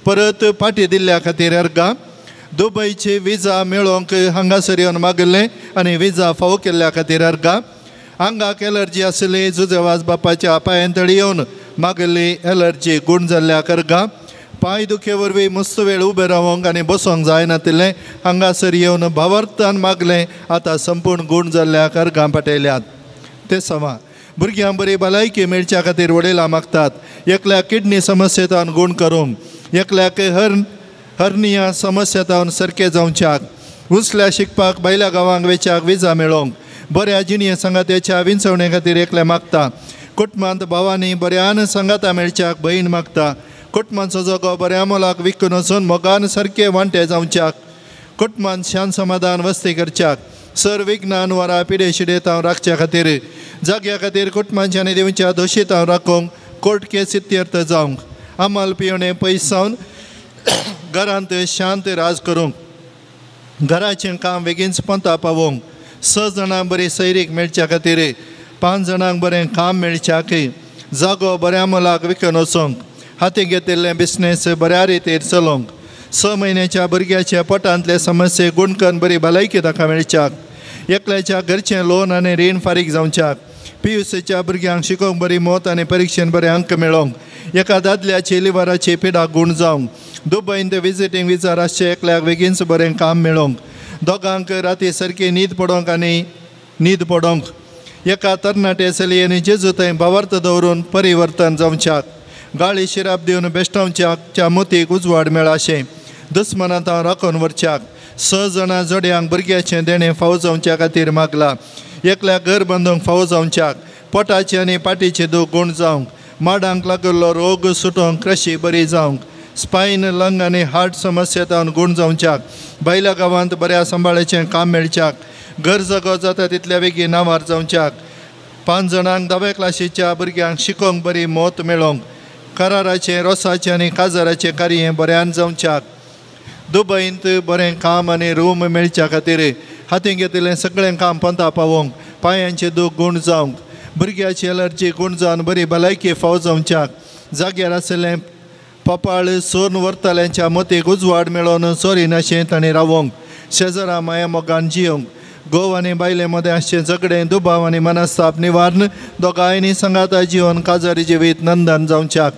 S7: परत फाटी दिल्ल्या खातीर अर्गां, दुबयची विजा मेळोवंक हांगासर येवन मागिल्लें आनी विजा फावो केल्ल्या खातीर अर्गां, आंगाक एलर्जी आसली जुजेवाज बापाच्या पांयां तळी येवन मागिल्ली एलर्जी गूण जाल्ल्या अर्गां, पांय दुखे वरवीं मस्त वेळ उबें रावंक आनी बसोंक जायनातिल्लें हांगासर येवन भावार्थान मागलें आतां संपूर्ण गूण जाल्ल्या अर्गां पाटयल्यात. ते सवा भुरग्यां बरी भलायकी मेळच्या खातीर वडिलां मागतात. एकल्याक किडनी समस्येतान गूण करूंक, एकल्याक हर्निया समस्या सारकें जावच्याक, उंचल्या शिकपाक भायल्या गांवांक वेच्याक विजा मेळोवंक, बऱ्या जिणये सांगात्याच्या विंचवणे खातीर एकलें मागता. कुटुंबांत भावांनी बऱ्यान सांगाता मेळच्याक भयण मागता. कुटुंबांचो जगो बऱ्या मोलाक विकून वचून मोगान सारकें वांटे जावच्याक, कुटुंबांत शांत समाधान वस्ती करच्याक, सर विज्ञान वरा पिडे शिडे तांव राखच्या खातीर, जाग्या खातीर कुटुंबांच्या आनी देवच्या दोशी तांव राखूंक, कोर्ट केस इत्यर्थ जावंक, अमल पिवणे पयस जावन घरांत शांत राज करूंक, घराचें काम बेगीनच पंता पावोवंक, 6 जाणांक बरी सैरीक मेळच्या खातीर, 5 जाणांक बरें काम मेळच्याक, जागो बऱ्या मोलाक विकून वचोंक, हाती घेतिल्लें बिजनेस बऱ्या रितीर चलोवंक, 6 म्हयन्याच्या भुरग्याच्या पोटांतले समस्ये गुणकन बरी भलायकी ताका मेळच्याक, एकल्याच्या घरचें लोन आनी रीण फारीक जावच्याक, PUCच्या भुरग्यांक शिकोवंक बरी मत आनी परिक्षेन बरे अंक मेळोवंक, एका दादल्याची लिवराची पिडा गूण जावंक, दुबयंत विजिटींग विजार आसचे एकल्याक बेगीनच बरें काम मेळोवंक, दोगांक राती सारकी न्हीद पडोवंक आनी न्हीद पडोंक एका तरणाटे चलयेन जेजू थंय भावार्थ दवरून परिवर्तन जावच्याक गाळी शिराप दिवन बेश्टावच्याकच्या मोतीक उजवाड मेळाशें दुस्मनांत हांव राखून व्हरच्याक 6 जाणां जोडयांक भुरग्याचें देणें फावो जावच्या खातीर मागला एकल्या घर बांदूंक फावो जावच्याक पोटाची आनी पाटीचे दूख गूण जावंक माडांक लागिल्लो रोग सुटोवंक क्रशी बरी जावंक स्पायन लंग आनी हार्ट समस्या तावन गूण जावच्याक बायल्या गांवांत बऱ्या सांबाळाचें काम मेळच्याक घर जागो जाता तितल्या बेगीन नांवार जावच्याक 5 जाणांक 10व्या क्लासीच्या भुरग्यांक शिकोवंक बरी मौत मेळोवंक कराराचें रोसाचें आनी काजाराचें कार्य बऱ्यान जावच्याक दुबयंत बरें काम आनी रूम मेळच्या खातीर हातीं घेतिल्लें सगळें काम पंता पावोवंक पांयांचें दूख गूण जावंक भुरग्याची एलर्जी गूण जावन बरी भलायकी फाव जावच्याक जाग्यार आशिल्लें पपाळ सोन व्हरतल्यांच्या मतीक उजवाड मेळोवन चोरी नाशें तांणी रावोंक शेजरा माया मोगान जियोंक घोव आनी बायले मदें आसचें झगडें दुबाव आनी मनस्ताप निवारण दोगांयनी सांगाता जिवन काजारी जिवीत नंदन जावच्याक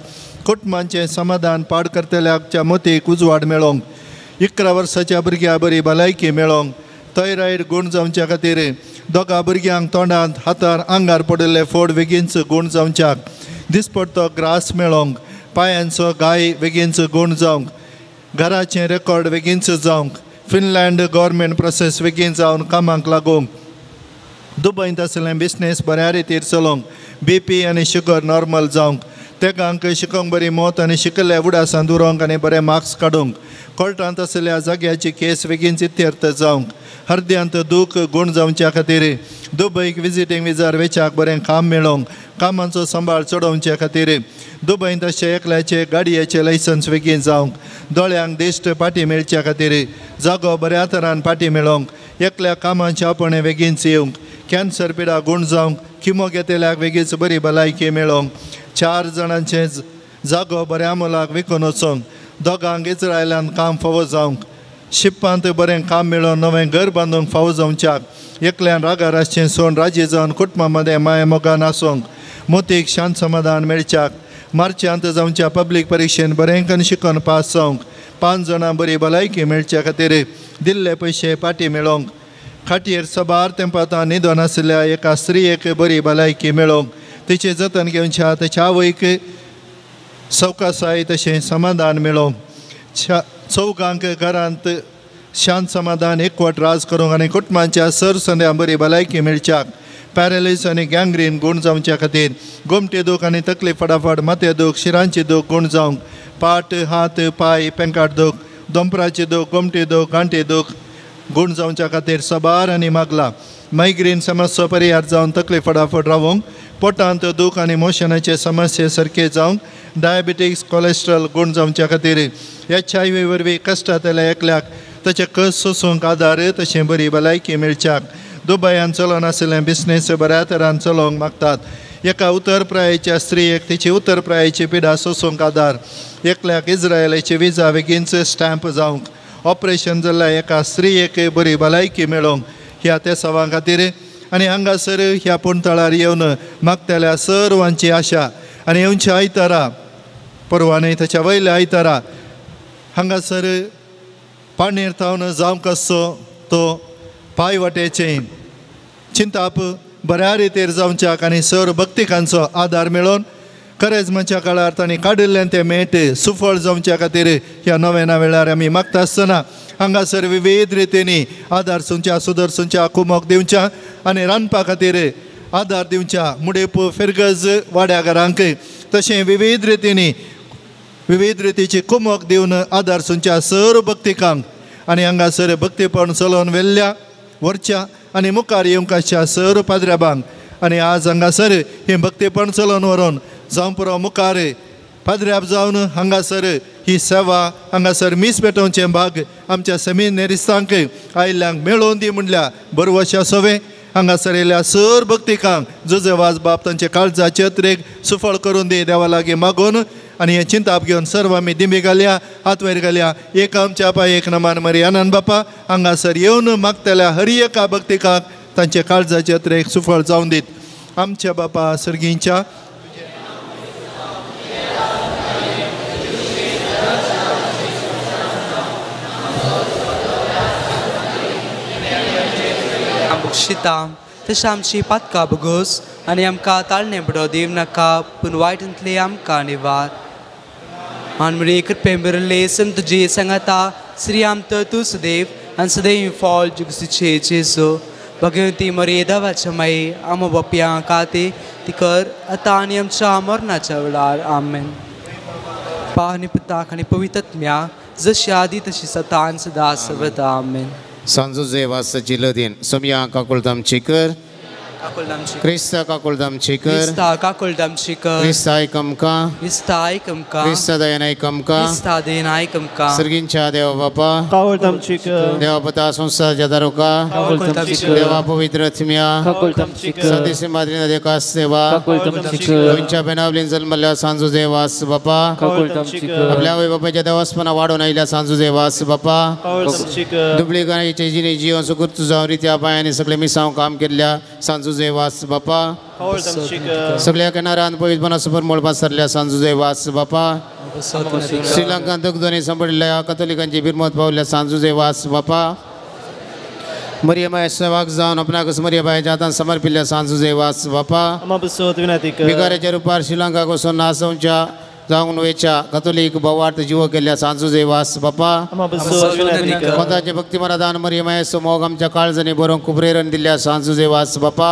S7: कुटुंबांचें समाधान पाड करतल्याच्या मतीक उजवाड मेळोवंक 11 वर्साच्या भुरग्या बरी भलायकी मेळोवंक थायरॉयड गूण जावच्या खातीर दोगा भुरग्यांक तोंडांत हातार आंगार पडिल्ले फोड बेगीनच गूण जावच्याक दिसपडतो ग्रास मेळोवंक पांयांचो गाय बेगीनच गूण जावंक घराचें रेकॉर्ड बेगीनच जावंक फिनलँड गव्हर्मेंट प्रोसेस बेगीन जावन कामाक लागूंक दुबयंत आशिल्लें बिजनेस बऱ्या रितीर चलोवंक बीपी आनी शुगर नॉर्मल जावंक तेगांक शिकोवंक बरी मौत आनी शिकल्ल्या उडासांत उरोवंक आनी बरे मार्क्स काडूंक कोर्टांत आशिल्ल्या जाग्याची केस बेगीन इत्यर्थ जावंक हर्द्यांत दूख गूण जावच्या खातीर दुबयक विजिटींग विजार वेच्याक बरें काम मेळोवंक कामांचो सांबाळ चडोवच्या खातीर दुबयंत अशें एकल्याचे गाडयेचें लायसन्स बेगीन जावंक दोळ्यांक दिश्ट पाटी मेळच्या खातीर जागो बऱ्या तरान पाटी मेळोवंक एकल्या कामांचे आपणे बेगीनच येवंक कॅन्सर पिडा गूण जावंक किमो घेतल्याक बेगीच बरी भलायकी मेळोवंक 4 जाणांचें जागो बऱ्या मोलाक विकून वचोंक दोगांक इस्रायलान काम फावो जावंक शिप्पांत बरें काम मेळोवन नवें घर बांदूंक फावो जावच्याक एकल्यान रागार आसचें सोण राजी जावन कुटुंबा मदें माया मोगान आसूंक मोतीक शांत समाधान मेळच्याक मार्चांत जावच्या पब्लीक परिक्षेन बरें करून शिकोवन पास जावंक 5 जाणां बरी भलायकी मेळच्या खातीर दिल्ले पयशे पाटी मेळोवंक खाटयेर सबार तेंपांत न्हिदोन आशिल्ल्या एका स्त्रियेक बरी भलायकी मेळोवंक तिचें जतन घेवच्या ताच्या आवयक सवकासाय तशें समाधान मेळोवंक चौगांक घरांत शांत समाधान एकवट राज करूंक आनी कुटुंबांच्या सर संद्या बरी भलायकी मेळच्याक पॅरालिस आनी गँग्रीन गूण जावच्या खातीर गोमटे दूख आनी तकली फटाफट माथे दूख शिरांची दूख गूण जावंक पाट हात पांय पेंकाट दूख दोंपराची दूख गोमटे दूख गांठे दूख गूण जावच्या खातीर सबार आनी मागला मायग्रेन समस्या परिहार जावन तकली फटाफट रावोंक पोटांत दूख आनी मोशनाचे समस्ये सारके जावंक डायबिटीस कोलेस्ट्रॉल गूण जावच्या खातीर HIV वरवीं कश्टांतल्या एकल्याक ताचें कस सोसूंक आदार तशें बरी भलायकी मेळच्याक दुबयान चलोवन आशिल्लें बिजनेस बऱ्या तरान चलोवंक मागतात एका उतर प्रायेच्या स्त्रियेक तिची उतर प्रायेची पिडा सोसूंक आदार एकल्याक इस्रायलाची विजा बेगीनच स्टॅम्प जावंक ऑपरेशन जाल्ल्या एका स्त्रियेक बरी भलायकी मेळोवंक ह्या त्या सवां खातीर आनी हांगासर ह्या पुणतळार येवन मागतल्या सर्वांची आशा आनी येवच्या आयतारा परवा न्हय ताच्या वयल्या आयतारा हांगासर पाणेर थावन जावंक आसचो तो पांय वाटेचें चिंताप बऱ्या रितीर जावच्याक आनी सर भक्तिकांचो आदार मेळोवन करेजमाच्या काळार तांणी काडिल्लें तें मेट सुफळ जावच्या खातीर ह्या नव्या वेळार आमी मागता आसतना हांगासर विविध रितींनी आदार सुंच्या सुदर सुंच्या कुमोक दिवच्या आनी रांदपा खातीर आदार दिवच्या मुडेप फिरगज वाड्या घरांक तशें विविध रितींनी विविध रितीची कुमोक दिवन आदार सुंच्या सर भक्तिकांक आनी हांगासर भक्तीपण चलोवन व्हेल्ल्या व्हरच्या आनी मुखार येवंक आसच्या सर पाद्र्याबांक आनी आज हांगासर हें भक्तीपण चलोवन व्हरोन जावं पुरो मुखार पाद्र्याब जावन हांगासर ही सेवा हांगासर मीस पेटोवचें भाग आमच्या सेमिनेरिस्तांक आयिल्ल्यांक मेळोवन दी म्हणल्या बरवशा सवे हांगासर येयल्या सर भक्तिकांक जुजे वाज बाप तांचे काळजाचे अत्रेक सुफळ करून दी देवा लागीं मागून आनी हें चिंताप घेवन सर्व आमी दिंबी घालया हात वयर घालया एक आमच्या पांय एक नमान मरी आनंद बापा हांगासर येवन मागतल्या हर एका भक्तिकांक तांचे काळजाचे अत्रेक सुफळ जावन दीत आमच्या बापा सर्गींच्या
S2: बक्षिता तशें आमची पातकां भोगोस आनी आमकां ताळणें पडो दिव नाका पूण वायटांतले आमकां निवार. मानमरे कृपे मिरले संत तुजे सांगाता श्री आमत तूं सदैव आनी सदैव फॉल जुगसीचे जेजू भगवती मरे देवाच्या माये आमो बापया खातीर ती कर आतां आनी आमच्या मरणाच्या वेळार. आमेन. पा आनी पुताक आनी पवित्र जशी आदी तशी सतान सदा सर्वदा. आमेन.
S8: सांजो देवाची लदीन सोमया काकुळतामची कर, क्रिस्ता काकुळतामची कर,
S2: क्रिस्ता काकुळतामची कर,
S8: क्रिस्ता आयक आमकां,
S2: क्रिस्ता आयक आमकां,
S8: क्रिस्ता दयेन आयक आमकां,
S2: क्रिस्ता दयेन आयक आमकां.
S8: सर्गींच्या देवा बापा
S10: काकुळतामची कर,
S8: देवा पुता संसाराच्या दारुका
S6: काकुळतामची कर,
S8: देवा पवित्र आत्म्या
S6: काकुळतामची कर,
S8: संदेशी माद्रीन देकास देवा
S6: काकुळतामची कर,
S8: गोंयच्या बेनावलीन जल्मल्ल्या सांजो देवास बापा
S6: काकुळतामची कर,
S8: आपल्या आवय बापायच्या देवासपणा वाडोवन आयिल्ल्या सांजो देवास बापा
S10: काकुळतामची कर,
S8: डुप्लिकांचे जिणे जीवन सुकृत जावन रित्या पांयांनी सगळे मिसांव काम केल्ल्या सांजो देवास बापा, सगळ्या किनारान पवित्रपणा सुपर मोळपात सरल्या सांजो देवास बापा, श्रीलंकांत दुखदोनी सांपडिल्ल्या कथोलिकांची बिरमत पावल्या सांजो देवास बापा, मरियमाय सेवाक जावन आपणाकच मरियमायच्या हातान समर्पिल्ल्या सांजो देवास बापा, विकाराच्या रुपार श्रीलंकाक वचून नासवच्या जावंक वयच्या कथोलीक भावार्थ जीव केल्ल्या सांजो देवास बापा, कोताचे भक्तिमरादान मरियमायचो मोग आमच्या काळजांनी बरोवंक खूब प्रेरण दिल्ल्या सांजो देवास बापा,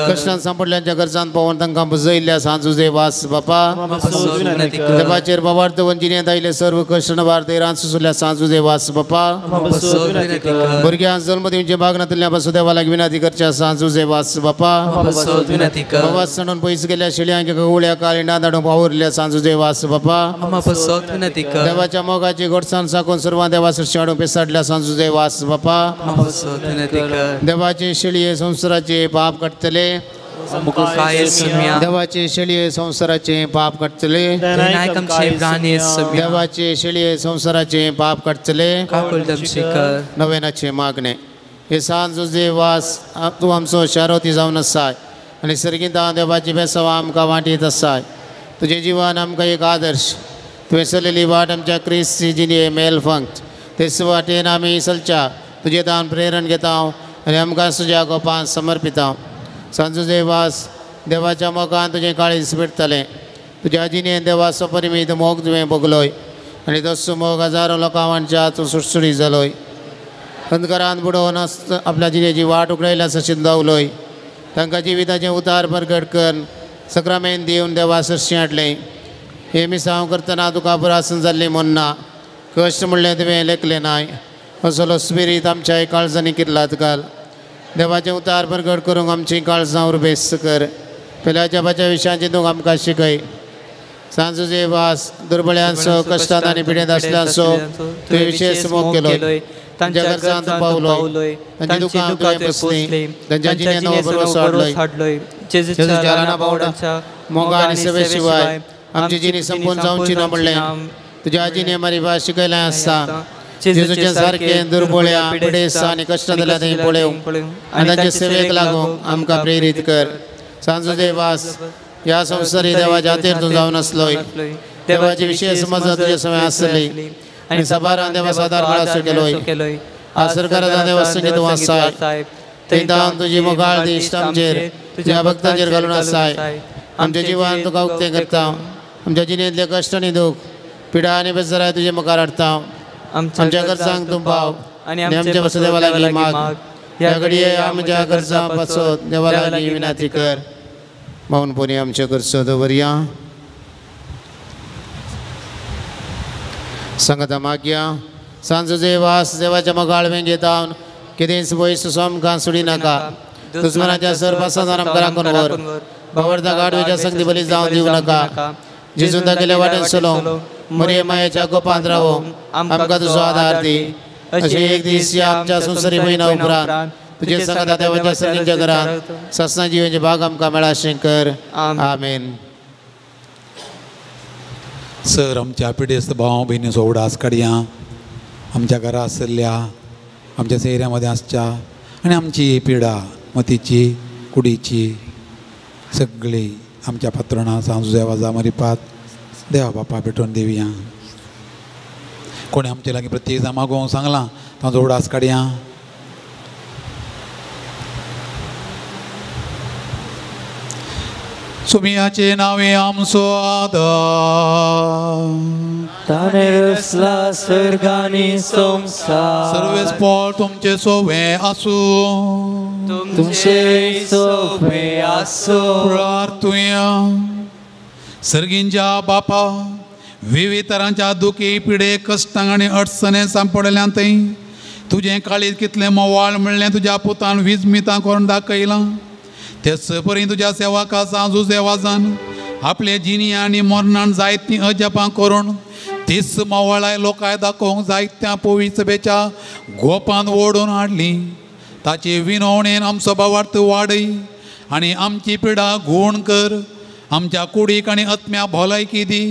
S8: कश्टान सांपडल्यांच्या गरजान पावोवन तांकां बुजयल्ल्या सांजो देवास बापा, देवाचेर भावार्थ वंजिनेंत आयिल्ले सर्व कश्ट भार धैर्यान सुसुल्ल्या सांजो देवास बापा, भुरग्यांक जल्म दिवचे भागनातल्या पासून देवा लागीं विनंती करच्या सांजो देवास बापा, बाबा सणून पयस गेल्या शेळयांक गवळ्या काळिंडां धाडूंक वावुरल्या सांजो देवास बापा, देवाच्या मोगाची गोडसाण साकून सर्वां देवा सृष्टी हाडूंक पिसाडल्या सांजो देवास बापा, देवाचे शेळये संवसाराचे पाप काडटले, देवाचे शेळये संवसाराचे पाप काडटले, देवाचे शेळये संवसाराचे पाप काडटले. नवेनाचे मागणे. हे सांजो देवास तूं आमचो शारोती जावन आसाय आनी सर्गींत देवाची बेसवा आमकां वांटीत आसाय. तुजें जिवन आमकां एक आदर्श, तुवें चलयल्ली वाट आमच्या क्रिस्ती जिणे मेल फंक्त तेच वाटेन आमी चलच्या तुजें दान प्रेरण घेता आनी आमकां तुज्या गोपान समर्पिता. सांजो देवास देवाच्या मोगान तुजें काळीज पेटतलें, तुज्या जिणेन देवाचो परिमीत मोग तुवें भोगलोय आनी तसो मोग हजारो लोकां वांटच्या तूं सुटसुटीत जालोय. अंधकारान बुडोवन आपल्या जिणेची वाट उकडायल्या सशीन दावलोय, तांकां जिविताचें उतार परगट करून सक्रामेन दिवन देवा सरशी हाडलें. हे मिसांव करतना तुका पुरासन जाल्ली म्हूण ना कश्ट म्हणलें तुवें लेखलें नाय, असलो स्पिरीत आमच्या काळजांनी किरलात घाल. देवाचें उतार परगट करूंक आमचीं काळजां उर्बेस्त कर. पेल्याच्या बाच्या विशयांची तूं आमकां शिकय. सांजो देवास दुर्बळ्यांचो कश्टांत आनी पिडेंत आसल्यांचो तुवें विशेश मोग केलो, तांच्या घरचांत पावलोय, तांची दुकां तुवें बसली, तांच्या जिणेंत भरवंसो हाडलोय. जेजूच्या ल्हाना भावंडाच्या मोगा आनी सेवे शिवाय आमची जिणी संपून जावची ना म्हणलें तुज्या जिणे मारी भास शिकयलें आसता. जेजूच्या सारकें दुर्बळ्या पिडेस्तां आनी कश्टां जाल्या थंय पळोवंक आनी तांचे सेवेक लागूंक आमकां प्रेरीत कर. सांजो देवास ह्या संवसारी देवाच्या हातीर तूं जावन आसलोय, देवाची विशेष मजत तुजे समय आसली आनी साबारान देवा सादार मेळासो केलोय. आज सरकारान देवा संगीत तूं आसाय, थंय तावन तुजी मोगाळ दिश्ट आमचेर तुज्या भक्तांचेर घालून आसाय. आमच्या जिवान तुका उक्तें करता, आमच्या जिणेंतले कश्ट आनी दूख पिडा आनी बेजाराय तुजे मुखार हाडटा. आमच्या गरजांक तूं पाव आनी आमच्या पासत देवा लागीं माग. ह्या घडये आमच्या गरजां पासत देवा लागीं विनंती कर. मौनपणी आमच्या गरजो दवरया. सांगता मागया. सांजो देवास देवाच्या मोगाळ वेंगेत हांव कितेंच वयस आमकां सोडी नाका, दुस्मनाच्या सरपासान आमकां राखून व्हर, भावार्था गाडवेच्या संगती बली जावन दिवं नाका. जेजून दाखयल्ल्या वाटेन चलोवंक मरिये मायेच्या गोपांत रावोंक आमकां तुजो आदार दी. अशें एक दीस ह्या आमच्या संवसारी म्हयन्या उपरांत तुजे सांगाता देवाच्या सर्गींच्या घरांत सासणा जिवेचे भाग आमकां मेळाशें कर. आमेन.
S1: सर आमच्या पिडेस्त भाव भयणीचो उडास काडया, आमच्या घरा आशिल्ल्या आमच्या सोयऱ्यां आसच्या आनी आमची पिडा मतीची कुडीची सगळी आमच्या पात्रणां सांजो देवाजा मरिपात देवा बापा भेटोवन दिवया. कोणी आमचे लागीं प्रत्येक जाण मागोवंक सांगलां तांचो उडास काडया. सुमियाचे नावे आमचो आदार
S6: ताणे रचला स्वर्गानी संसार.
S1: सर्वेस पोळ तुमचे सोवे आसूं
S6: तुमचे सोवे आसूं.
S1: प्रार्थुया. सर्गींच्या बापा विविध तरांच्या दुखी पिडे कश्टांक आनी अडचणे सांपडल्यान थंय तुजें काळीज कितलें मोवाळ म्हणलें तुज्या पुतान विजमितां करून दाखयलां. तेच परी तुज्या सेवका सांजू सेवाजान आपले जिणी आनी मरणान जायतीं अजापां करून तीच मोवाळाय लोकांक दाखोवंक जायत्या पवित्र सभेच्या गोपान ओडून हाडली. ताचे विनवणेन आमचो भावार्थ वाडय आनी आमची पिडा गूण कर. आमच्या कुडीक आनी आत्म्या भलायकी दी.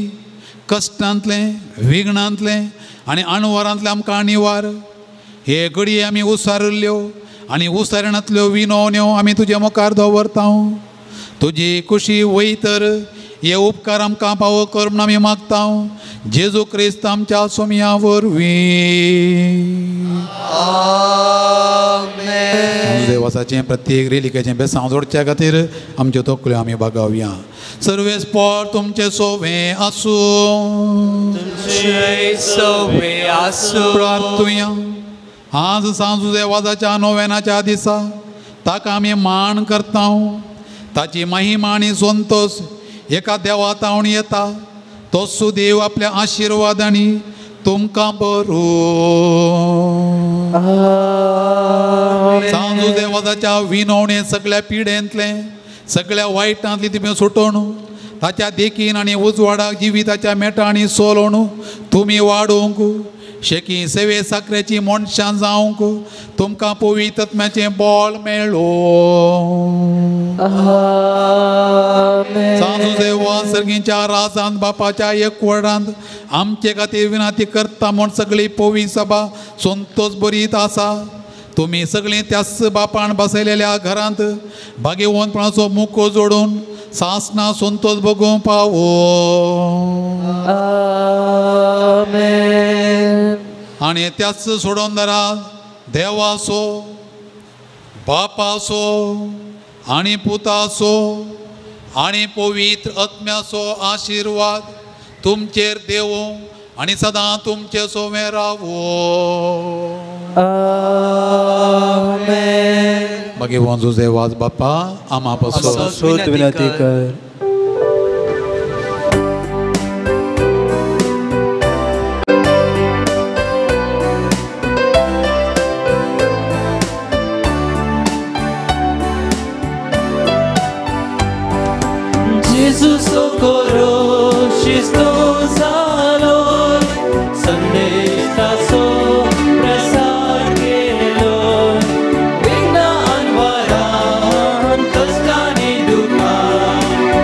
S1: कश्टांतलें विघ्नांतलें आनी अणवरांतलें आमकां निवार. हे घडये आमी उसारिल्ल्यो आनी उसारणांतल्यो विनवण्यो आमी तुजे मुखार दवरता. तुजी कुशी वयतर हे उपकार आमकां पावो कर म्हूण आमी मागता. जेजू क्रिस्त आमच्या सोमया वरवीं. देवासाचें प्रत्येक रेलिकेचें बेसांव जोडच्या खातीर आमच्यो तकल्यो आमी बागावया. सर्वेस पोर तुमचे सोवे आसूं
S6: तुमचे सोवे आसूं.
S1: प्रार्थुया. आज सांजू देवाच्या नोवेनाच्या दिसा ताका आमी मान करता. ताची महिमा आनी संतोष एका देवा तावन येता. तो सुदेव आपल्या आशिर्वादांनी तुमकां बरो. सांजू देवाच्या विनवणे सगळ्या पिडेंतलें सगळ्या वायटांतली तुमी सुटोवन ताच्या देखीन आनी उजवाडाक जिविताच्या मेटांनी सोलोवन तुमी वाडोवंक शेकी सेवे साकरेची मनशां जावंक तुमकां पवित्र आत्म्याचें बळ मेळो. सांजू देवा सर्गीच्या राजांत बापाच्या एकवटांत आमचे खातीर विनंती करता म्हूण सगळी पवित्र सभा संतोष बरीत आसा. तुमी सगळीं त्याच बापान बसयलेल्या घरांत भाग्यवंतपणाचो मुको जोडून सासना संतोष भोगूंक पावो. आनी त्याच सोडोवन देवाचो बापाचो आनी पुताचो आनी पवित्र आत्म्याचो आशिर्वाद तुमचेर देवो आनी सदां तुमचे सोवे रावो. मागीर जुझे बापा आमा पासून
S9: विनंती कर.
S6: Jesus socorro, Cristo zalo, संदेशाचो प्रसार केलो, विघ्न अनवरान कष्टांनी दुखान,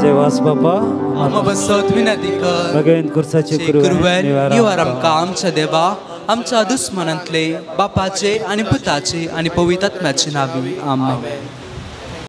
S6: देवाचे वास बापा
S2: आमकां बसत विनंती कर.
S6: भगवेन खुर्साचे
S2: कुरवेन निवार आमकां आमच्या देवा आमच्या दुस्मनांतले बापाचे आनी पुताचे आनी पवित्र आत्म्याचे नांवी. आमेन.